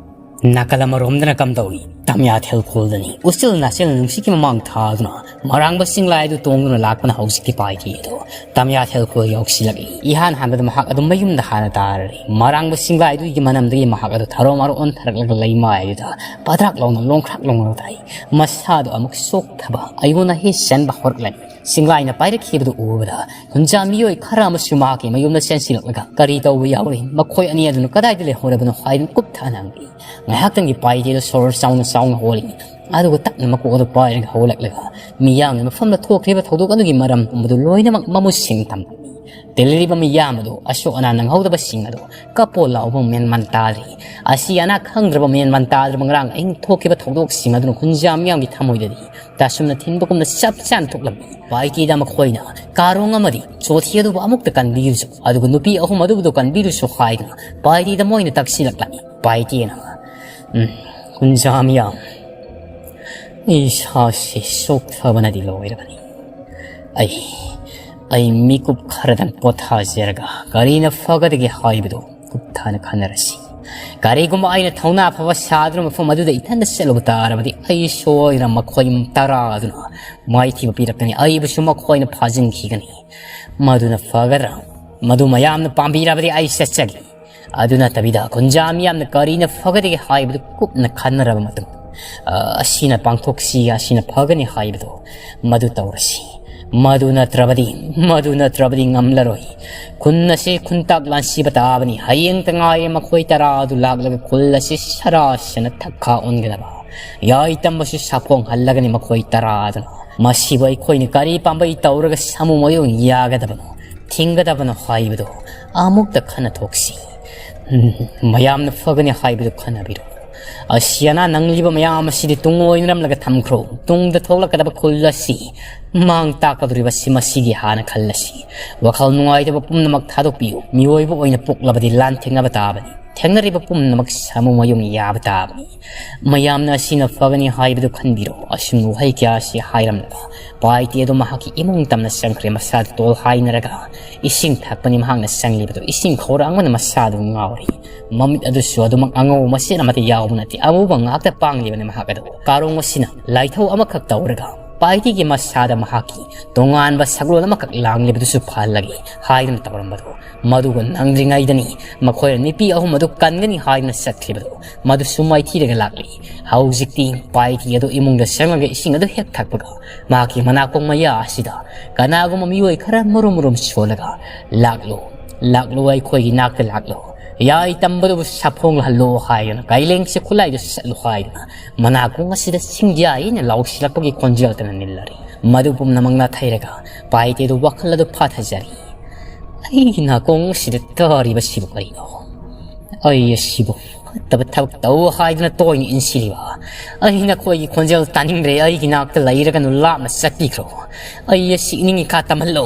ꯅꯥꯀꯜ ꯑꯃꯔꯣꯝꯗꯅ ꯀꯝꯗꯧꯏ? ꯇꯝꯌꯥꯊꯦꯜ ꯈꯨꯜꯗꯅꯤ꯫ ꯎꯆꯤꯜ ꯅꯥꯆꯤꯜ ꯅꯨꯡꯁꯤꯠꯀꯤ ꯃꯃꯥꯡ ꯊꯥꯗꯨꯅ ꯃꯔꯥꯡꯕ ꯆꯤꯡꯂꯥꯏ ꯑꯗꯨ ꯇꯣꯡꯗꯨꯅ ꯂꯥꯛꯄꯅ ꯍꯧꯖꯤꯛꯀꯤ ꯄꯥꯏꯇꯤ ꯑꯗꯣ ꯇꯝꯌꯥꯊꯦꯜ ꯈꯨꯜ ꯌꯧꯁꯤꯜꯂꯛꯏ꯫ ꯏꯍꯥꯟ ꯍꯥꯟꯕꯗ ꯃꯍꯥꯛ ꯑꯗꯨꯝ ꯃꯌꯨꯝꯗ ꯍꯥꯟꯅ ꯇꯥꯔꯔꯦ꯫ ꯃꯔꯥꯡꯕ ꯆꯤꯡꯂꯥꯏꯗꯨꯒꯤ ꯃꯅꯝꯗꯒꯤ ꯃꯍꯥꯛ ꯑꯗꯨ ꯊꯔꯣ ꯃꯔꯣ ꯑꯣꯟꯊꯔꯛꯂꯒ ꯂꯩꯃꯥꯏ ꯑꯗꯨꯗ ꯄꯗ꯭ꯔꯥꯛ ꯂꯥꯎꯅ ꯂꯣꯡꯈ꯭ꯔꯥꯛ ꯂꯣꯡꯂꯒ ꯇꯥꯏ꯫ ꯃꯁꯥꯗꯣ ꯑꯃꯨꯛ ꯆꯣꯛꯊꯕ ꯑꯩꯉꯣꯟꯗ ꯍꯦ ꯆꯦꯟꯕ ꯍꯧꯔꯛꯂꯅꯤ꯫ ꯆꯤꯡꯂꯥꯏꯅ ꯄꯥꯏꯔꯛꯈꯤꯕꯗꯨ ꯎꯕꯗ ꯈꯨꯟꯖꯥ ꯃꯤꯑꯣꯏ ꯈꯔ ꯑꯃꯁꯨ ꯃꯍꯥꯛꯀꯤ ꯃꯌꯨꯝꯗ ꯆꯦꯟꯁꯤꯜꯂꯛꯂꯒ ꯀꯔꯤ ꯇꯧꯕ ꯌꯥꯎꯔꯤ, ꯃꯈꯣꯏ ꯑꯅꯤ ꯑꯗꯨꯅ ꯀꯗꯥꯏꯗ ꯂꯩꯍꯧꯔꯕꯅꯣ ꯍꯥꯏꯗꯨꯅ ꯀꯨꯞꯊꯅ ꯍꯪꯂꯤ꯫ ꯉꯥꯏꯍꯥꯛꯇꯪꯒꯤ ꯄꯥꯏꯇꯦꯗ ꯁꯣꯔ ꯆꯥꯎꯅ ꯆꯥꯎꯅ ꯍꯣꯜꯂꯤ꯫ ꯑꯗꯨꯒ ꯇꯞꯅ ꯃꯀꯣꯛ ꯑꯗꯨ ꯄꯥꯏꯔꯒ ꯍꯧꯒꯠꯂꯛꯂꯒ ꯃꯤꯌꯥꯝꯒꯤ ꯃꯐꯝꯗ ꯊꯣꯛꯈ꯭ꯔꯤꯕ ꯊꯧꯗꯣꯛ ꯑꯗꯨꯒꯤ ꯃꯔꯝ ꯄꯨꯝꯕꯗꯨ ꯂꯣꯏꯅꯃꯛ ꯃꯃꯨꯠꯁꯤꯡ ꯊꯝꯂꯝꯃꯤ꯫ ꯇꯤꯜꯂꯤꯕ ꯃꯤꯌꯥꯝ ꯑꯗꯨ ꯑꯁꯣꯛ ꯑꯅꯥ ꯅꯪꯍꯧꯗꯕꯁꯤꯡ ꯑꯗꯨ ꯀꯞꯄꯣ ꯂꯥꯎꯕ ꯃꯦꯟ ꯃꯥꯟ ꯇꯥꯗ꯭ꯔꯤ꯫ ꯑꯁꯤ ꯑꯅꯥ ꯈꯪꯗ꯭ꯔꯕ ꯃꯦꯟ ꯃꯥꯟ ꯇꯥꯗ꯭ꯔꯕ ꯉꯔꯥꯡ ꯑꯍꯤꯡ ꯊꯣꯛꯈꯤꯕ ꯊꯧꯗꯣꯛꯁꯤꯡ ꯑꯗꯨꯅ ꯈꯨꯟꯖꯥ ꯃꯤꯌꯥꯝꯒꯤ ꯊꯃꯣꯏꯗꯗꯤ ꯇꯥꯁꯨꯝꯅ ꯊꯤꯟꯕꯒꯨꯝꯅ ꯆꯞ ꯆꯥꯅ ꯊꯣꯛꯂꯝꯃꯤ꯫ ꯄꯥꯏꯇꯤꯗ ꯃꯈꯣꯏꯅ ꯀꯥꯔꯣꯡ ꯑꯃꯗꯤ ꯆꯣꯊꯤ ꯑꯗꯨꯕꯨ ꯑꯃꯨꯛꯇ ꯀꯟꯕꯤꯔꯨꯁꯨ, ꯑꯗꯨꯒ ꯅꯨꯄꯤ ꯑꯍꯨꯝ ꯑꯗꯨꯕꯨꯗ ꯀꯟꯕꯤꯔꯨꯁꯨ ꯍꯥꯏꯗꯨꯅ ꯄꯥꯏꯇꯤꯗ ꯃꯣꯏꯅ ꯇꯛꯁꯤꯜꯂꯛꯂꯝꯃꯤ꯫ ꯄꯥꯏꯇꯤꯅ, "ꯎꯝ, ꯈꯨꯟꯖꯥ ꯃꯤꯌꯥꯝ, ꯏꯁꯥꯁꯤ ꯆꯣꯛꯊꯕꯅꯗꯤ ꯂꯣꯏꯔꯕꯅꯤ꯫ ꯑꯩ, ꯑꯩ ꯃꯤꯀꯨꯞ ꯈꯔꯗꯪ ꯄꯣꯊꯥꯖꯔꯒ ꯀꯔꯤꯅ ꯐꯒꯗꯒꯦ ꯍꯥꯏꯕꯗꯨ ꯀꯨꯞꯊꯅ ꯈꯟꯅꯔꯁꯤ꯫ ꯀꯔꯤꯒꯨꯝꯕ ꯑꯩꯅ ꯊꯧꯅꯥ ꯐꯕ ꯁꯥꯗꯨꯅ ꯃꯐꯝ ꯑꯗꯨꯗ ꯏꯊꯟꯗ ꯆꯠꯂꯨꯕ ꯇꯥꯔꯕꯗꯤ ꯑꯩ ꯁꯣꯏꯗꯅ ꯃꯈꯣꯏ ꯇꯔꯥ ꯑꯗꯨꯅ ꯃꯥꯏꯊꯤꯕ ꯄꯤꯔꯛꯀꯅꯤ, ꯑꯩꯕꯨꯁꯨ ꯃꯈꯣꯏꯅ ꯐꯥꯖꯤꯟꯈꯤꯒꯅꯤ꯫ ꯃꯗꯨꯅ ꯐꯒꯗ꯭ꯔꯥ? ꯃꯗꯨ ꯃꯌꯥꯝꯅ ꯄꯥꯝꯕꯤꯔꯕꯗꯤ ꯑꯩ ꯆꯠꯆꯒꯦ꯫ ꯑꯗꯨ ꯅꯠꯇꯕꯤꯗ ꯈꯨꯟꯖꯥ ꯃꯤꯌꯥꯝꯅ ꯀꯔꯤꯅ ꯐꯒꯗꯒꯦ ꯍꯥꯏꯕꯗꯨ ꯀꯨꯞꯅ ꯈꯟꯅꯔꯕ ꯃꯇꯨꯡ, ꯑ, ꯑꯁꯤꯅ ꯄꯥꯡꯊꯣꯛꯁꯤ, ꯑꯁꯤꯅ ꯐꯒꯅꯤ ꯍꯥꯏꯕꯗꯨ ꯃꯗꯨ ꯇꯧꯔꯁꯤ꯫ ꯃꯗꯨ ꯅꯠꯇ꯭ꯔꯕꯗꯤ, ꯃꯗꯨ ꯅꯠꯇ꯭ꯔꯕꯗꯤ ꯉꯝꯂꯔꯣꯏ꯫ ꯈꯨꯟ ꯑꯁꯤ ꯈꯨꯟꯇꯥꯛ ꯂꯥꯟꯁꯤꯕ ꯇꯥꯕꯅꯤ꯫ ꯍꯌꯦꯡꯇ ꯉꯥꯏꯔꯦ ꯃꯈꯣꯏ ꯇꯔꯥ ꯑꯗꯨ ꯂꯥꯛꯂꯒ ꯈꯨꯜ ꯑꯁꯤ ꯁꯔꯥꯁꯤꯅ ꯊꯛꯈꯥ ꯑꯣꯟꯒꯗꯕ꯫ ꯌꯥꯏ ꯇꯝꯕꯁꯤ ꯁꯥꯐꯣꯡ ꯍꯜꯂꯒꯅꯤ ꯃꯈꯣꯏ ꯇꯔꯥ ꯑꯗꯨꯅ꯫ ꯃꯁꯤꯕꯨ ꯑꯩꯈꯣꯏꯅ ꯀꯔꯤ ꯄꯥꯝꯕꯩ ꯇꯧꯔꯒ ꯁꯥꯃꯨ ꯃꯌꯣꯡ ꯌꯥꯒꯗꯕꯅꯣ, ꯊꯤꯡꯒꯗꯕꯅꯣ ꯍꯥꯏꯕꯗꯨ ꯑꯃꯨꯛꯇ ꯈꯟꯅ ꯊꯣꯛꯁꯤ꯫ ꯎꯝ, ꯃꯌꯥꯝꯅ ꯐꯒꯅꯤ ꯍꯥꯏꯕꯗꯨ ꯈꯟꯅꯕꯤꯔꯣ꯫ ꯑꯁꯤ ꯑꯅꯥ ꯅꯪꯂꯤꯕ ꯃꯌꯥꯝ ꯑꯁꯤꯗꯤ ꯇꯨꯡ ꯑꯣꯏꯅꯔꯝꯂꯒ ꯊꯝꯈ꯭ꯔꯣ꯫ ꯇꯨꯡꯗ ꯊꯣꯛꯂꯛꯀꯗꯕ ꯈꯨꯜ ꯑꯁꯤ ꯃꯥꯡ ꯇꯥꯛꯀꯗꯧꯔꯤꯕ ꯑꯁꯤ ꯃꯁꯤꯒꯤ ꯍꯥꯟꯅ ꯈꯜꯂꯁꯤ꯫ ꯋꯥꯈꯜ ꯅꯨꯡꯉꯥꯏꯇꯕ ꯄꯨꯝꯅꯃꯛ ꯊꯥꯗꯣꯛꯄꯤꯌꯨ꯫ ꯃꯤꯑꯣꯏꯕ ꯑꯣꯏꯅ ꯄꯣꯛꯂꯕꯗꯤ ꯂꯥꯟ ꯊꯦꯡꯅꯕ ꯇꯥꯕꯅꯤ꯫ ꯊꯦꯡꯅꯔꯤꯕ ꯄꯨꯝꯅꯃꯛ ꯁꯥꯃꯨ ꯃꯌꯨꯡ ꯌꯥꯕ ꯇꯥꯕꯅꯤ꯫ ꯃꯌꯥꯝꯅ ꯑꯁꯤꯅ ꯐꯒꯅꯤ ꯍꯥꯏꯕꯗꯨ ꯈꯟꯕꯤꯔꯣ꯫ ꯑꯁꯨꯝꯅ ꯋꯥꯍꯩ ꯀꯌꯥ ꯑꯁꯤ ꯍꯥꯏꯔꯝꯂꯒ ꯄꯥꯏꯇꯤ ꯑꯗꯨ ꯃꯍꯥꯛꯀꯤ ꯏꯃꯨꯡ ꯇꯝꯅ ꯆꯪꯈ꯭ꯔꯦ꯫ ꯃꯁꯥꯗꯨ ꯇꯣꯜ ꯍꯥꯏꯅꯔꯒ ꯏꯁꯤꯡ ꯊꯛꯄꯅꯤ ꯃꯍꯥꯛꯅ ꯆꯪꯂꯤꯕꯗꯨ꯫ ꯏꯁꯤꯡ ꯈꯧꯔꯥꯡꯕꯅ ꯃꯁꯥꯗꯨ ꯉꯥꯎꯔꯤ꯫ ꯃꯃꯤꯠ ꯑꯗꯨꯁꯨ ꯑꯗꯨꯃꯛ ꯑꯉꯧꯕ ꯃꯆꯦꯠ ꯑꯃꯠꯇ ꯌꯥꯎꯕ ꯅꯠꯇꯦ꯫ ꯑꯃꯨꯕ ꯉꯥꯛꯇ ꯄꯥꯡꯂꯤꯕꯅꯤ ꯃꯍꯥꯛ ꯑꯗꯨ꯫ ꯀꯥꯔꯣꯡ ꯑꯁꯤꯅ ꯂꯥꯏꯊꯧ ꯑꯃꯈꯛ ꯇꯧꯔꯒ ꯄꯥꯏꯇꯤꯒꯤ ꯃꯁꯥꯗ ꯃꯍꯥꯛꯀꯤ ꯇꯣꯉꯥꯟꯕ ꯁꯛꯂꯣꯟ ꯑꯃꯈꯛ ꯂꯥꯡꯂꯤꯕꯗꯨꯁꯨ ꯐꯍꯜꯂꯒꯦ ꯍꯥꯏꯗꯨꯅ ꯇꯧꯔꯝꯕꯗꯨ, ꯃꯗꯨꯒ ꯅꯪꯗ꯭ꯔꯤꯉꯩꯗꯅꯤ ꯃꯈꯣꯏꯅ ꯅꯨꯄꯤ ꯑꯍꯨꯝ ꯑꯗꯨ ꯀꯟꯒꯅꯤ ꯍꯥꯏꯗꯨꯅ ꯆꯠꯈꯤꯕꯗꯨ꯫ ꯃꯗꯨꯁꯨ ꯃꯥꯏꯊꯤꯔꯒ ꯂꯥꯛꯂꯤ꯫ ꯍꯧꯖꯤꯛꯇꯤ ꯄꯥꯏꯇꯤ ꯑꯗꯨ ꯏꯃꯨꯡꯗ ꯆꯪꯂꯒ ꯏꯁꯤꯡ ꯑꯗꯨ ꯍꯦꯛ ꯊꯛꯄꯒ ꯃꯍꯥꯛꯀꯤ ꯃꯅꯥꯀꯣꯡ ꯃꯌꯥ ꯑꯁꯤꯗ ꯀꯅꯥꯒꯨꯝꯕ ꯃꯤꯑꯣꯏ ꯈꯔ ꯃꯔꯨꯝ ꯃꯔꯨꯝ ꯁꯣꯜꯂꯒ, "ꯂꯥꯛꯂꯣ, ꯂꯥꯛꯂꯣ, ꯑꯩꯈꯣꯏꯒꯤ ꯅꯥꯛꯇ ꯂꯥꯛꯂꯣ, ꯌꯥꯏ ꯇꯝꯕꯗꯨꯕꯨ ꯁꯥꯐꯣꯡꯂꯍꯜꯂꯣ" ꯍꯥꯏꯗꯨꯅ, ꯀꯥꯏꯂꯦꯡꯁꯦ ꯈꯨꯠꯂꯥꯏꯗ ꯆꯠꯂꯨ ꯍꯥꯏꯗꯨꯅ ꯃꯅꯥꯀꯣꯡ ꯑꯁꯤꯗ ꯁꯤꯡꯖꯥꯏꯅ ꯂꯥꯎꯁꯤꯜꯂꯛꯄꯒꯤ ꯈꯣꯟꯖꯦꯜꯇꯅ ꯅꯤꯜꯂꯔꯤ꯫ ꯃꯗꯨ ꯄꯨꯝꯅꯃꯛ ꯅꯥꯊꯩꯔꯒ ꯄꯥꯏꯇꯦꯗꯨ ꯋꯥꯈꯜ ꯑꯗꯨ ꯐꯥꯊꯖꯔꯤ꯫ "ꯑꯩꯒꯤ ꯅꯥꯀꯣꯡ ꯑꯁꯤꯗ ꯇꯥꯔꯤꯕꯁꯤꯕꯨ ꯀꯔꯤꯅꯣ? ꯑꯩ ꯑꯁꯤꯕꯨ ꯐꯠꯇꯕ ꯊꯕꯛ ꯇꯧ ꯍꯥꯏꯗꯨꯅ ꯇꯣꯏꯅ ꯏꯟꯁꯤꯜꯂꯤꯕ? ꯑꯩ ꯅꯈꯣꯏꯒꯤ ꯈꯣꯟꯖꯦꯜ ꯇꯥꯅꯤꯡꯗ꯭ꯔꯦ꯫ ꯑꯩꯒꯤ ꯅꯥꯛꯇ ꯂꯩꯔꯒꯅꯨ, ꯂꯥꯞꯅ ꯆꯠꯄꯤꯈ꯭ꯔꯣ꯫ ꯑꯩ ꯑꯁꯤ ꯏꯅꯤꯡꯏꯀꯥ ꯇꯝꯍꯜꯂꯣ!"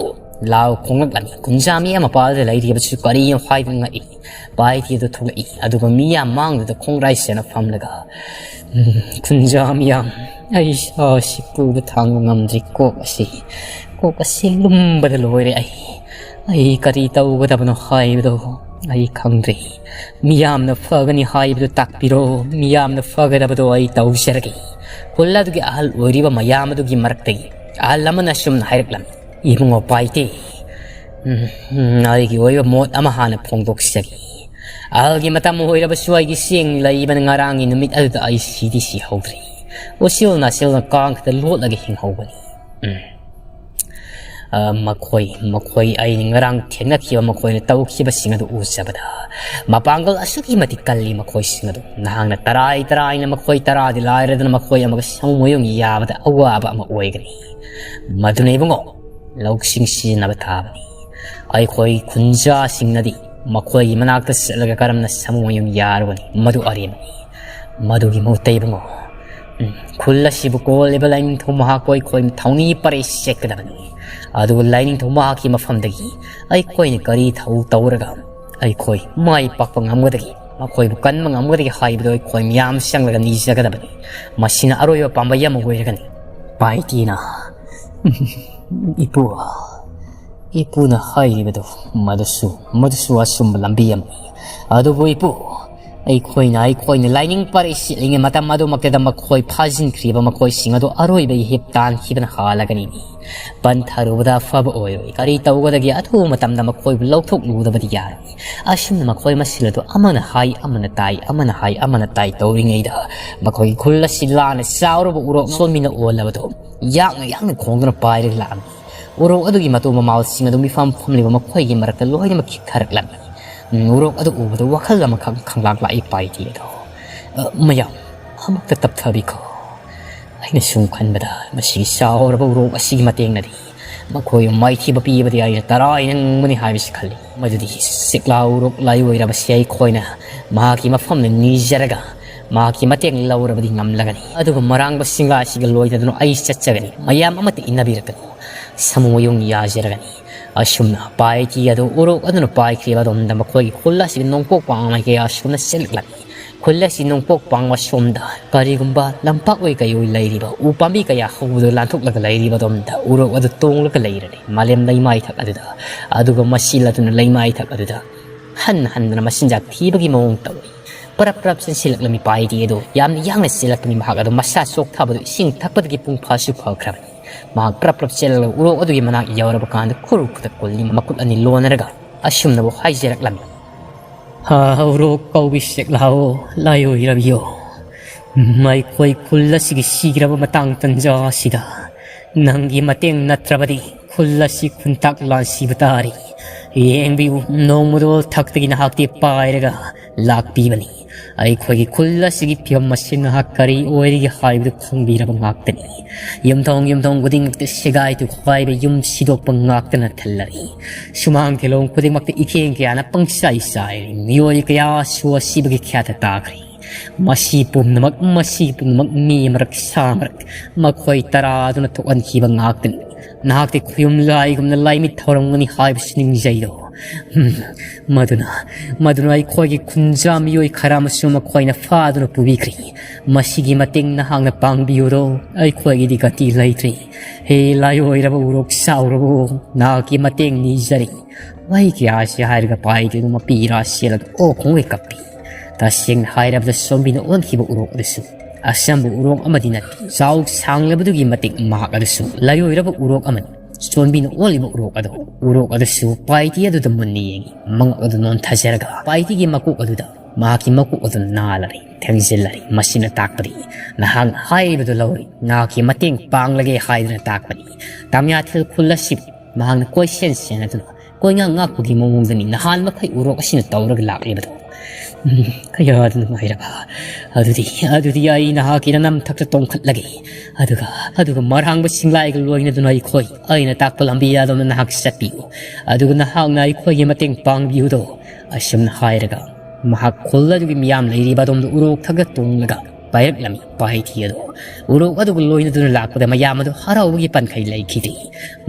ꯂꯥꯎ ꯈꯣꯡꯂꯛꯂꯝꯃꯤ꯫ ꯀꯨꯟꯖꯥ ꯃꯤꯌꯥꯝ ꯃꯄꯥꯗꯨꯗ ꯂꯩꯔꯤꯕꯁꯨ ꯀꯔꯤꯅꯣ ꯍꯥꯏꯗꯨꯅ ꯉꯛꯏ꯫ ꯄꯥꯏꯇꯦꯗꯨ ꯊꯣꯛꯂꯛꯏ, ꯑꯗꯨꯒ ꯃꯤꯌꯥꯝ ꯃꯥꯡꯗꯨꯗ ꯈꯣꯡꯔꯥꯏ ꯆꯦꯅ ꯐꯝꯂꯒ, "ꯎꯝ, ꯀꯨꯟꯖꯥ ꯃꯤꯌꯥꯝ, ꯑꯩ ꯏꯁꯥꯁꯤ ꯄꯨꯕ ꯊꯥꯡꯕ ꯉꯝꯗ꯭ꯔꯤ꯫ ꯀꯣꯛ ꯑꯁꯤ, ꯀꯣꯛ ꯑꯁꯤ ꯂꯨꯝꯕꯗ ꯂꯣꯏꯔꯦ꯫ ꯑꯩ, ꯑꯩ ꯀꯔꯤ ꯇꯧꯒꯗꯕꯅꯣ ꯍꯥꯏꯕꯗꯣ ꯑꯩ ꯈꯪꯗ꯭ꯔꯦ꯫ ꯃꯤꯌꯥꯝꯅ ꯐꯒꯅꯤ ꯍꯥꯏꯕꯗꯨ ꯇꯥꯛꯄꯤꯔꯣ꯫ ꯃꯤꯌꯥꯝꯅ ꯐꯒꯗꯕꯗꯣ ꯑꯩ ꯇꯧꯖꯔꯒꯦ꯫" ꯈꯨꯜ ꯑꯗꯨꯒꯤ ꯑꯍꯜ ꯑꯣꯏꯔꯤꯕ ꯃꯌꯥꯝ ꯑꯗꯨꯒꯤ ꯃꯔꯛꯇꯒꯤ ꯑꯍꯜ ꯑꯃꯅ ꯑꯁꯨꯝꯅ ꯍꯥꯏꯔꯛꯂꯝꯃꯤ, "ꯏꯕꯨꯡꯉꯣ ꯄꯥꯏꯇꯦ, ꯎꯝ, ꯎꯝ, ꯑꯩꯒꯤ ꯑꯣꯏꯕ ꯃꯣꯠ ꯑꯃ ꯍꯥꯟꯅ ꯐꯣꯡꯗꯣꯛꯆꯒꯦ꯫ ꯑꯍꯜꯒꯤ ꯃꯇꯝ ꯑꯣꯏꯔꯕꯁꯨ ꯑꯩꯒꯤ ꯆꯦꯡ ꯂꯩꯕꯅ ꯉꯔꯥꯡꯒꯤ ꯅꯨꯃꯤꯠ ꯑꯗꯨꯗ ꯑꯩ ꯁꯤꯗꯤ ꯁꯤꯍꯧꯗ꯭ꯔꯦ꯫ ꯎꯆꯤꯜ ꯅꯥꯆꯤꯜꯅ ꯀꯥꯡ ꯈꯛꯇ ꯂꯣꯠꯂꯒ ꯍꯤꯡꯍꯧꯕꯅꯤ꯫" ꯎꯝ꯫ ꯑ, ꯃꯈꯣꯏ, ꯃꯈꯣꯏ ꯑꯩꯅ ꯉꯔꯥꯡ ꯊꯦꯡꯅꯈꯤꯕ ꯃꯈꯣꯏꯅ ꯇꯧꯈꯤꯕꯁꯤꯡ ꯑꯗꯨ ꯎꯖꯕꯗ, ꯃꯄꯥꯡꯒꯜ ꯑꯁꯨꯛꯀꯤ ꯃꯇꯤꯛ ꯀꯜꯂꯤ ꯃꯈꯣꯏꯁꯤꯡ ꯑꯗꯨ꯫ ꯅꯍꯥꯛꯅ ꯇꯔꯥꯏ ꯇꯔꯥꯏꯅ ꯃꯈꯣꯏ ꯇꯔꯥꯗꯤ ꯂꯥꯏꯔꯗꯅ ꯃꯈꯣꯏ ꯑꯃꯒ ꯁꯃꯨ ꯃꯌꯨꯡ ꯌꯥꯕꯗ ꯑꯋꯥꯕ ꯑꯃ ꯑꯣꯏꯒꯅꯤ꯫ ꯃꯗꯨꯅ ꯏꯕꯨꯡꯉꯣ, ꯂꯧꯁꯤꯡ ꯁꯤꯖꯤꯟꯅꯕ ꯇꯥꯕꯅꯤ꯫ ꯑꯩꯈꯣꯏ ꯈꯨꯟꯖꯥꯁꯤꯡꯅꯗꯤ ꯃꯈꯣꯏꯒꯤ ꯃꯅꯥꯛꯇ ꯆꯠꯂꯒ ꯀꯔꯝꯅ ꯁꯃꯨ ꯃꯌꯨꯡ ꯌꯥꯔꯨꯒꯅꯤ? ꯃꯗꯨ ꯑꯔꯦꯝꯕꯅꯤ꯫ ꯃꯗꯨꯒꯤ ꯃꯍꯨꯠꯇ ꯏꯕꯨꯡꯉꯣ, ꯎꯝ, ꯈꯨꯜ ꯑꯁꯤꯕꯨ ꯀꯣꯜꯂꯤꯕ ꯂꯥꯏꯅꯤꯡꯊꯧ ꯃꯍꯥꯛꯄꯨ ꯑꯩꯈꯣꯏ ꯊꯧꯅꯤ ꯄꯔꯦ ꯁꯦꯠꯀꯗꯕꯅꯤ꯫ ꯑꯗꯨꯒ ꯂꯥꯏꯅꯤꯡꯊꯧ ꯃꯍꯥꯛꯀꯤ ꯃꯐꯝꯗꯒꯤ ꯑꯩꯈꯣꯏꯅ ꯀꯔꯤ ꯊꯧ ꯇꯧꯔꯒ ꯑꯩꯈꯣꯏ ꯃꯥꯏ ꯄꯥꯛꯄ ꯉꯝꯒꯗꯒꯦ, ꯃꯈꯣꯏꯕꯨ ꯀꯟꯕ ꯉꯝꯒꯗꯒꯦ ꯍꯥꯏꯕꯗꯨ ꯑꯩꯈꯣꯏ ꯃꯤꯌꯥꯝ ꯆꯪꯂꯒ ꯅꯤꯖꯒꯗꯕꯅꯤ꯫ ꯃꯁꯤꯅ ꯑꯔꯣꯏꯕ ꯄꯥꯝꯕꯩ ꯑꯃ ꯑꯣꯏꯔꯒꯅꯤ꯫ ꯄꯥꯏꯇꯤꯅ, "ꯏꯄꯨ, ꯏꯄꯨꯅ ꯍꯥꯏꯔꯤꯕꯗꯨ ꯃꯗꯨꯁꯨ, ꯃꯗꯨꯁꯨ ꯑꯆꯨꯝꯕ ꯂꯝꯕꯤ ꯑꯃꯅꯤ꯫ ꯑꯗꯨꯕꯨ ꯏꯄꯨ, ꯑꯩꯈꯣꯏꯅ ꯑꯩꯈꯣꯏꯅ ꯂꯥꯏꯅꯤꯡ ꯄꯔꯩ ꯁꯤꯠꯂꯤꯉꯩ ꯃꯇꯝ ꯑꯗꯨꯃꯛꯇꯗ ꯃꯈꯣꯏ ꯐꯥꯖꯤꯟꯈ꯭ꯔꯤꯕ ꯃꯈꯣꯏꯁꯤꯡ ꯑꯗꯨ ꯑꯔꯣꯏꯕ ꯏꯍꯤꯞ ꯇꯥꯟꯈꯤꯕꯅ ꯍꯥꯜꯂꯒꯅꯤ꯫ ꯄꯟꯊꯔꯨꯕꯗ ꯑꯐꯕ ꯑꯣꯏꯔꯣꯏ꯫ ꯀꯔꯤ ꯇꯧꯒꯗꯒꯦ? ꯑꯊꯨꯕ ꯃꯇꯝꯗ ꯃꯈꯣꯏꯕꯨ ꯂꯧꯊꯣꯛꯂꯨꯗꯕꯗꯤ ꯌꯥꯔꯣꯏ꯫ ꯑꯁꯨꯝꯅ ꯃꯈꯣꯏ ꯃꯁꯤꯜ ꯑꯗꯨ ꯑꯃꯅ ꯍꯥꯏ ꯑꯃꯅ ꯇꯥꯏ, ꯑꯃꯅ ꯍꯥꯏ ꯑꯃꯅ ꯇꯥꯏ ꯇꯧꯔꯤꯉꯩꯗ ꯃꯈꯣꯏꯒꯤ ꯈꯨꯜ ꯑꯁꯤ ꯂꯥꯟꯅ ꯆꯥꯎꯔꯕ ꯎꯔꯣꯛ ꯁꯣꯟꯃꯤꯅ ꯑꯣꯜꯂꯕꯗꯨ ꯌꯥꯡꯅ ꯌꯥꯡꯅ ꯈꯣꯡꯗꯨꯅ ꯄꯥꯏꯔꯒ ꯂꯥꯛꯂꯝꯃꯤ꯫ ꯎꯔꯣꯛ ꯑꯗꯨꯒꯤ ꯃꯇꯣ ꯃꯃꯥꯜꯁꯤꯡ ꯑꯗꯨ ꯃꯤꯐꯝ ꯐꯝꯂꯤꯕ ꯃꯈꯣꯏꯒꯤ ꯃꯔꯛꯇ ꯂꯣꯏꯅꯃꯛ ꯈꯤꯛꯊꯔꯛꯂꯝꯃꯤ꯫ ꯎꯔꯣꯛ ꯑꯗꯨ ꯎꯕꯗ ꯋꯥꯈꯜ ꯑꯃꯈꯛ ꯈꯪꯂꯥꯛ ꯂꯥꯛꯏ ꯄꯥꯏꯗꯤ ꯑꯗꯣ꯫ "ꯑ, ꯃꯌꯥꯝ, ꯑꯃꯨꯛꯇ ꯇꯞꯊꯕꯤꯈꯣ꯫ ꯑꯩꯅ ꯁꯨꯝ ꯈꯟꯕꯗ ꯃꯁꯤꯒꯤ ꯆꯥꯎꯔꯕ ꯎꯔꯣꯛ ꯑꯁꯤꯒꯤ ꯃꯇꯦꯡꯅꯗꯤ ꯃꯈꯣꯏ ꯃꯥꯏꯊꯤꯕ ꯄꯤꯕꯗꯤ ꯑꯩꯅ ꯇꯔꯥꯏꯅ ꯉꯝꯒꯅꯤ ꯍꯥꯏꯕꯁꯤ ꯈꯜꯂꯤ꯫ ꯃꯗꯨꯗꯤ ꯆꯤꯛꯂꯥ ꯎꯔꯣꯛ ꯂꯥꯏꯑꯣꯏꯔꯕꯁꯤ ꯑꯩꯈꯣꯏꯅ ꯃꯍꯥꯛꯀꯤ ꯃꯐꯝꯗ ꯅꯤꯖꯔꯒ ꯃꯍꯥꯛꯀꯤ ꯃꯇꯦꯡ ꯂꯧꯔꯕꯗꯤ ꯉꯝꯂꯒꯅꯤ꯫ ꯑꯗꯨꯒ ꯃꯔꯥꯡꯕ ꯁꯤꯡꯒꯥꯁꯤꯒ ꯂꯣꯏꯅꯗꯨꯅ ꯑꯩ ꯆꯠꯆꯒꯅꯤ꯫ ꯃꯌꯥꯝ ꯑꯃꯠꯇ ꯏꯟꯅꯕꯤꯔꯛꯀꯅꯨ꯫ ꯁꯥꯃꯨ ꯃꯌꯨꯡ ꯌꯥꯖꯔꯒꯅꯤ꯫" ꯑꯁꯨꯝꯅ ꯄꯥꯏꯀꯤ ꯑꯗꯨ ꯎꯔꯣꯛ ꯑꯗꯨꯅ ꯄꯥꯏꯈ꯭ꯔꯤꯕ ꯑꯗꯣꯝꯗ ꯃꯈꯣꯏꯒꯤ ꯈꯨꯜ ꯑꯁꯤꯒꯤ ꯅꯣꯡꯄꯣꯛ ꯄꯥꯡꯃꯥꯏ ꯀꯌꯥ ꯁꯨꯝꯅ ꯆꯦꯜꯂꯛꯂꯝꯃꯤ꯫ ꯈꯨꯜ ꯑꯁꯤ ꯅꯣꯡꯄꯣꯛ ꯄꯥꯡꯕ ꯁꯣꯝꯗ ꯀꯔꯤꯒꯨꯝꯕ ꯂꯝꯄꯥꯛ ꯑꯣꯏ ꯀꯩ ꯑꯣꯏ ꯂꯩꯔꯤꯕ ꯎ ꯄꯥꯝꯕꯤ ꯀꯌꯥ ꯍꯧꯕꯗꯨ ꯂꯥꯟꯊꯣꯛꯂꯒ ꯂꯩꯔꯤꯕ ꯑꯗꯣꯝꯗ ꯎꯔꯣꯛ ꯑꯗꯨ ꯇꯣꯡꯂꯒ ꯂꯩꯔꯅꯤ꯫ ꯃꯥꯂꯦꯝ ꯂꯩꯃꯥꯏꯊꯛ ꯑꯗꯨꯗ, ꯑꯗꯨꯒ ꯃꯁꯤꯜ ꯑꯗꯨꯅ ꯂꯩꯃꯥꯏꯊꯛ ꯑꯗꯨꯗ ꯍꯟꯅ ꯍꯟꯗꯨꯅ ꯃꯆꯤꯟꯖꯥꯛ ꯊꯤꯕꯒꯤ ꯃꯑꯣꯡ ꯇꯧꯏ꯫ ꯄꯔꯞ ꯄꯔꯞ ꯆꯦꯟꯁꯤꯜꯂꯛꯂꯝꯃꯤ ꯄꯥꯏꯗꯤ ꯑꯗꯨ ꯌꯥꯝꯅ ꯌꯥꯡꯅ ꯆꯦꯜꯂꯛꯄꯅꯤ꯫ ꯃꯍꯥꯛ ꯑꯗꯨ ꯃꯁꯥ ꯆꯣꯛꯊꯕꯗꯨ ꯏꯁꯤꯡ ꯊꯛꯄꯗꯒꯤ ꯄꯨꯡ ꯐꯥꯁꯨ ꯐꯈ꯭ꯔꯕꯅꯤ꯫ ꯃꯍꯥꯛ ꯄꯔꯞ ꯄꯔꯞ ꯆꯦꯜꯂꯒ ꯎꯔꯣꯛ ꯑꯗꯨꯒꯤ ꯃꯅꯥꯛ ꯌꯧꯔꯕ ꯀꯥꯟꯗ ꯈꯨꯔꯨ ꯈꯨꯗꯛ ꯀꯨꯜꯂꯤ ꯃꯈꯨꯠ ꯑꯅꯤ ꯂꯣꯟꯅꯔꯒ ꯑꯁꯨꯝꯅꯕꯨ ꯍꯥꯏꯖꯔꯛꯂꯝꯃꯤ꯫ "ꯍꯥ, ꯎꯔꯣꯛ ꯀꯧꯕꯤ ꯁꯦꯛꯂꯥꯑꯣ, ꯂꯥꯏꯑꯣꯏꯔꯕꯤꯌꯣ꯫ ꯃꯈꯣꯏ ꯈꯨꯜ ꯑꯁꯤꯒꯤ ꯁꯤꯈ꯭ꯔꯕ ꯃꯇꯥꯡ ꯇꯟꯖꯥ ꯑꯁꯤꯗ ꯅꯪꯒꯤ ꯃꯇꯦꯡ ꯅꯠꯇ꯭ꯔꯕꯗꯤ ꯈꯨꯜ ꯑꯁꯤ ꯈꯨꯟꯇꯥꯛ ꯂꯥꯟꯁꯤꯕ ꯇꯥꯔꯤ꯫ ꯌꯦꯡꯕꯤꯌꯨ, ꯅꯣꯡꯃꯗꯣꯜ ꯊꯛꯇꯒꯤ ꯅꯍꯥꯛꯇꯤ ꯄꯥꯏꯔꯒ ꯂꯥꯛꯄꯤꯕꯅꯤ꯫ ꯑꯩꯈꯣꯏꯒꯤ ꯈꯨꯜ ꯑꯁꯤꯒꯤ ꯐꯤꯕꯝ ꯑꯁꯤ ꯅꯍꯥꯛ ꯀꯔꯤ ꯑꯣꯏꯔꯤꯒꯦ ꯍꯥꯏꯕꯗꯨ ꯈꯪꯕꯤꯔꯕ ꯉꯥꯛꯇꯅꯤ꯫ ꯌꯨꯝꯊꯣꯡ ꯌꯨꯝꯊꯣꯡ ꯈꯨꯗꯤꯡꯃꯛꯇ ꯁꯦꯒꯥꯏ ꯇꯨꯈꯥꯏꯕ, ꯌꯨꯝ ꯁꯤꯗꯣꯛꯄ ꯉꯥꯛꯇꯅ ꯊꯜꯂꯔꯤ꯫ ꯁꯨꯃꯥꯡ ꯊꯤꯂꯣꯡ ꯈꯨꯗꯤꯡꯃꯛꯇ ꯏꯀꯦꯡ ꯀꯌꯥꯅ ꯄꯪꯆꯥꯏ ꯆꯥꯏꯔꯤ꯫ ꯃꯤꯑꯣꯏ ꯀꯌꯥꯁꯨ ꯑꯁꯤꯕꯒꯤ ꯈ꯭ꯌꯥꯇ ꯇꯥꯈ꯭ꯔꯦ꯫ ꯃꯁꯤ ꯄꯨꯝꯅꯃꯛ, ꯃꯁꯤ ꯄꯨꯝꯅꯃꯛ ꯃꯤ ꯃꯔꯛ ꯁꯥ ꯃꯔꯛ ꯃꯈꯣꯏ ꯇꯔꯥꯗꯨꯅ ꯊꯣꯛꯍꯟꯈꯤꯕ ꯉꯥꯛꯇꯅꯤ꯫ ꯅꯍꯥꯛꯇꯤ ꯈꯨꯌꯨꯝ ꯂꯥꯏꯒꯨꯝꯅ ꯂꯥꯏꯃꯤꯠ ꯊꯧꯔꯝꯒꯅꯤ ꯍꯥꯏꯕꯁꯤ ꯅꯤꯡꯖꯩꯗꯣ꯫ ꯎꯝ, ꯃꯗꯨꯅ, ꯃꯗꯨꯅ ꯑꯩꯈꯣꯏꯒꯤ ꯈꯨꯟꯖꯥ ꯃꯤꯑꯣꯏ ꯈꯔ ꯑꯃꯁꯨ ꯃꯈꯣꯏꯅ ꯐꯥꯗꯨꯅ ꯄꯨꯕꯤꯈ꯭ꯔꯦ꯫ ꯃꯁꯤꯒꯤ ꯃꯇꯦꯡ ꯅꯍꯥꯛꯅ ꯄꯥꯡꯕꯤꯌꯨꯔꯣ? ꯑꯩꯈꯣꯏꯒꯤꯗꯤ ꯒꯇꯤ ꯂꯩꯇ꯭ꯔꯦ꯫ ꯍꯦ ꯂꯥꯏꯑꯣꯏꯔꯕ ꯎꯔꯣꯛ ꯆꯥꯎꯔꯕꯣ, ꯅꯍꯥꯛꯀꯤ ꯃꯇꯦꯡ ꯅꯤꯖꯔꯤ꯫" ꯋꯥꯍꯩ ꯀꯌꯥ ꯑꯁꯤ ꯍꯥꯏꯔꯒ ꯄꯥꯏꯗꯨꯅ ꯃꯄꯤ ꯏꯔꯥ ꯆꯦꯜꯂꯒ ꯑꯣ ꯈꯣꯡꯒꯩ ꯀꯞꯄꯤ꯫ ꯇꯁꯦꯡꯅ ꯍꯥꯏꯔꯕꯗ ꯁꯣꯝꯕꯤꯅ ꯑꯣꯟꯈꯤꯕ ꯎꯔꯣꯛ ꯑꯗꯨꯁꯨ ꯑꯆꯝꯕ ꯎꯔꯣꯛ ꯑꯃꯗꯤ ꯅꯠꯇꯦ꯫ ꯆꯥꯎ ꯁꯥꯡꯂꯕꯗꯨꯒꯤ ꯃꯇꯤꯛ ꯃꯍꯥꯛ ꯑꯗꯨꯁꯨ ꯂꯩꯔꯣꯏꯔꯕ ꯎꯔꯣꯛ ꯑꯃꯅꯤ꯫ ꯁꯣꯝꯕꯤꯅ ꯑꯣꯜꯂꯤꯕ ꯎꯔꯣꯛ ꯑꯗꯨ, ꯎꯔꯣꯛ ꯑꯗꯨꯁꯨ ꯄꯥꯏꯇꯤ ꯑꯗꯨꯗ ꯃꯨꯟꯅ ꯌꯦꯡꯏ꯫ ꯃꯉꯛ ꯑꯗꯨ ꯅꯣꯟꯊꯖꯔꯒ ꯄꯥꯏꯇꯤꯒꯤ ꯃꯀꯣꯛ ꯑꯗꯨꯗ ꯃꯍꯥꯛꯀꯤ ꯃꯀꯣꯛ ꯑꯗꯨ ꯅꯥꯜꯂꯔꯤ, ꯊꯦꯡꯖꯤꯜꯂꯔꯤ꯫ ꯃꯁꯤꯅ ꯇꯥꯛꯄꯗꯤ ꯅꯍꯥꯛꯅ ꯍꯥꯏꯔꯤꯕꯗꯨ ꯂꯧꯔꯤ, ꯅꯍꯥꯛꯀꯤ ꯃꯇꯦꯡ ꯄꯥꯡꯂꯒꯦ ꯍꯥꯏꯗꯨꯅ ꯇꯥꯛꯄꯅꯤ꯫ ꯇꯥꯃꯤꯌꯥꯊꯤꯜ ꯈꯨꯜ ꯑꯁꯤꯕꯨ ꯃꯍꯥꯛꯅ ꯀꯣꯏꯁꯦꯟ ꯁꯦꯟꯅꯗꯨꯅ ꯀꯣꯏꯉꯥꯡ ꯉꯥꯛꯄꯒꯤ ꯃꯑꯣꯡꯗꯅꯤ ꯅꯍꯥꯟ ꯃꯈꯩ ꯎꯔꯣꯛ ꯑꯁꯤꯅ ꯇꯧꯔꯒ ꯂꯥꯛꯂꯤꯕꯗꯨ꯫ ꯎꯝ, ꯀꯌꯥꯗ ꯅꯨꯡꯉꯥꯏꯔꯕ꯫ ꯑꯗꯨꯗꯤ, ꯑꯗꯨꯗꯤ ꯑꯩ ꯅꯍꯥꯛꯀꯤ ꯅꯅꯝꯊꯛꯇ ꯇꯣꯡꯈꯠꯂꯒꯦ꯫ ꯑꯗꯨꯒ, ꯑꯗꯨꯒ ꯃꯔꯥꯡꯕ ꯁꯤꯡꯂꯥꯏꯒ ꯂꯣꯏꯅꯗꯨꯅ ꯑꯩꯈꯣꯏ, ꯑꯩꯅ ꯇꯥꯛꯄ ꯂꯝꯕꯤ ꯑꯗꯣꯝꯗ ꯅꯍꯥꯛ ꯆꯠꯄꯤꯌꯨ꯫ ꯑꯗꯨꯒ ꯅꯍꯥꯛꯅ ꯑꯩꯈꯣꯏꯒꯤ ꯃꯇꯦꯡ ꯄꯥꯡꯕꯤꯌꯨꯗꯣ꯫ ꯑꯁꯨꯝꯅ ꯍꯥꯏꯔꯒ ꯃꯍꯥꯛ ꯈꯨꯜ ꯑꯗꯨꯒꯤ ꯃꯤꯌꯥꯝ ꯂꯩꯔꯤꯕ ꯑꯗꯣꯝꯗ ꯎꯔꯣꯛ ꯊꯛꯇ ꯇꯣꯡꯂꯒ ꯄꯥꯏꯔꯛꯂꯝꯃꯤ꯫ ꯄꯥꯏꯊꯤ ꯑꯗꯣ ꯎꯔꯣꯛ ꯑꯗꯨꯒ ꯂꯣꯏꯅꯗꯨꯅ ꯂꯥꯛꯄꯗ ꯃꯌꯥꯝ ꯑꯗꯨ ꯍꯔꯥꯎꯕꯒꯤ ꯄꯟꯈꯩ ꯂꯩꯈꯤꯗꯦ꯫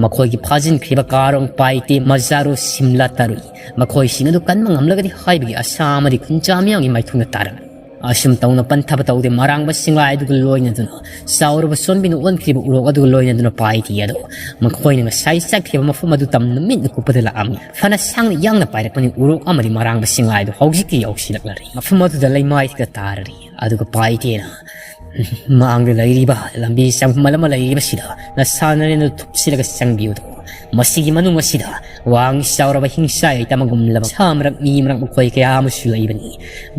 ꯃꯈꯣꯏꯒꯤ ꯐꯥꯖꯤꯟꯈ꯭ꯔꯤꯕ ꯀꯥꯔꯣꯡ, ꯄꯥꯏꯇꯦ, ꯃꯖꯥꯔꯣ, ꯁꯤꯝꯂꯥ, ꯇꯔꯨꯏ, ꯃꯈꯣꯏꯁꯤꯡ ꯑꯗꯨ ꯀꯟꯕ ꯉꯝꯂꯒꯗꯤ ꯍꯥꯏꯕꯒꯤ ꯑꯁꯥ ꯑꯃꯗꯤ ꯈꯨꯟꯖꯥ ꯃꯤꯌꯥꯝꯒꯤ ꯃꯥꯏꯊꯣꯡꯗ ꯇꯥꯔꯝꯃꯤ꯫ ꯑꯁꯨꯝ ꯇꯧꯅ ꯄꯟꯊꯕ ꯇꯧꯗꯦ, ꯃꯔꯥꯡꯕ ꯁꯤꯡꯂꯥꯏ ꯑꯗꯨꯒ ꯂꯣꯏꯅꯗꯨꯅ ꯆꯥꯎꯔꯕ ꯁꯣꯟꯕꯤꯅ ꯑꯣꯟꯈ꯭ꯔꯤꯕ ꯎꯔꯣꯛ ꯑꯗꯨꯒ ꯂꯣꯏꯅꯗꯨꯅ ꯄꯥꯏꯊꯤ ꯑꯗꯣ ꯃꯈꯣꯏꯅ ꯉꯁꯥꯏ ꯆꯠꯈꯤꯕ ꯃꯐꯝ ꯑꯗꯨ ꯇꯝ ꯅꯨꯃꯤꯠꯅ ꯀꯨꯞꯄꯗ ꯂꯥꯛꯑꯝꯃꯤ꯫ ꯐꯅ ꯁꯥꯡꯅ ꯌꯥꯡꯅ ꯄꯥꯏꯔꯛꯄꯅꯤ ꯎꯔꯣꯛ ꯑꯃꯗꯤ ꯃꯔꯥꯡꯕ ꯁꯤꯡꯂꯥꯏ ꯑꯗꯨ ꯍꯧꯖꯤꯛꯇꯤ ꯌꯧꯁꯤꯜꯂꯛꯂꯔꯦ꯫ ꯃꯐꯝ ꯑꯗꯨꯗ ꯂꯩꯃꯥꯏꯊꯤꯗ ꯇꯥꯔꯔꯤ꯫ ꯑꯗꯨꯒ ꯄꯥꯏꯇꯦꯅ ꯃꯥꯡꯗ ꯂꯩꯔꯤꯕ ꯂꯝꯕꯤ ꯆꯪꯐꯝ ꯑꯃ ꯂꯩꯔꯤꯕꯁꯤꯗ ꯅꯁꯥ ꯅꯔꯦꯟꯗꯨ ꯊꯨꯞꯁꯤꯜꯂꯒ ꯆꯪꯕꯤꯌꯨꯗꯣ꯫ ꯃꯁꯤꯒꯤ ꯃꯅꯨꯡ ꯑꯁꯤꯗ ꯋꯥꯡ ꯆꯥꯎꯔꯕ ꯍꯤꯡꯁꯥ ꯌꯥꯏꯇ ꯑꯃꯒꯨꯝꯂꯕ ꯁꯥ ꯃꯔꯛ ꯃꯤ ꯃꯔꯛ ꯃꯈꯣꯏ ꯀꯌꯥ ꯑꯃꯁꯨ ꯂꯩꯕꯅꯤ꯫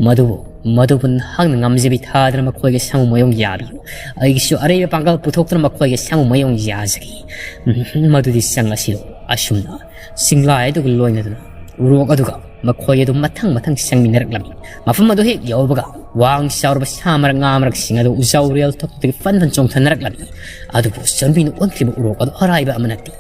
ꯃꯗꯨꯕꯨ, ꯃꯗꯨꯕꯨ ꯅꯍꯥꯛꯅ ꯉꯝꯖꯕꯤ ꯊꯥꯗꯅ ꯃꯈꯣꯏꯒꯤ ꯁꯥꯃꯨ ꯃꯌꯣꯡ ꯌꯥꯕꯤꯌꯨ꯫ ꯑꯩꯒꯤꯁꯨ ꯑꯔꯩꯕ ꯄꯥꯡꯒꯜ ꯄꯨꯊꯣꯛꯇꯨꯅ ꯃꯈꯣꯏꯒꯤ ꯁꯥꯃꯨ ꯃꯌꯣꯡ ꯌꯥꯖꯒꯦ꯫ ꯎꯝ, ꯃꯗꯨꯗꯤ ꯆꯪꯂꯁꯤꯔꯣ? ꯑꯁꯨꯝꯅ ꯁꯤꯡꯂꯥꯏ ꯑꯗꯨꯒ ꯂꯣꯏꯅꯗꯨꯅ ꯎꯔꯣꯛ ꯑꯗꯨꯒ ꯃꯈꯣꯏ ꯑꯗꯨ ꯃꯊꯪ ꯃꯊꯪ ꯆꯪꯃꯤꯟꯅꯔꯛꯂꯝꯃꯤ꯫ ꯃꯐꯝ ꯑꯗꯨ ꯍꯦꯛ ꯌꯧꯕꯒ ꯋꯥꯡ ꯆꯥꯎꯔꯕ ꯁꯥ ꯃꯔꯛ ꯉꯥ ꯃꯔꯛꯁꯤꯡ ꯑꯗꯨ ꯎꯖꯥꯎꯔꯦꯜ ꯊꯣꯛꯇꯒꯤ ꯐꯟ ꯐꯟ ꯆꯣꯡꯊꯅꯔꯛꯂꯝꯃꯤ꯫ ꯑꯗꯨꯕꯨ ꯆꯟꯕꯤꯅ ꯑꯣꯟꯈꯤꯕ ꯎꯔꯣꯛ ꯑꯗꯨ ꯑꯔꯥꯏꯕ ꯑꯃ ꯅꯠꯇꯦ꯫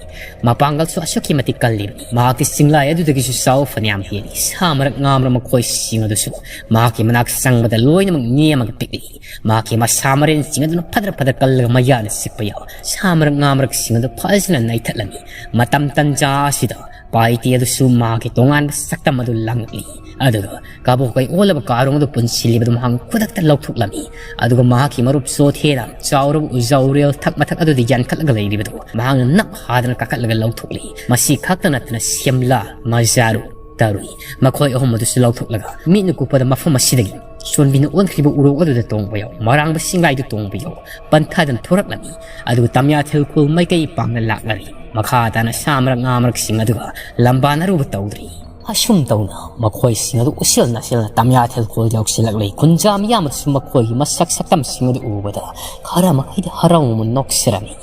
ꯃꯄꯥꯡꯒꯜꯁꯨ ꯑꯁꯨꯛꯀꯤ ꯃꯇꯤꯛ ꯀꯜꯂꯤꯕꯅꯤ꯫ ꯃꯍꯥꯛꯀꯤ ꯁꯤꯡꯂꯥꯏ ꯑꯗꯨꯗꯒꯤꯁꯨ ꯆꯥꯎ ꯐꯅꯌꯥꯝ ꯍꯦꯜꯂꯤ꯫ ꯁꯥ ꯃꯔꯛ ꯉꯥ ꯃꯔꯛ ꯃꯈꯣꯏꯁꯤꯡ ꯑꯗꯨꯁꯨ ꯃꯍꯥꯛꯀꯤ ꯃꯅꯥꯛ ꯆꯪꯕꯗ ꯂꯣꯏꯅꯃꯛ ꯅꯦꯝꯃꯒ ꯄꯤꯛꯂꯤ꯫ ꯃꯍꯥꯛꯀꯤ ꯃꯁꯥ ꯃꯔꯦꯟꯁꯤꯡ ꯑꯗꯨꯅ ꯐꯗ꯭ꯔ ꯐꯗ꯭ꯔ ꯀꯜꯂꯒ ꯃꯌꯥꯗ ꯆꯤꯛꯄ ꯌꯥꯎ ꯁꯥ ꯃꯔꯛ ꯉꯥ ꯃꯔꯛꯁꯤꯡ ꯑꯗꯨ ꯐꯖꯅ ꯅꯩꯊꯠꯂꯝꯃꯤ꯫ ꯃꯇꯝ ꯇꯟꯖꯥ ꯑꯁꯤꯗ ꯄꯥꯏꯇꯤ ꯑꯗꯨꯁꯨ ꯃꯍꯥꯛꯀꯤ ꯇꯣꯉꯥꯟꯕ ꯁꯛꯇꯝ ꯑꯗꯨ ꯂꯥꯡꯂꯛꯂꯤ꯫ ꯑꯗꯨꯒ ꯀꯥꯕꯣꯛ ꯀꯩ ꯑꯣꯜꯂꯕ ꯀꯥꯔꯣꯡ ꯑꯗꯨ ꯄꯨꯟꯁꯤꯜꯂꯤꯕꯗꯨ ꯃꯍꯥꯛ ꯈꯨꯗꯛꯇ ꯂꯧꯊꯣꯛꯂꯝꯃꯤ꯫ ꯑꯗꯨꯒ ꯃꯍꯥꯛꯀꯤ ꯃꯔꯨꯞ ꯆꯣꯊꯦꯅ ꯆꯥꯎꯔꯕ ꯎꯖꯥꯎꯔꯦꯜ ꯊꯛ ꯃꯊꯛ ꯑꯗꯨꯗ ꯌꯥꯟꯈꯠꯂꯒ ꯂꯩꯔꯤꯕꯗꯨ ꯃꯍꯥꯛꯅ ꯅꯞ ꯍꯥꯗꯅ ꯀꯥꯈꯠꯂꯒ ꯂꯧꯊꯣꯛꯂꯤ꯫ ꯃꯁꯤ ꯈꯛꯇ ꯅꯠꯇꯅ ꯁꯦꯝꯂꯥ, ꯃꯖꯥꯔꯨ, ꯇꯥꯔꯨꯏ꯫ ꯃꯈꯣꯏ ꯑꯍꯨꯝ ꯑꯗꯨꯁꯨ ꯂꯧꯊꯣꯛꯂꯒ ꯃꯤꯠꯅ ꯀꯨꯞꯄꯗ ꯃꯐꯝ ꯑꯁꯤꯗꯒꯤ ꯁꯣꯟꯕꯤꯅ ꯑꯣꯟꯈ꯭ꯔꯤꯕ ꯎꯔꯣꯛ ꯑꯗꯨꯗ ꯇꯣꯡꯕ ꯌꯥꯎ, ꯃꯔꯥꯡꯕ ꯁꯤꯡꯒꯥꯏꯗꯨ ꯇꯣꯡꯕ ꯌꯥꯎ, ꯄꯟꯊꯥꯗꯨꯅ ꯊꯣꯔꯛꯂꯝꯃꯤ꯫ ꯑꯗꯨꯒ ꯇꯝꯌꯥꯊꯦꯜ ꯈꯨꯜ ꯃꯥꯏꯀꯩ ꯄꯥꯡꯅ ꯂꯥꯛꯂꯔꯤ꯫ ꯃꯈꯥ ꯇꯥꯅ ꯁꯥ ꯃꯔꯛ ꯉꯥ ꯃꯔꯛꯁꯤꯡ ꯑꯗꯨꯒ ꯂꯝꯕꯥꯟ ꯑꯔꯨꯕ ꯇꯧꯗ꯭ꯔꯤ꯫ ꯑꯁꯨꯝ ꯇꯧꯅ ꯃꯈꯣꯏꯁꯤꯡ ꯑꯗꯨ ꯎꯁꯤꯜ ꯅꯥꯁꯤꯜꯅ ꯇꯝꯌꯥꯊꯦꯜ ꯈꯨꯜ ꯌꯧꯁꯤꯜꯂꯛꯂꯤ꯫ ꯈꯨꯟꯖꯥ ꯃꯤꯌꯥꯝ ꯑꯗꯨꯁꯨ ꯃꯈꯣꯏꯒꯤ ꯃꯁꯛ ꯁꯛꯇꯝꯁꯤꯡ ꯑꯗꯨ ꯎꯕꯗ ꯈꯔ ꯃꯈꯩꯗꯤ ꯍꯔꯥꯎ ꯃꯃꯣꯟ ꯅꯣꯛꯆꯔꯝꯃꯤ꯫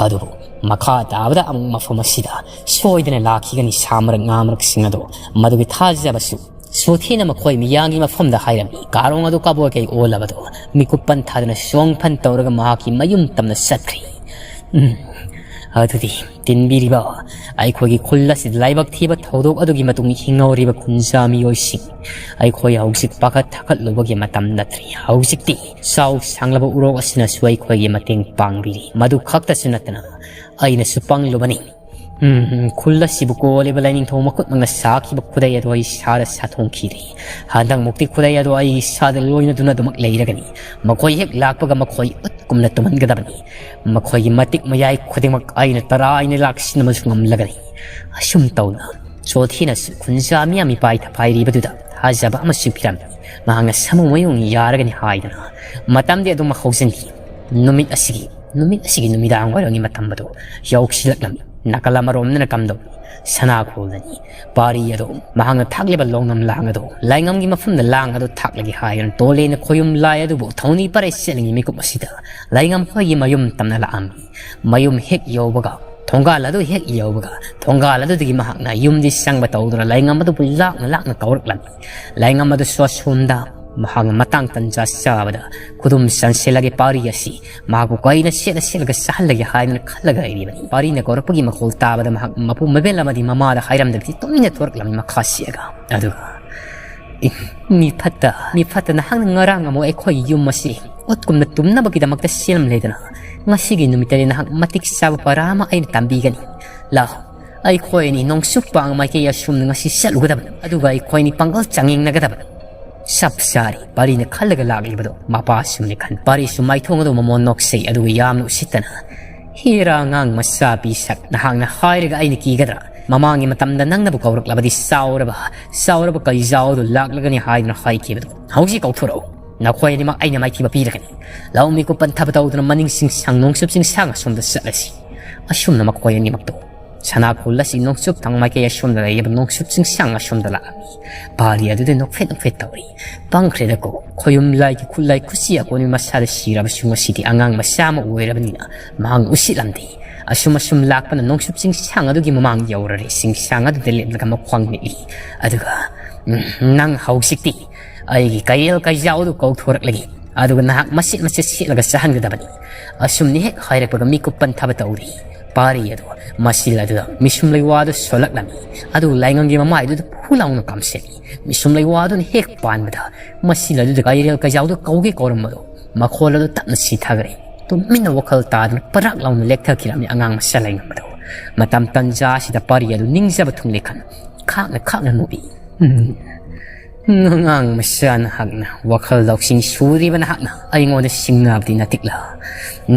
ꯑꯗꯨꯕꯨ ꯃꯈꯥ ꯇꯥꯕꯗ ꯑꯃꯨꯛ ꯃꯐꯝ ꯑꯁꯤꯗ ꯁꯣꯏꯗꯅ ꯂꯥꯛꯈꯤꯒꯅꯤ ꯁꯥ ꯃꯔꯛ ꯉꯥ ꯃꯔꯛꯁꯤꯡ ꯑꯗꯣ꯫ ꯃꯗꯨꯒꯤ ꯊꯥꯖꯕꯁꯨ ꯁꯣꯊꯤꯅ ꯃꯈꯣꯏ ꯃꯤꯌꯥꯝꯒꯤ ꯃꯐꯝꯗ ꯍꯥꯏꯔꯝꯃꯤ꯫ ꯀꯥꯔꯣꯡ ꯑꯗꯨ ꯀꯕꯣꯛ ꯀꯩ ꯑꯣꯜꯂꯕꯗꯣ ꯃꯤꯀꯨꯞ ꯄꯟꯊꯥꯗꯨꯅ ꯁꯣꯡ ꯐꯟ ꯇꯧꯔꯒ ꯃꯍꯥꯛꯀꯤ ꯃꯌꯨꯝ ꯇꯝꯅ ꯆꯠꯈ꯭ꯔꯤ꯫ ꯎꯝ, ꯑꯗꯨꯗꯤ ꯇꯤꯟꯕꯤꯔꯤꯕ ꯑꯩꯈꯣꯏꯒꯤ ꯈꯨꯜ ꯑꯁꯤꯗ ꯂꯥꯏꯕꯛ ꯊꯤꯕ ꯊꯧꯗꯣꯛ ꯑꯗꯨꯒꯤ ꯃꯇꯨꯡ ꯍꯤꯡꯍꯧꯔꯤꯕ ꯈꯨꯟꯖꯥ ꯃꯤꯑꯣꯏꯁꯤꯡ, ꯑꯩꯈꯣꯏ ꯍꯧꯖꯤꯛ ꯄꯥꯈꯠ ꯊꯥꯀꯠꯂꯨꯕꯒꯤ ꯃꯇꯝ ꯅꯠꯇ꯭ꯔꯤ꯫ ꯍꯧꯖꯤꯛꯇꯤ ꯆꯥꯎ ꯁꯥꯡꯂꯕ ꯎꯔꯣꯛ ꯑꯁꯤꯅꯁꯨ ꯑꯩꯈꯣꯏꯒꯤ ꯃꯇꯦꯡ ꯄꯥꯡꯕꯤꯔꯤ꯫ ꯃꯗꯨ ꯈꯛꯇꯁꯨ ꯅꯠꯇꯅ ꯑꯩꯅꯁꯨ ꯄꯪꯂꯨꯕꯅꯤ꯫ ꯎꯝ, ꯈꯨꯜ ꯑꯁꯤꯕꯨ ꯀꯣꯜꯂꯤꯕ ꯂꯥꯏꯅꯤꯡꯊꯧ ꯃꯈꯨꯠꯃꯛꯅ ꯁꯥꯈꯤꯕ ꯈꯨꯗꯩ ꯑꯗꯨ ꯑꯩ ꯏꯁꯥꯗ ꯁꯥꯊꯣꯡꯈꯤꯔꯦ꯫ ꯍꯟꯗꯛꯃꯨꯛꯇꯤ ꯈꯨꯗꯩ ꯑꯗꯨ ꯑꯩ ꯏꯁꯥꯗ ꯂꯣꯏꯅꯗꯨꯅ ꯑꯗꯨꯃꯛ ꯂꯩꯔꯒꯅꯤ꯫ ꯃꯈꯣꯏ ꯍꯦꯛ ꯂꯥꯛꯄꯒ ꯃꯈꯣꯏ ꯎꯠꯀꯨꯝꯅ ꯇꯨꯝꯍꯟꯒꯗꯕꯅꯤ꯫ ꯃꯈꯣꯏꯒꯤ ꯃꯇꯤꯛ ꯃꯌꯥꯏ ꯈꯨꯗꯤꯡꯃꯛ ꯑꯩꯅ ꯇꯔꯥꯏꯅ ꯂꯥꯛꯁꯤꯟꯅꯕꯁꯨ ꯉꯝꯂꯒꯅꯤ꯫ ꯑꯁꯨꯝ ꯇꯧꯅ ꯆꯣꯊꯤꯅꯁꯨ ꯈꯨꯟꯖꯥ ꯃꯤꯌꯥꯝ ꯃꯤꯄꯥꯏ ꯊꯐꯥꯏꯔꯤꯕꯗꯨꯗ ꯊꯥꯖꯕ ꯑꯃꯁꯨ ꯄꯤꯔꯝꯃꯤ꯫ ꯃꯍꯥꯛꯅ ꯁꯥꯃꯨ ꯃꯌꯨꯡ ꯌꯥꯔꯒꯅꯤ ꯍꯥꯏꯗꯅ꯫ ꯃꯇꯝꯗꯤ ꯑꯗꯨꯝ ꯍꯧꯖꯤꯟꯈꯤ꯫ ꯅꯨꯃꯤꯠ ꯑꯁꯤꯒꯤ ꯅꯨꯃꯤꯠ ꯑꯁꯤꯒꯤ ꯅꯨꯃꯤꯗꯥꯡ ꯋꯥꯏꯔꯝꯒꯤ ꯃꯇꯝ ꯑꯗꯨ ꯌꯧꯁꯤꯜꯂꯛꯂꯝꯃꯤ꯫ ꯅꯥꯀꯜ ꯑꯃꯔꯣꯝꯗꯅ ꯀꯝꯗꯧꯏ? ꯁꯅꯥ ꯈꯨꯜꯗꯅꯤ꯫ ꯄꯥꯔꯤ ꯑꯗꯨ ꯃꯍꯥꯛꯅ ꯊꯥꯛꯂꯤꯕ ꯂꯣꯡꯅꯝ ꯂꯥꯡ ꯑꯗꯨ ꯂꯥꯏꯉꯝꯒꯤ ꯃꯐꯝꯗ ꯂꯥꯡ ꯑꯗꯨ ꯊꯥꯛꯂꯒꯦ ꯍꯥꯏꯗꯨꯅ ꯇꯣꯂꯦꯅ ꯈꯣꯌꯨꯝ ꯂꯥꯏ ꯑꯗꯨꯕꯨ ꯊꯧꯅꯤ ꯄꯔꯩ ꯆꯦꯜꯂꯤꯉꯩ ꯃꯤꯀꯨꯞ ꯑꯁꯤꯗ ꯂꯥꯏꯉꯝ ꯈꯣꯏꯒꯤ ꯃꯌꯨꯝ ꯇꯝꯅ ꯂꯥꯛꯑꯝꯃꯤ꯫ ꯃꯌꯨꯝ ꯍꯦꯛ ꯌꯧꯕꯒ, ꯊꯣꯡꯒꯥꯜ ꯑꯗꯨ ꯍꯦꯛ ꯌꯧꯕꯒ, ꯊꯣꯡꯒꯥꯜ ꯑꯗꯨꯗꯒꯤ ꯃꯍꯥꯛꯅ ꯌꯨꯝꯗꯤ ꯆꯪꯕ ꯇꯧꯗꯨꯅ ꯂꯥꯏꯉꯝ ꯑꯗꯨꯕꯨ ꯂꯥꯛꯅ ꯂꯥꯛꯅ ꯀꯧꯔꯛꯂꯝꯃꯤ꯫ ꯂꯥꯏꯉꯝ ꯑꯗꯨꯁꯨ ꯑꯁꯣꯝꯗ ꯃꯍꯥꯛꯅ ꯃꯇꯥꯡ ꯇꯟꯖꯥ ꯆꯥꯕꯗ ꯈꯨꯗꯨꯝ ꯆꯟꯁꯤꯜꯂꯒꯦ ꯄꯥꯔꯤ ꯑꯁꯤ ꯃꯍꯥꯛꯄꯨ ꯀꯩꯅ ꯁꯦꯠꯅ ꯁꯦꯠꯂꯒ ꯆꯥꯍꯜꯂꯒꯦ ꯍꯥꯏꯗꯨꯅ ꯈꯜꯂꯒ ꯂꯩꯔꯤꯕꯅꯤ꯫ ꯄꯥꯔꯤꯅ ꯀꯧꯔꯛꯄꯒꯤ ꯃꯈꯣꯜ ꯇꯥꯕꯗ ꯃꯍꯥꯛ ꯃꯄꯨ ꯃꯕꯦꯜ ꯑꯃꯗꯤ ꯃꯃꯥꯗ ꯍꯥꯏꯔꯝꯗꯕꯤꯗ ꯇꯨꯃꯤꯟꯅ ꯊꯣꯔꯛꯂꯝꯃꯤ ꯃꯈꯥ ꯁꯤꯛꯑꯒ꯫ ꯑꯗꯨꯒ, "ꯏ, ꯃꯤ ꯐꯠꯇ, ꯃꯤ ꯐꯠꯇ, ꯅꯍꯥꯛꯅ ꯉꯔꯥꯡ ꯑꯃꯨꯛ ꯑꯩꯈꯣꯏꯒꯤ ꯌꯨꯝ ꯑꯁꯤ ꯎꯠꯀꯨꯝꯅ ꯇꯨꯝꯅꯕꯒꯤꯗꯃꯛꯇ ꯁꯦꯝꯂꯦꯗꯅ꯫ ꯉꯁꯤꯒꯤ ꯅꯨꯃꯤꯠꯇꯗꯤ ꯅꯍꯥꯛ ꯃꯇꯤꯛ ꯆꯥꯕ ꯄꯔꯥ ꯑꯃ ꯑꯩꯅ ꯇꯝꯕꯤꯒꯅꯤ꯫ ꯂꯥꯛꯑꯣ, ꯑꯩꯈꯣꯏ ꯑꯅꯤ ꯅꯣꯡꯆꯨꯞ ꯄꯥꯡ ꯃꯥꯏꯀꯩ ꯑꯁꯣꯝꯗ ꯉꯁꯤ ꯆꯠꯂꯨꯒꯗꯕꯅꯤ, ꯑꯗꯨꯒ ꯑꯩꯈꯣꯏ ꯑꯅꯤ ꯄꯥꯡꯒꯜ ꯆꯥꯡꯌꯦꯡꯅꯒꯗꯕꯅꯤ꯫" ꯆꯞ ꯆꯥꯔꯦ, ꯄꯥꯔꯤꯅ ꯈꯜꯂꯒ ꯂꯥꯛꯂꯤꯕꯗꯣ ꯃꯄꯥ ꯑꯁꯨꯝꯅ ꯈꯟ꯫ ꯄꯥꯔꯤꯁꯨ ꯃꯥꯏꯊꯣꯡ ꯑꯗꯨ ꯃꯃꯣꯟ ꯅꯣꯛꯆꯩ, ꯑꯗꯨꯒ ꯌꯥꯝꯅ ꯎꯁꯤꯠꯇꯅ, "ꯍꯦꯔꯥ ꯑꯉꯥꯡ ꯃꯆꯥ ꯄꯤꯁꯛ, ꯅꯍꯥꯛꯅ ꯍꯥꯏꯔꯒ ꯑꯩꯅ ꯀꯤꯒꯗ꯭ꯔꯥ? ꯃꯃꯥꯡꯒꯤ ꯃꯇꯝꯗ ꯅꯪꯅꯕꯨ ꯀꯧꯔꯛꯂꯕꯗꯤ ꯆꯥꯎꯔꯕ, ꯆꯥꯎꯔꯕ ꯀꯩꯖꯥꯎꯗꯨ ꯂꯥꯛꯂꯒꯅꯤ ꯍꯥꯏꯗꯨꯅ ꯍꯥꯏꯈꯤꯕꯗꯣ ꯍꯧꯖꯤꯛ ꯀꯧꯊꯣꯔꯛꯎ꯫ ꯅꯈꯣꯏ ꯑꯅꯤꯃꯛ ꯑꯩꯅ ꯃꯥꯏꯊꯤꯕ ꯄꯤꯔꯒꯅꯤ꯫ ꯂꯧꯃꯤ ꯀꯨꯞꯄꯟ ꯊꯕ ꯇꯧꯗꯨꯅ ꯃꯅꯤꯡ ꯆꯤꯡꯁꯥꯡ ꯅꯣꯡꯆꯨꯞ ꯆꯤꯡꯁꯥꯡ ꯑꯁꯣꯝꯗ ꯆꯠꯂꯁꯤ꯫ ꯑꯁꯨꯝꯅ ꯃꯈꯣꯏ ꯑꯅꯤꯃꯛꯇꯣ ꯁꯅꯥ ꯈꯨꯜ ꯑꯁꯤ ꯅꯣꯡꯆꯨꯞ ꯊꯪ ꯃꯥꯏꯀꯩ ꯑꯁꯣꯝꯗ ꯂꯩꯔꯤꯕ ꯅꯣꯡꯆꯨꯞ ꯆꯤꯡꯁꯥꯡ ꯑꯁꯣꯝꯗ ꯂꯥꯛꯂꯝꯃꯤ꯫ ꯄꯥꯔꯤ ꯑꯗꯨꯗ ꯅꯣꯛꯐꯦꯠ ꯅꯣꯛꯐꯦꯠ ꯇꯧꯔꯤ꯫ ꯄꯪꯈ꯭ꯔꯦꯗꯀꯣ, ꯈꯣꯌꯨꯝ ꯂꯥꯏꯒꯤ ꯈꯨꯠꯂꯥꯏ ꯈꯨꯠꯁꯤ ꯑꯀꯣꯟꯕꯤ ꯃꯁꯥꯗ ꯁꯤꯔꯕꯁꯨ ꯉꯁꯤꯗꯤ ꯑꯉꯥꯡ ꯃꯆꯥ ꯑꯃ ꯑꯣꯏꯔꯕꯅꯤꯅ ꯃꯍꯥꯛ ꯎꯁꯤꯠꯂꯝꯗꯦ꯫ ꯑꯁꯨꯝ ꯑꯁꯨꯝ ꯂꯥꯛꯄꯅ ꯅꯣꯡꯆꯨꯞ ꯆꯤꯡꯁꯥꯡ ꯑꯗꯨꯒꯤ ꯃꯃꯥꯡ ꯌꯧꯔꯔꯦ꯫ ꯆꯤꯡꯁꯥꯡ ꯑꯗꯨꯗ ꯂꯦꯞꯂꯒ ꯃꯈ꯭ꯋꯥꯡ ꯅꯤꯛꯏ꯫ ꯑꯗꯨꯒ, "ꯎꯝ, ꯅꯪ ꯍꯧꯖꯤꯛꯇꯤ ꯑꯩꯒꯤ ꯀꯩꯔꯦꯜ ꯀꯩꯖꯥꯎ ꯑꯗꯨ ꯀꯧꯊꯣꯔꯛꯂꯒꯦ꯫ ꯑꯗꯨꯒ ꯅꯍꯥꯛ ꯃꯆꯦꯠ ꯃꯆꯦꯠ ꯁꯦꯠꯂꯒ ꯆꯥꯍꯟꯒꯗꯕꯅꯤ꯫" ꯑꯁꯨꯝꯅ ꯍꯦꯛ ꯍꯥꯏꯔꯛꯄꯒ ꯃꯤꯀꯨꯞ ꯄꯟꯊꯕ ꯇꯧꯔꯤ꯫ ꯄꯥꯔꯤ ꯑꯗꯨ ꯃꯁꯤꯜ ꯑꯗꯨꯗ ꯃꯤꯁꯨꯝ ꯂꯩꯋꯥꯗꯨ ꯁꯣꯜꯂꯛꯂꯝꯃꯤ꯫ ꯑꯗꯨ ꯂꯥꯏꯉꯝꯒꯤ ꯃꯃꯥꯏꯗꯨꯗ ꯐꯨ ꯂꯥꯎꯅ ꯀꯥꯝꯁꯤꯜꯂꯤ꯫ ꯃꯤꯁꯨꯝ ꯂꯩꯋꯥꯗꯨꯅ ꯍꯦꯛ ꯄꯥꯟꯕꯗ ꯃꯁꯤꯜ ꯑꯗꯨꯗ ꯀꯩꯔꯦꯜ ꯀꯩꯖꯥꯎꯗ ꯀꯧꯒꯦ ꯀꯧꯔꯝꯕꯗꯣ ꯃꯈꯣꯜ ꯑꯗꯨ ꯇꯞꯅ ꯁꯤꯊꯈ꯭ꯔꯦ꯫ ꯇꯨꯃꯤꯟꯅ ꯋꯥꯈꯜ ꯇꯥꯗꯅ ꯄꯔꯥꯛ ꯂꯥꯎꯅ ꯂꯦꯛꯊꯈꯤꯔꯝꯃꯤ ꯑꯉꯥꯡ ꯃꯆꯥ ꯂꯩꯉꯝꯕꯗꯣ꯫ ꯃꯇꯝ ꯇꯟꯖꯥ ꯑꯁꯤꯗ ꯄꯥꯔꯤ ꯑꯗꯨ ꯅꯤꯡꯖꯕ ꯊꯨꯡꯂꯦ ꯈꯟ ꯈꯥꯛꯅ ꯈꯥꯛꯅ ꯅꯣꯛꯏ꯫ "ꯎꯝ, ꯑꯉꯥꯡ ꯃꯆꯥ ꯅꯍꯥꯛꯅ, ꯋꯥꯈꯜ ꯂꯧꯁꯤꯡ ꯁꯨꯔꯤꯕ ꯅꯍꯥꯛꯅ ꯑꯩꯉꯣꯟꯗ ꯁꯤꯡꯅꯕꯗꯤ ꯅꯠꯇꯦꯛꯂ?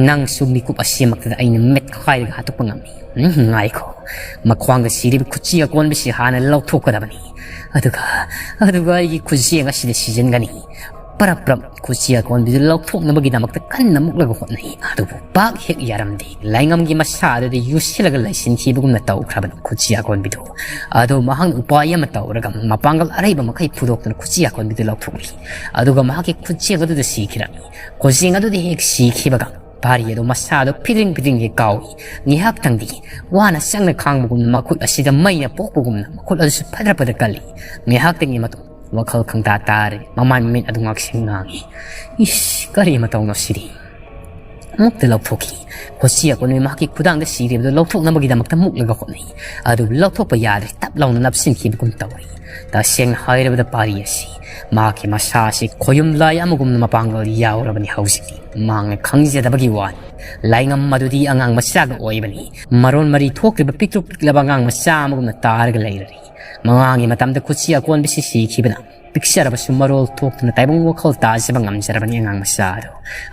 ꯅꯪꯁꯨ ꯃꯤꯀꯨꯞ ꯑꯁꯤꯃꯛꯇꯗ ꯑꯩꯅ ꯃꯦꯠꯈꯥꯏꯔꯒ ꯍꯥꯠꯇꯣꯛꯄ ꯉꯝꯃꯤ꯫ ꯎꯝ, ꯉꯥꯏꯈꯣ, ꯃꯈ꯭ꯋꯥꯡꯗ ꯁꯤꯔꯤꯕ ꯈꯨꯠꯆꯤ ꯑꯀꯣꯟꯕꯁꯤ ꯍꯥꯟꯅ ꯂꯧꯊꯣꯛꯀꯗꯕꯅꯤ꯫ ꯑꯗꯨꯒ, ꯑꯗꯨꯒ ꯑꯩꯒꯤ ꯈꯨꯠꯌꯦꯡ ꯑꯁꯤꯗ ꯁꯤꯖꯤꯟꯒꯅꯤ꯫" ꯄꯔꯞ ꯄꯔꯞ ꯈꯨꯠꯆꯤ ꯑꯀꯣꯟꯕꯤꯗꯨ ꯂꯧꯊꯣꯛꯅꯕꯒꯤꯗꯃꯛꯇ ꯀꯟꯅ ꯃꯨꯛꯂꯒ ꯍꯣꯠꯅꯩ꯫ ꯑꯗꯨꯕꯨ ꯄꯥꯛ ꯍꯦꯛ ꯌꯥꯔꯝꯗꯦ꯫ ꯂꯥꯏꯉꯝꯒꯤ ꯃꯁꯥ ꯑꯗꯨꯗ ꯌꯨꯁꯤꯜꯂꯒ ꯂꯩꯁꯤꯟꯈꯤꯕꯒꯨꯝꯅ ꯇꯧꯈ꯭ꯔꯕꯅꯤ ꯈꯨꯠꯆꯤ ꯑꯀꯣꯟꯕꯤꯗꯨ꯫ ꯑꯗꯨ ꯃꯍꯥꯛꯅ ꯎꯄꯥꯏ ꯑꯃ ꯇꯧꯔꯒ ꯃꯄꯥꯡꯒꯜ ꯑꯔꯩꯕ ꯃꯈꯩ ꯐꯨꯗꯣꯛꯇꯨꯅ ꯈꯨꯠꯆꯤ ꯑꯀꯣꯟꯕꯤꯗꯨ ꯂꯧꯊꯣꯛꯂꯤ꯫ ꯑꯗꯨꯒ ꯃꯍꯥꯛꯀꯤ ꯈꯨꯠꯆꯦꯡ ꯑꯗꯨꯗ ꯁꯤꯈꯤꯔꯝꯃꯤ꯫ ꯈꯨꯠꯆꯦꯡ ꯑꯗꯨꯗ ꯍꯦꯛ ꯁꯤꯈꯤꯕꯒ ꯄꯥꯔꯤ ꯑꯗꯨ ꯃꯁꯥꯗꯨ ꯐꯤꯗ꯭ꯔꯤꯡ ꯐꯤꯗ꯭ꯔꯤꯡ ꯍꯦꯛ ꯀꯥꯎꯏ꯫ ꯉꯥꯏꯍꯥꯛꯇꯪꯗꯤ ꯋꯥꯅ ꯆꯪꯅ ꯈꯥꯡꯕꯒꯨꯝꯅ ꯃꯈꯨꯠ ꯑꯁꯤꯗ ꯃꯩꯅ ꯄꯣꯛꯄꯒꯨꯝꯅ ꯃꯈꯨꯠ ꯑꯗꯨꯁꯨ ꯐꯗ꯭ꯔ ꯐꯗ꯭ꯔ ꯀꯜꯂꯤ꯫ ꯉꯥꯏꯍꯥꯛꯇꯪꯒꯤ ꯃꯇꯨꯡ ꯋꯥꯈꯜ ꯈꯪꯇꯥ ꯇꯥꯔꯦ꯫ ꯃꯃꯥꯏ ꯃꯃꯤꯠ ꯑꯗꯨ ꯉꯥꯛꯁꯦꯡ ꯉꯥꯡꯉꯤ꯫ "ꯏꯁ, ꯀꯔꯤ ꯃꯇꯧꯅꯣ ꯁꯤꯗꯤ?" ꯃꯨꯛꯇ ꯂꯧꯊꯣꯛꯈꯤ꯫ ꯈꯨꯠꯆꯤ ꯑꯀꯣꯟꯕꯤ ꯃꯍꯥꯛꯀꯤ ꯈꯨꯗꯥꯡꯗ ꯁꯤꯔꯤꯕꯗꯨ ꯂꯧꯊꯣꯛꯅꯕꯒꯤꯗꯃꯛꯇ ꯃꯨꯛꯂꯒ ꯍꯣꯠꯅꯩ꯫ ꯑꯗꯨꯕꯨ ꯂꯧꯊꯣꯛꯄ ꯌꯥꯗ꯭ꯔꯦ, ꯇꯞ ꯂꯥꯎꯅ ꯅꯞꯁꯤꯟꯈꯤꯕꯒꯨꯝ ꯇꯧꯔꯤ꯫ ꯇꯁꯦꯡꯅ ꯍꯥꯏꯔꯕꯗ ꯄꯥꯔꯤ ꯑꯁꯤ ꯃꯍꯥꯛꯀꯤ ꯃꯁꯥ ꯑꯁꯤ ꯈꯣꯌꯨꯝ ꯂꯥꯏ ꯑꯃꯒꯨꯝꯅ ꯃꯄꯥꯡꯒꯜ ꯌꯥꯎꯔꯕꯅꯤ ꯍꯧꯖꯤꯛꯇꯤ꯫ ꯃꯍꯥꯛꯅ ꯈꯪꯖꯗꯕꯒꯤ ꯋꯥꯅꯤ꯫ ꯂꯥꯏꯉꯝ ꯑꯗꯨꯗꯤ ꯑꯉꯥꯡ ꯃꯆꯥꯒ ꯑꯣꯏꯕꯅꯤ꯫ ꯃꯔꯣꯟ ꯃꯔꯤ ꯊꯣꯛꯇ꯭ꯔꯤꯕ ꯄꯤꯛꯇ꯭ꯔꯨ ꯄꯤꯛꯂꯕ ꯑꯉꯥꯡ ꯃꯆꯥ ꯑꯃꯒꯨꯝꯅ ꯇꯥꯔꯒ ꯂꯩꯔꯔꯤ꯫ ꯃꯉꯥꯒꯤ ꯃꯇꯝꯗ ꯈꯨꯠꯆꯤ ꯑꯀꯣꯟꯕꯁꯤ ꯁꯤꯈꯤꯕꯅ ꯄꯤꯛꯆꯔꯕꯁꯨ ꯃꯔꯣꯜ ꯊꯣꯛꯇꯨꯅ ꯇꯥꯏꯕꯪ ꯋꯥꯈꯜ ꯇꯥꯖꯕ ꯉꯝꯖꯔꯕꯅꯤ ꯑꯉꯥꯡ ꯃꯆꯥ ꯑꯗꯣ꯫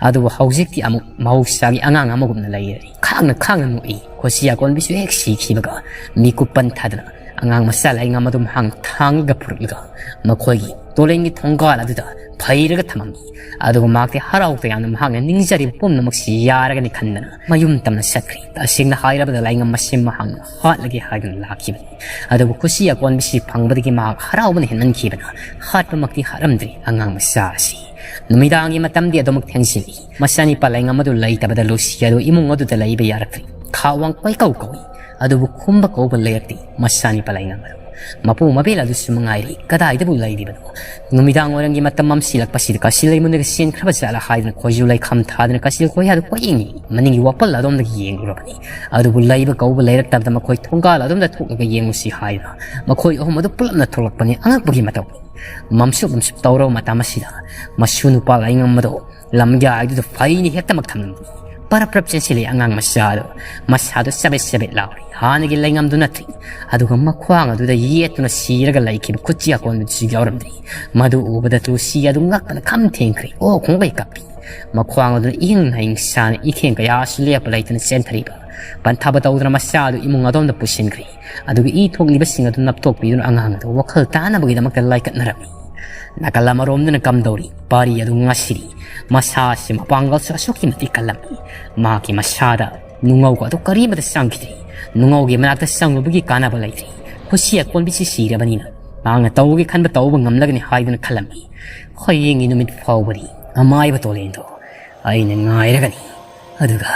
ꯑꯗꯨꯕꯨ ꯍꯧꯖꯤꯛꯇꯤ ꯑꯃꯨꯛ ꯃꯍꯧꯁꯥꯒꯤ ꯑꯉꯥꯡ ꯑꯃꯒꯨꯝꯅ ꯂꯩꯔꯦ꯫ ꯈꯥꯡꯅ ꯈꯥꯡꯅ ꯅꯣꯛꯏ꯫ ꯈꯣꯁꯤ ꯑꯀꯣꯟꯕꯤꯁꯨ ꯍꯦꯛ ꯁꯤꯈꯤꯕꯒ ꯃꯤꯀꯨꯞ ꯄꯟꯊꯥꯗꯅ ꯑꯉꯥꯡ ꯃꯆꯥ ꯂꯥꯏꯉꯝ ꯑꯗꯨ ꯃꯍꯥꯛꯅ ꯊꯥꯡꯂꯒ ꯄꯨꯔꯛꯂꯒ ꯃꯈꯣꯏꯒꯤ ꯇꯣꯂꯦꯟꯒꯤ ꯊꯣꯡꯒꯥꯜ ꯑꯗꯨꯗ ꯐꯩꯔꯒ ꯊꯝꯃꯝꯃꯤ꯫ ꯑꯗꯨꯒ ꯃꯍꯥꯛꯇꯤ ꯍꯔꯥꯎ ꯇꯌꯥꯝꯅ ꯃꯍꯥꯛꯅ ꯅꯤꯡꯖꯔꯤꯕ ꯄꯨꯝꯅꯃꯛꯁꯤ ꯌꯥꯔꯒꯅꯤ ꯈꯟꯗꯅ ꯃꯌꯨꯝ ꯇꯝꯅ ꯆꯠꯈ꯭ꯔꯦ꯫ ꯇꯁꯦꯡꯅ ꯍꯥꯏꯔꯕꯗ ꯂꯥꯏꯉꯝ ꯃꯁꯦ ꯃꯍꯥꯛꯅ ꯍꯥꯠꯂꯒꯦ ꯍꯥꯏꯗꯨꯅ ꯂꯥꯛꯈꯤꯕꯅꯤ꯫ ꯑꯗꯨꯕꯨ ꯈꯨꯁꯤ ꯑꯀꯣꯟꯕꯤꯁꯤ ꯐꯪꯕꯗꯒꯤ ꯃꯍꯥꯛ ꯍꯔꯥꯎꯕꯅ ꯍꯦꯟꯃꯟꯈꯤꯕꯅ ꯍꯥꯠꯄꯃꯛꯇꯤ ꯍꯥꯠꯂꯝꯗ꯭ꯔꯦ ꯑꯉꯥꯡ ꯃꯆꯥ ꯑꯁꯤ꯫ ꯅꯨꯃꯤꯗꯥꯡꯒꯤ ꯃꯇꯝꯗꯤ ꯑꯗꯨꯃꯛ ꯊꯦꯡꯖꯤꯜꯂꯛꯏ꯫ ꯃꯆꯥꯅꯤꯄꯥ ꯂꯥꯏꯉꯝ ꯑꯗꯨ ꯂꯩꯇꯕꯗ ꯂꯨꯁꯤ ꯑꯗꯨ ꯏꯃꯨꯡ ꯑꯗꯨꯗ ꯂꯩꯕ ꯌꯥꯔꯛꯇ꯭ꯔꯦ꯫ ꯈꯥꯋꯥꯡ ꯀꯣꯏꯀꯧ ꯀꯧꯏ꯫ ꯑꯗꯨꯕꯨ ꯈꯨꯝꯕ ꯀꯧꯕ ꯂꯩꯔꯛꯇꯦ ꯃꯆꯥꯅꯤꯄꯥ ꯂꯥꯏꯉꯝ ꯑꯗꯨ꯫ ꯃꯄꯨ ꯃꯕꯦꯜ ꯑꯗꯨꯁꯨ ꯃꯉꯥꯏꯔꯦ, ꯀꯗꯥꯏꯗꯕꯨ ꯂꯩꯔꯤꯕꯅꯣ? ꯅꯨꯃꯤꯗꯥꯡ ꯋꯥꯏꯔꯝꯒꯤ ꯃꯇꯝ ꯃꯝꯁꯤꯜꯂꯛꯄꯁꯤꯗ ꯀꯥꯁꯤꯜ ꯂꯩꯃꯨꯅꯒ ꯆꯦꯟꯈ꯭ꯔꯕ ꯖꯥꯠꯂ ꯍꯥꯏꯗꯨꯅ ꯈꯣꯏꯖꯨ ꯂꯩꯈꯥꯝ ꯊꯥꯗꯨꯅ ꯀꯥꯁꯤꯜ ꯈꯣꯏꯌꯥꯗꯨ ꯀꯣꯏꯌꯦꯡꯉꯤ꯫ ꯃꯅꯤꯡꯒꯤ ꯋꯥꯄꯜ ꯑꯗꯣꯝꯗꯒꯤ ꯌꯦꯡꯂꯨꯔꯕꯅꯤ꯫ ꯑꯗꯨꯕꯨ ꯂꯩꯕ ꯀꯧꯕ ꯂꯩꯔꯛꯇꯕꯗ ꯃꯈꯣꯏ ꯊꯣꯡꯒꯥꯜ ꯑꯗꯣꯝꯗ ꯊꯣꯛꯂꯒ ꯌꯦꯡꯂꯨꯁꯤ ꯍꯥꯏꯗꯨꯅ ꯃꯈꯣꯏ ꯑꯍꯨꯝ ꯑꯗꯨ ꯄꯨꯂꯞꯅ ꯊꯣꯛꯂꯛꯄꯅꯤ꯫ ꯑꯉꯛꯄꯒꯤ ꯃꯇꯧ꯫ ꯃꯝꯁꯨꯞ ꯃꯝꯁꯨꯞ ꯇꯧꯔꯕ ꯃꯇꯝ ꯑꯁꯤꯗ ꯃꯁꯨ ꯅꯨꯄꯥ ꯂꯥꯏꯉꯝ ꯑꯗꯣ ꯂꯝꯌꯥꯏꯗꯨꯗ ꯐꯩꯅ ꯍꯦꯛꯇꯃꯛ ꯊꯝꯂꯝꯃꯤ꯫ ꯄꯔꯞ ꯄꯔꯞ ꯆꯦꯟꯁꯤꯜꯂꯛꯏ ꯑꯉꯥꯡ ꯃꯆꯥꯗꯣ꯫ ꯃꯁꯥꯗꯣ ꯆꯕꯦꯠ ꯆꯕꯦꯠ ꯂꯥꯎꯔꯤ꯫ ꯍꯥꯟꯅꯒꯤ ꯂꯩꯉꯝꯗꯨ ꯅꯠꯇ꯭ꯔꯤ꯫ ꯑꯗꯨꯒ ꯃꯈ꯭ꯋꯥꯡ ꯑꯗꯨꯗ ꯌꯦꯠꯇꯨꯅ ꯁꯤꯔꯒ ꯂꯩꯈꯤꯕ ꯈꯨꯠꯆꯤ ꯑꯀꯣꯟꯕꯗꯨꯁꯨ ꯌꯥꯎꯔꯝꯗ꯭ꯔꯤ꯫ ꯃꯗꯨ ꯎꯕꯗ ꯂꯨꯁꯤ ꯑꯗꯨ ꯉꯛꯄꯅ ꯈꯝ ꯊꯦꯡꯈ꯭ꯔꯦ꯫ ꯑꯣ ꯈꯣꯡꯕꯩ ꯀꯞꯄꯤ꯫ ꯃꯈ꯭ꯋꯥꯡ ꯑꯗꯨꯅ ꯏꯍꯤꯡ ꯍꯤꯡ ꯁꯥꯅ ꯏꯈꯦꯡ ꯀꯌꯥꯁꯨ ꯂꯦꯞꯄ ꯂꯩꯇꯅ ꯆꯦꯟꯊꯔꯤꯕ꯫ ꯄꯟꯊꯥꯕ ꯇꯧꯗꯅ ꯃꯆꯥ ꯑꯗꯨ ꯏꯃꯨꯡ ꯑꯗꯣꯝꯗ ꯄꯨꯁꯤꯟꯈ꯭ꯔꯦ꯫ ꯑꯗꯨꯒ ꯏ ꯊꯣꯛꯂꯤꯕꯁꯤꯡ ꯑꯗꯨ ꯅꯞꯊꯣꯛꯄꯤꯗꯨꯅ ꯑꯉꯥꯡ ꯑꯗꯨ ꯋꯥꯈꯜ ꯇꯥꯅꯕꯒꯤꯗꯃꯛꯇ ꯂꯥꯏꯀꯠꯅꯔꯝꯃꯤ꯫ ꯅꯥꯀꯜ ꯑꯃꯔꯣꯝꯗꯅ ꯀꯝꯗꯧꯔꯤ? ꯄꯥꯔꯤ ꯑꯗꯨ ꯉꯁꯤꯔꯤ꯫ ꯃꯁꯥꯁꯤ ꯃꯄꯥꯡꯒꯜꯁꯨ ꯑꯁꯨꯛꯀꯤ ꯃꯇꯤꯛ ꯀꯜꯂꯝꯃꯤ꯫ ꯃꯍꯥꯛꯀꯤ ꯃꯁꯥꯗ ꯅꯨꯡꯉꯧꯒ ꯑꯗꯨ ꯀꯔꯤꯃꯠꯇ ꯆꯪꯈꯤꯗ꯭ꯔꯤ꯫ ꯅꯨꯡꯉꯧꯒꯤ ꯃꯅꯥꯛꯇ ꯆꯪꯂꯨꯕꯒꯤ ꯀꯥꯟꯅꯕ ꯂꯩꯇ꯭ꯔꯤ꯫ ꯈꯨꯁꯤ ꯑꯀꯣꯟꯕꯤꯁꯤ ꯁꯤꯔꯕꯅꯤꯅ ꯃꯍꯥꯛꯅ ꯇꯧꯒꯦ ꯈꯟꯕ ꯇꯧꯕ ꯉꯝꯂꯒꯅꯤ ꯍꯥꯏꯗꯨꯅ ꯈꯜꯂꯝꯃꯤ꯫ ꯍꯌꯦꯡꯒꯤ ꯅꯨꯃꯤꯠ ꯐꯥꯎꯕꯗꯤ ꯑꯃꯥꯏꯕ ꯇꯣꯂꯦꯟꯗꯣ ꯑꯩꯅ ꯉꯥꯏꯔꯒꯅꯤ꯫ ꯑꯗꯨꯒ,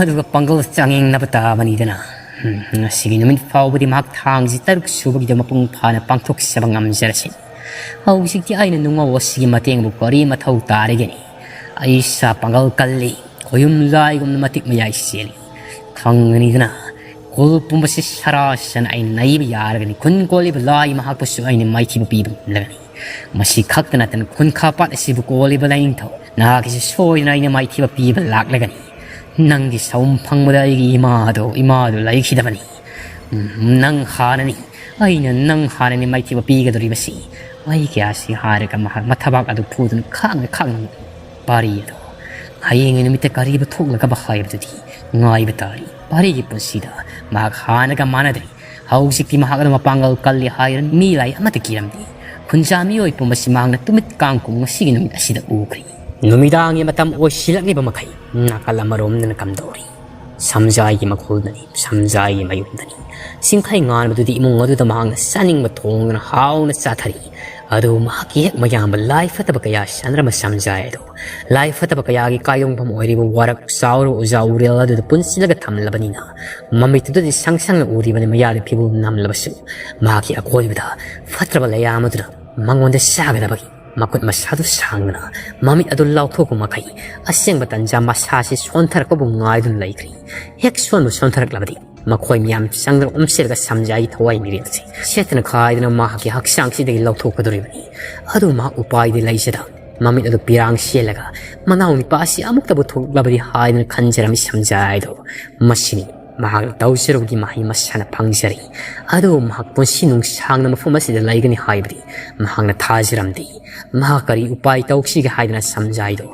ꯑꯗꯨꯒ ꯄꯥꯡꯒꯜ ꯆꯥꯡꯌꯦꯡꯅꯕ ꯇꯥꯕꯅꯤꯗꯅ꯫ ꯎꯝ, ꯉꯁꯤꯒꯤ ꯅꯨꯃꯤꯠ ꯐꯥꯎꯕꯗꯤ ꯃꯍꯥꯛ ꯊꯥꯡꯁꯤ ꯇꯔꯨꯛ ꯁꯨꯕꯒꯤꯗꯣ ꯃꯄꯨꯡ ꯐꯥꯅ ꯄꯥꯡꯊꯣꯛꯆꯕ ꯉꯝꯖꯔꯁꯤ꯫ ꯍꯧꯖꯤꯛꯇꯤ ꯑꯩꯅ ꯅꯨꯡꯉꯧ ꯑꯁꯤꯒꯤ ꯃꯇꯦꯡꯕꯨ ꯀꯔꯤ ꯃꯊꯧ ꯇꯥꯔꯤꯒꯅꯤ? ꯑꯩ ꯏꯁꯥ ꯄꯥꯡꯒꯜ ꯀꯜꯂꯤ, ꯈꯣꯌꯨꯝ ꯂꯥꯏꯒꯨꯝꯅ ꯃꯇꯤꯛ ꯃꯌꯥꯏ ꯆꯦꯜꯂꯤ꯫ ꯈꯪꯒꯅꯤꯗꯅ, ꯈꯨꯜ ꯄꯨꯝꯕꯁꯤ ꯁꯔꯥꯁꯟ ꯑꯩꯅ ꯅꯩꯕ ꯌꯥꯔꯒꯅꯤ꯫ ꯈꯨꯟ ꯀꯣꯜꯂꯤꯕ ꯂꯥꯏ ꯃꯍꯥꯛꯄꯨꯁꯨ ꯑꯩꯅ ꯃꯥꯏꯊꯤꯕ ꯄꯤꯕ ꯉꯝꯂꯒꯅꯤ꯫ ꯃꯁꯤ ꯈꯛꯇ ꯅꯠꯇꯅ ꯈꯨꯟꯈꯥ ꯄꯥꯠ ꯑꯁꯤꯕꯨ ꯀꯣꯜꯂꯤꯕ ꯂꯥꯏꯅꯤꯡꯊꯧ ꯅꯍꯥꯛꯀꯤꯁꯨ ꯁꯣꯏꯗꯅ ꯑꯩꯅ ꯃꯥꯏꯊꯤꯕ ꯄꯤꯕ ꯂꯥꯛꯂꯒꯅꯤ꯫ ꯅꯪꯒꯤ ꯁꯥꯎꯝ ꯐꯪꯕꯗ ꯑꯩꯒꯤ ꯏꯃꯥꯗꯣ, ꯏꯃꯥꯗꯣ ꯂꯩꯈꯤꯗꯕꯅꯤ꯫ ꯅꯪ ꯍꯥꯟꯅꯅꯤ, ꯑꯩꯅ ꯅꯪ ꯍꯥꯟꯅꯅꯤ ꯃꯥꯏꯊꯤꯕ ꯄꯤꯒꯗꯧꯔꯤꯕꯁꯤ꯫ ꯋꯥꯍꯩ ꯀꯌꯥꯁꯤ ꯍꯥꯏꯔꯒ ꯃꯍꯥꯛ ꯃꯊꯕꯥꯛ ꯑꯗꯨ ꯐꯨꯗꯨꯅ ꯈꯥꯡꯅ ꯈꯥꯡꯅ ꯄꯥꯔꯤ ꯑꯗꯣ ꯍꯌꯦꯡꯒꯤ ꯅꯨꯃꯤꯠꯇ ꯀꯔꯤꯕꯨ ꯊꯣꯛꯂꯒꯕ ꯍꯥꯏꯕꯗꯨꯗꯤ ꯉꯥꯏꯕ ꯇꯥꯔꯤ꯫ ꯄꯥꯔꯤꯒꯤ ꯄꯨꯟꯁꯤꯗ ꯃꯍꯥꯛ ꯍꯥꯟꯅꯒ ꯃꯥꯟꯅꯗ꯭ꯔꯤ꯫ ꯍꯧꯖꯤꯛꯇꯤ ꯃꯍꯥꯛ ꯑꯗꯨ ꯃꯄꯥꯡꯒꯜ ꯀꯜꯂꯤ ꯍꯥꯏꯔ ꯃꯤ ꯂꯥꯏ ꯑꯃꯠꯇ ꯀꯤꯔꯝꯗꯦ꯫ ꯈꯨꯟꯖꯥ ꯃꯤꯑꯣꯏ ꯄꯨꯝꯕꯁꯤ ꯃꯍꯥꯛꯅ ꯇꯨꯃꯤꯠ ꯀꯥꯡ ꯀꯨꯝ ꯉꯁꯤꯒꯤ ꯅꯨꯃꯤꯠ ꯑꯁꯤꯗ ꯎꯈ꯭ꯔꯤ꯫ ꯅꯨꯃꯤꯗꯥꯡꯒꯤ ꯃꯇꯝ ꯑꯣꯏꯁꯤꯜꯂꯛꯂꯤꯕ ꯃꯈꯩ ꯅꯥꯀꯜ ꯑꯃꯔꯣꯝꯗꯅ ꯀꯝꯗꯧꯔꯤ? ꯁꯝꯖꯥꯏꯒꯤ ꯃꯈꯣꯜꯗꯅꯤ, ꯁꯝꯖꯥꯏꯒꯤ ꯃꯌꯨꯝꯗꯅꯤ꯫ ꯁꯤꯡꯈꯩ ꯉꯥꯟꯕꯗꯨꯗꯤ ꯏꯃꯨꯡ ꯑꯗꯨꯗ ꯃꯍꯥꯛꯅ ꯆꯥꯅꯤꯡꯕ ꯊꯣꯡꯗꯨꯅ ꯍꯥꯎꯅ ꯆꯥꯊꯔꯤ꯫ ꯑꯗꯨꯕꯨ ꯃꯍꯥꯛꯀꯤ ꯍꯦꯛ ꯃꯌꯥꯝꯕ ꯂꯥꯏ ꯐꯠꯇꯕ ꯀꯌꯥ ꯁꯥꯟꯅꯔꯝꯕ ꯁꯝꯖꯥꯏ ꯑꯗꯨ ꯂꯥꯏ ꯐꯠꯇꯕ ꯀꯌꯥꯒꯤ ꯀꯥꯏꯗꯣꯡꯐꯝ ꯑꯣꯏꯔꯤꯕ ꯋꯥꯔꯛ ꯆꯥꯎꯔꯕ ꯎꯖꯥ ꯎꯔꯦꯜ ꯑꯗꯨꯗ ꯄꯨꯟꯁꯤꯜꯂꯒ ꯊꯝꯂꯕꯅꯤꯅ ꯃꯃꯤꯠꯇꯨꯗꯗꯤ ꯁꯪ ꯁꯪꯅ ꯎꯔꯤꯕꯅꯤ ꯃꯌꯥꯗ ꯐꯤꯕꯨꯝ ꯅꯝꯂꯕꯁꯨ꯫ ꯃꯍꯥꯛꯀꯤ ꯑꯀꯣꯏꯕꯗ ꯐꯠꯇ꯭ꯔꯕ ꯂꯩꯌꯥꯝ ꯑꯗꯨꯅ ꯃꯉꯣꯟꯗ ꯆꯥꯒꯗꯕꯒꯤ ꯃꯈꯨꯠ ꯃꯁꯥꯗꯨ ꯁꯥꯡꯗꯨꯅ ꯃꯃꯤꯠ ꯑꯗꯨ ꯂꯥꯎꯊꯣꯛꯄ ꯃꯈꯩ ꯑꯁꯦꯡꯕ ꯇꯟꯖꯥ ꯃꯁꯥꯁꯤ ꯁꯣꯟꯊꯔꯛꯄꯕꯨ ꯉꯥꯏꯗꯨꯅ ꯂꯩꯈ꯭ꯔꯤ꯫ ꯍꯦꯛ ꯁꯣꯟꯕ ꯁꯣꯟꯊꯔꯛꯂꯕꯗꯤ ꯃꯈꯣꯏ ꯃꯌꯥꯝ ꯆꯪꯗꯨꯅ ꯑꯣꯝꯁꯤꯜꯂꯒ ꯁꯝꯖꯥꯏꯒꯤ ꯊꯋꯥꯏ ꯃꯤꯔꯦꯜꯁꯤ ꯁꯦꯠꯇꯅ ꯈꯥꯏꯗꯨꯅ ꯃꯍꯥꯛꯀꯤ ꯍꯛꯆꯥꯡꯁꯤꯗꯒꯤ ꯂꯧꯊꯣꯛꯀꯗꯧꯔꯤꯕꯅꯤ꯫ ꯑꯗꯨ ꯃꯍꯥꯛ ꯎꯄꯥꯏꯗꯤ ꯂꯩꯖꯗ ꯃꯃꯤꯠ ꯑꯗꯨ ꯄꯤꯔꯥꯡ ꯁꯦꯜꯂꯒ ꯃꯅꯥꯎ ꯅꯨꯄꯥ ꯑꯁꯤ ꯑꯃꯨꯛꯇꯕꯨ ꯊꯣꯛꯂꯕꯗꯤ ꯍꯥꯏꯗꯨꯅ ꯈꯟꯖꯔꯝꯃꯤ ꯁꯝꯖꯥꯏꯗꯣ꯫ ꯃꯁꯤꯅꯤ ꯃꯍꯥꯛꯅ ꯇꯧꯖꯔꯨꯕꯒꯤ ꯃꯍꯩ ꯃꯁꯥꯅ ꯐꯪꯖꯔꯤ꯫ ꯑꯗꯨꯕꯨ ꯃꯍꯥꯛ ꯄꯨꯟꯁꯤ ꯅꯨꯡꯁꯥꯡꯅ ꯃꯐꯝ ꯑꯁꯤꯗ ꯂꯩꯒꯅꯤ ꯍꯥꯏꯕꯗꯤ ꯃꯍꯥꯛꯅ ꯊꯥꯖꯔꯝꯗꯦ꯫ ꯃꯍꯥꯛ ꯀꯔꯤ ꯎꯄꯥꯏ ꯇꯧꯁꯤꯒꯦ ꯍꯥꯏꯗꯅ ꯁꯝꯖꯥꯏꯗꯣ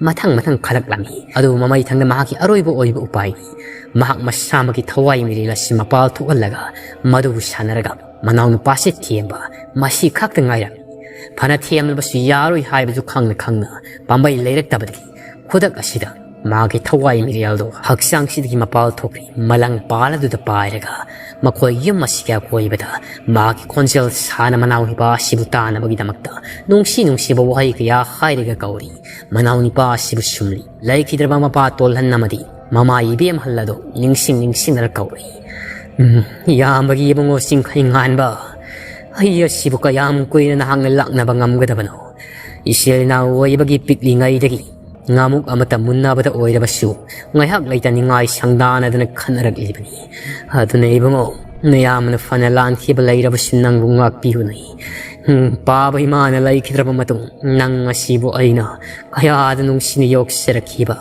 ꯃꯊꯪ ꯃꯊꯪ ꯈꯜꯂꯛꯂꯝꯃꯤ꯫ ꯑꯗꯨꯕꯨ ꯃꯃꯩꯊꯪꯗ ꯃꯍꯥꯛꯀꯤ ꯑꯔꯣꯏꯕ ꯑꯣꯏꯕ ꯎꯄꯥꯏꯗꯤ ꯃꯍꯥꯛ ꯃꯁꯥꯃꯛꯀꯤ ꯊꯋꯥꯏ ꯃꯤꯔꯦꯜ ꯑꯁꯤ ꯃꯄꯥꯜ ꯊꯣꯛꯍꯜꯂꯒ ꯃꯗꯨꯕꯨ ꯁꯥꯟꯅꯔꯒ ꯃꯅꯥꯎꯅꯨꯄꯥꯁꯤ ꯊꯦꯝꯕ ꯃꯁꯤ ꯈꯛꯇ ꯉꯥꯏꯔꯝꯃꯤ꯫ ꯐꯅ ꯊꯦꯝꯂꯕꯁꯨ ꯌꯥꯔꯣꯏ ꯍꯥꯏꯕꯗꯨ ꯈꯪꯅ ꯈꯪꯅ ꯄꯥꯝꯕꯩ ꯂꯩꯔꯛꯇꯕꯗꯒꯤ ꯈꯨꯗꯛ ꯑꯁꯤꯗ ꯃꯥꯒꯤ ꯊꯋꯥꯏ ꯃꯤꯔꯦꯜꯗꯣ ꯍꯛꯆꯥꯡꯁꯤꯗꯒꯤ ꯃꯄꯥꯜ ꯊꯣꯛꯈ꯭ꯔꯦ꯫ ꯃꯂꯪ ꯄꯥꯜ ꯑꯗꯨꯗ ꯄꯥꯏꯔꯒ ꯃꯈꯣꯏ ꯌꯨꯝ ꯑꯁꯤꯒꯤ ꯑꯀꯣꯏꯕꯗ ꯃꯍꯥꯛꯀꯤ ꯈꯣꯟꯖꯦꯜ ꯁꯥꯅ ꯃꯅꯥꯎ ꯅꯨꯄꯥ ꯑꯁꯤꯕꯨ ꯇꯥꯅꯕꯒꯤꯗꯃꯛꯇ ꯅꯨꯡꯁꯤ ꯅꯨꯡꯁꯤꯕ ꯋꯥꯍꯩ ꯀꯌꯥ ꯍꯥꯏꯔꯒ ꯀꯧꯔꯤ꯫ ꯃꯅꯥꯎ ꯅꯨꯄꯥ ꯑꯁꯤꯕꯨ ꯁꯨꯝꯂꯤ꯫ ꯂꯩꯈꯤꯗ꯭ꯔꯕ ꯃꯄꯥ ꯇꯣꯜꯍꯟ ꯑꯃꯗꯤ ꯃꯃꯥ ꯏꯕꯦꯝꯍꯜ ꯑꯗꯨ ꯅꯤꯡꯁꯤꯡ ꯅꯤꯡꯁꯤꯡꯗꯅ ꯀꯧꯔꯤ꯫ "ꯎꯝ, ꯏꯌꯥꯝꯕꯒꯤ ꯏꯕꯨꯡꯉꯣ ꯆꯤꯡꯈꯩ ꯉꯥꯟꯕ, ꯑꯩ ꯑꯁꯤꯕꯨ ꯀꯌꯥꯝ ꯀꯨꯏꯅ ꯅꯍꯥꯛꯅ ꯂꯥꯛꯅꯕ ꯉꯝꯒꯗꯕꯅꯣ? ꯏꯆꯤꯜ ꯏꯅꯥꯎ ꯑꯣꯏꯕꯒꯤ ꯄꯤꯛꯂꯤꯉꯩꯗꯒꯤ ꯉꯥꯃꯨꯛ ꯑꯃꯠꯇ ꯃꯨꯟꯅꯕꯗ ꯑꯣꯏꯔꯕꯁꯨ ꯉꯥꯏꯍꯥꯛ ꯂꯩꯇ ꯅꯤꯡꯉꯥꯏ ꯁꯪꯗꯥꯅꯗꯅ ꯈꯠꯅꯔꯛꯂꯤꯕꯅꯤ꯫ ꯑꯗꯨꯅ ꯏꯕꯨꯡꯉꯣ, ꯅꯌꯥꯝꯕꯅ ꯐꯅ ꯂꯥꯟꯈꯤꯕ ꯂꯩꯔꯕꯁꯨ ꯅꯪꯕꯨ ꯉꯥꯛꯄꯤꯌꯨꯅꯩ꯫ ꯎꯝ, ꯄꯥꯕ ꯏꯃꯥꯅ ꯂꯩꯈꯤꯗ꯭ꯔꯕ ꯃꯇꯨꯡ ꯅꯪ ꯑꯁꯤꯕꯨ ꯑꯩꯅ ꯀꯌꯥꯗ ꯅꯨꯡꯁꯤꯅ ꯌꯣꯛꯆꯔꯛꯈꯤꯕ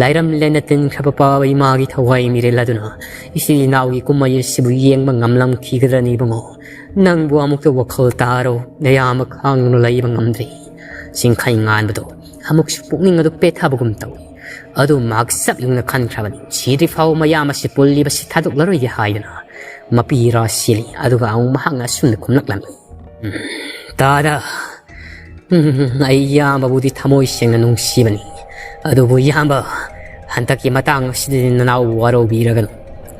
ꯂꯥꯏꯔꯝ ꯂꯦꯟꯅ ꯇꯤꯟꯈ꯭ꯔꯕ ꯄꯥꯕ ꯏꯃꯥꯒꯤ ꯊꯋꯥꯏ ꯃꯤꯔꯦꯜ ꯑꯗꯨꯅ ꯏꯆꯤꯜ ꯏꯅꯥꯎꯒꯤ ꯀꯨꯝꯍꯩ ꯑꯁꯤꯕꯨ ꯌꯦꯡꯕ ꯉꯝꯂꯝꯈꯤꯒꯗ꯭ꯔꯅꯤ ꯏꯕꯨꯡꯉꯣ? ꯅꯪꯕꯨ ꯑꯃꯨꯛꯇ ꯋꯥꯈꯜ ꯇꯥꯔꯣ, ꯅꯌꯥꯝꯕ ꯈꯥꯡꯗꯨꯅ ꯂꯩꯕ ꯉꯝꯗ꯭ꯔꯦ꯫ ꯆꯤꯡꯈꯩ ꯉꯥꯟꯕꯗꯣ ꯑꯃꯨꯛꯁꯨ ꯄꯨꯛꯅꯤꯡ ꯑꯗꯨ ꯄꯦꯠꯊꯕꯒꯨꯝ ꯇꯧꯏ꯫ ꯑꯗꯨ ꯃꯍꯥꯛ ꯆꯞ ꯌꯨꯡꯅ ꯈꯟꯈ꯭ꯔꯕꯅꯤ꯫ ꯁꯤꯗ꯭ꯔꯤ ꯐꯥꯎꯕ ꯃꯌꯥꯝ ꯑꯁꯤ ꯄꯨꯜꯂꯤꯕꯁꯤ ꯊꯥꯗꯣꯛꯂꯔꯣꯏꯒꯦ ꯍꯥꯏꯗꯨꯅ ꯃꯄꯤ ꯏꯔꯥ ꯁꯤꯜꯂꯤ꯫ ꯑꯗꯨꯒ ꯑꯃꯨꯛ ꯃꯍꯥꯛꯅ ꯑꯁꯨꯝꯅ ꯈꯨꯝꯂꯛꯂꯝꯃꯤ, "ꯎꯝ, ꯇꯥꯗ, ꯎꯝ, ꯑꯩ ꯏꯌꯥꯝꯕꯕꯨꯗꯤ ꯊꯃꯣꯏ ꯁꯦꯡꯅ ꯅꯨꯡꯁꯤꯕꯅꯤ꯫ ꯑꯗꯨꯕꯨ ꯏꯌꯥꯝꯕ, ꯍꯟꯗꯛꯀꯤ ꯃꯇꯥꯡ ꯑꯁꯤꯗꯗꯤ ꯅꯅꯥꯎ ꯋꯥꯔꯧꯕꯤꯔꯒꯅꯨ꯫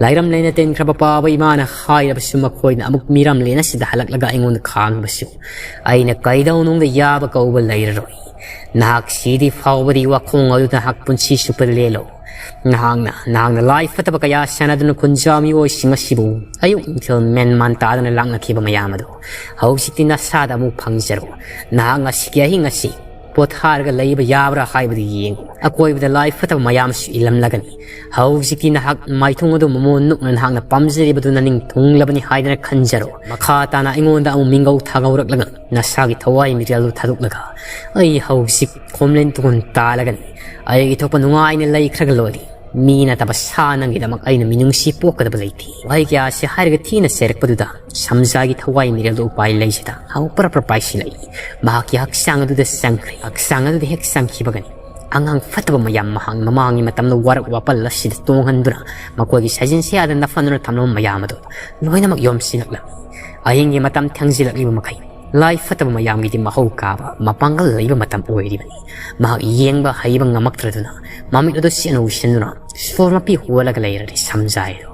ꯂꯥꯏꯔꯝ ꯂꯩꯅ ꯇꯦꯟꯈ꯭ꯔꯕ ꯄꯥꯕ ꯏꯃꯥꯅ ꯍꯥꯏꯔꯕꯁꯨ ꯃꯈꯣꯏꯅ ꯑꯃꯨꯛ ꯃꯤꯔꯝꯂꯦꯟ ꯑꯁꯤꯗ ꯍꯜꯂꯛꯂꯒ ꯑꯩꯉꯣꯟꯗ ꯈꯥꯡꯕꯁꯨ ꯑꯩꯅ ꯀꯩꯗꯧꯅꯨꯡꯗ ꯌꯥꯕ ꯀꯧꯕ ꯂꯩꯔꯔꯣꯏ꯫ ꯅꯍꯥꯛ ꯁꯤꯗꯤ ꯐꯥꯎꯕꯗꯤ ꯋꯥꯈꯣꯡ ꯑꯗꯨ ꯅꯍꯥꯛ ꯄꯨꯟꯁꯤ ꯆꯨꯞꯄ ꯂꯦꯜꯂꯣ꯫ ꯅꯍꯥꯛꯅ, ꯅꯍꯥꯛꯅ ꯂꯥꯏ ꯐꯠꯇꯕ ꯀꯌꯥ ꯁꯥꯟꯅꯗꯨꯅ ꯈꯨꯟꯖꯥ ꯃꯤꯑꯣꯏꯁꯤꯡ ꯑꯁꯤꯕꯨ ꯑꯌꯨꯛ ꯅꯨꯡꯊꯤꯜ ꯃꯦꯟ ꯃꯥꯟ ꯇꯥꯗꯅ ꯂꯥꯛꯅꯈꯤꯕ ꯃꯌꯥꯝ ꯑꯗꯨ ꯍꯧꯖꯤꯛꯇꯤ ꯅꯁꯥꯗ ꯑꯃꯨꯛ ꯐꯪꯖꯔꯣ꯫ ꯅꯍꯥꯛ ꯉꯁꯤꯒꯤ ꯑꯍꯤꯡ ꯑꯁꯤ ꯄꯣꯊꯥꯔꯒ ꯂꯩꯕ ꯌꯥꯕ꯭ꯔꯥ ꯍꯥꯏꯕꯗꯨ ꯌꯦꯡꯉꯨ꯫ ꯑꯀꯣꯏꯕꯗ ꯂꯥꯏ ꯐꯠꯇꯕ ꯃꯌꯥꯝꯁꯨ ꯏꯜꯂꯝꯂꯒꯅꯤ꯫ ꯍꯧꯖꯤꯛꯇꯤ ꯅꯍꯥꯛ ꯃꯥꯏꯊꯣꯡ ꯑꯗꯨ ꯃꯃꯣꯟ ꯅꯣꯛꯅ ꯅꯍꯥꯛꯅ ꯄꯥꯝꯖꯔꯤꯕꯗꯨ ꯅꯅꯤꯡ ꯊꯨꯡꯂꯕꯅꯤ ꯍꯥꯏꯗꯅ ꯈꯟꯖꯔꯣ꯫ ꯃꯈꯥ ꯇꯥꯅ ꯑꯩꯉꯣꯟꯗ ꯑꯃꯨꯛ ꯃꯤꯡꯒꯧ ꯊꯥꯒꯧꯔꯛꯂꯒ ꯅꯁꯥꯒꯤ ꯊꯋꯥꯏ ꯃꯤꯔꯦꯜꯗꯨ ꯊꯥꯗꯣꯛꯂꯒ ꯑꯩ ꯍꯧꯖꯤꯛ ꯈꯣꯝꯂꯦꯟ ꯇꯨꯡ ꯇꯥꯜꯂꯒꯅꯤ꯫ ꯑꯩꯒꯤ ꯊꯣꯛꯄ ꯅꯨꯡꯉꯥꯏꯅ ꯂꯩꯈ꯭ꯔꯒ ꯂꯣꯏꯔꯦ꯫ ꯃꯤ ꯅꯠꯇꯕ ꯁꯥ ꯅꯪꯒꯤꯗꯃꯛ ꯑꯩꯅ ꯃꯤꯅꯨꯡꯁꯤ ꯄꯣꯛꯀꯗꯕ ꯂꯩꯇꯦ꯫ ꯋꯥꯍꯩ ꯀꯌꯥꯁꯤ ꯍꯥꯏꯔꯒ ꯊꯤꯅ ꯆꯩꯔꯛꯄꯗꯨꯗ ꯁꯝꯖꯥꯒꯤ ꯊꯋꯥꯏ ꯃꯤꯔꯦꯜꯗꯨ ꯎꯄꯥꯏ ꯂꯩꯖꯗ ꯑꯃꯨꯛ ꯄ꯭ꯔꯞ ꯄ꯭ꯔꯞ ꯄꯥꯏꯁꯤꯜꯂꯛꯏ꯫ ꯃꯍꯥꯛꯀꯤ ꯍꯛꯆꯥꯡ ꯑꯗꯨꯗ ꯆꯪꯈ꯭ꯔꯦ꯫ ꯍꯛꯆꯥꯡ ꯑꯗꯨꯗ ꯍꯦꯛ ꯆꯪꯈꯤꯕꯒꯅꯤ ꯑꯉꯥꯡ ꯐꯠꯇꯕ ꯃꯌꯥꯝ ꯃꯍꯥꯛ ꯃꯃꯥꯡꯒꯤ ꯃꯇꯝꯗ ꯋꯥꯔꯛ ꯋꯥꯄꯜ ꯑꯁꯤꯗ ꯇꯣꯡꯍꯟꯗꯨꯅ ꯃꯈꯣꯏꯒꯤ ꯁꯥꯖꯤꯟ ꯁꯌꯥꯗ ꯅꯐꯟꯗꯨꯅ ꯊꯝꯂꯝꯕ ꯃꯌꯥꯝ ꯑꯗꯨ ꯂꯣꯏꯅꯃꯛ ꯌꯣꯝꯁꯤꯜꯂꯛꯂꯝꯃꯤ꯫ ꯑꯍꯤꯡꯒꯤ ꯃꯇꯝ ꯊꯦꯡꯖꯤꯜꯂꯛꯂꯤꯕ ꯃꯈꯩ ꯂꯥꯏ ꯐꯠꯇꯕ ꯃꯌꯥꯝꯒꯤꯗꯤ ꯃꯍꯧ ꯀꯥꯕ ꯃꯄꯥꯡꯒꯜ ꯂꯩꯕ ꯃꯇꯝ ꯑꯣꯏꯔꯤꯕꯅꯤ꯫ ꯃꯍꯥꯛ ꯌꯦꯡꯕ ꯍꯩꯕ ꯉꯝꯃꯛꯇ꯭ꯔꯗꯨꯅ ꯃꯃꯤꯠ ꯑꯗꯨ ꯆꯦꯠꯅ ꯎꯏꯁꯤꯟꯗꯨꯅ ꯁꯣꯔ ꯃꯄꯤ ꯍꯣꯜꯂꯒ ꯂꯩꯔꯔꯤ ꯁꯝꯖꯥꯏ꯫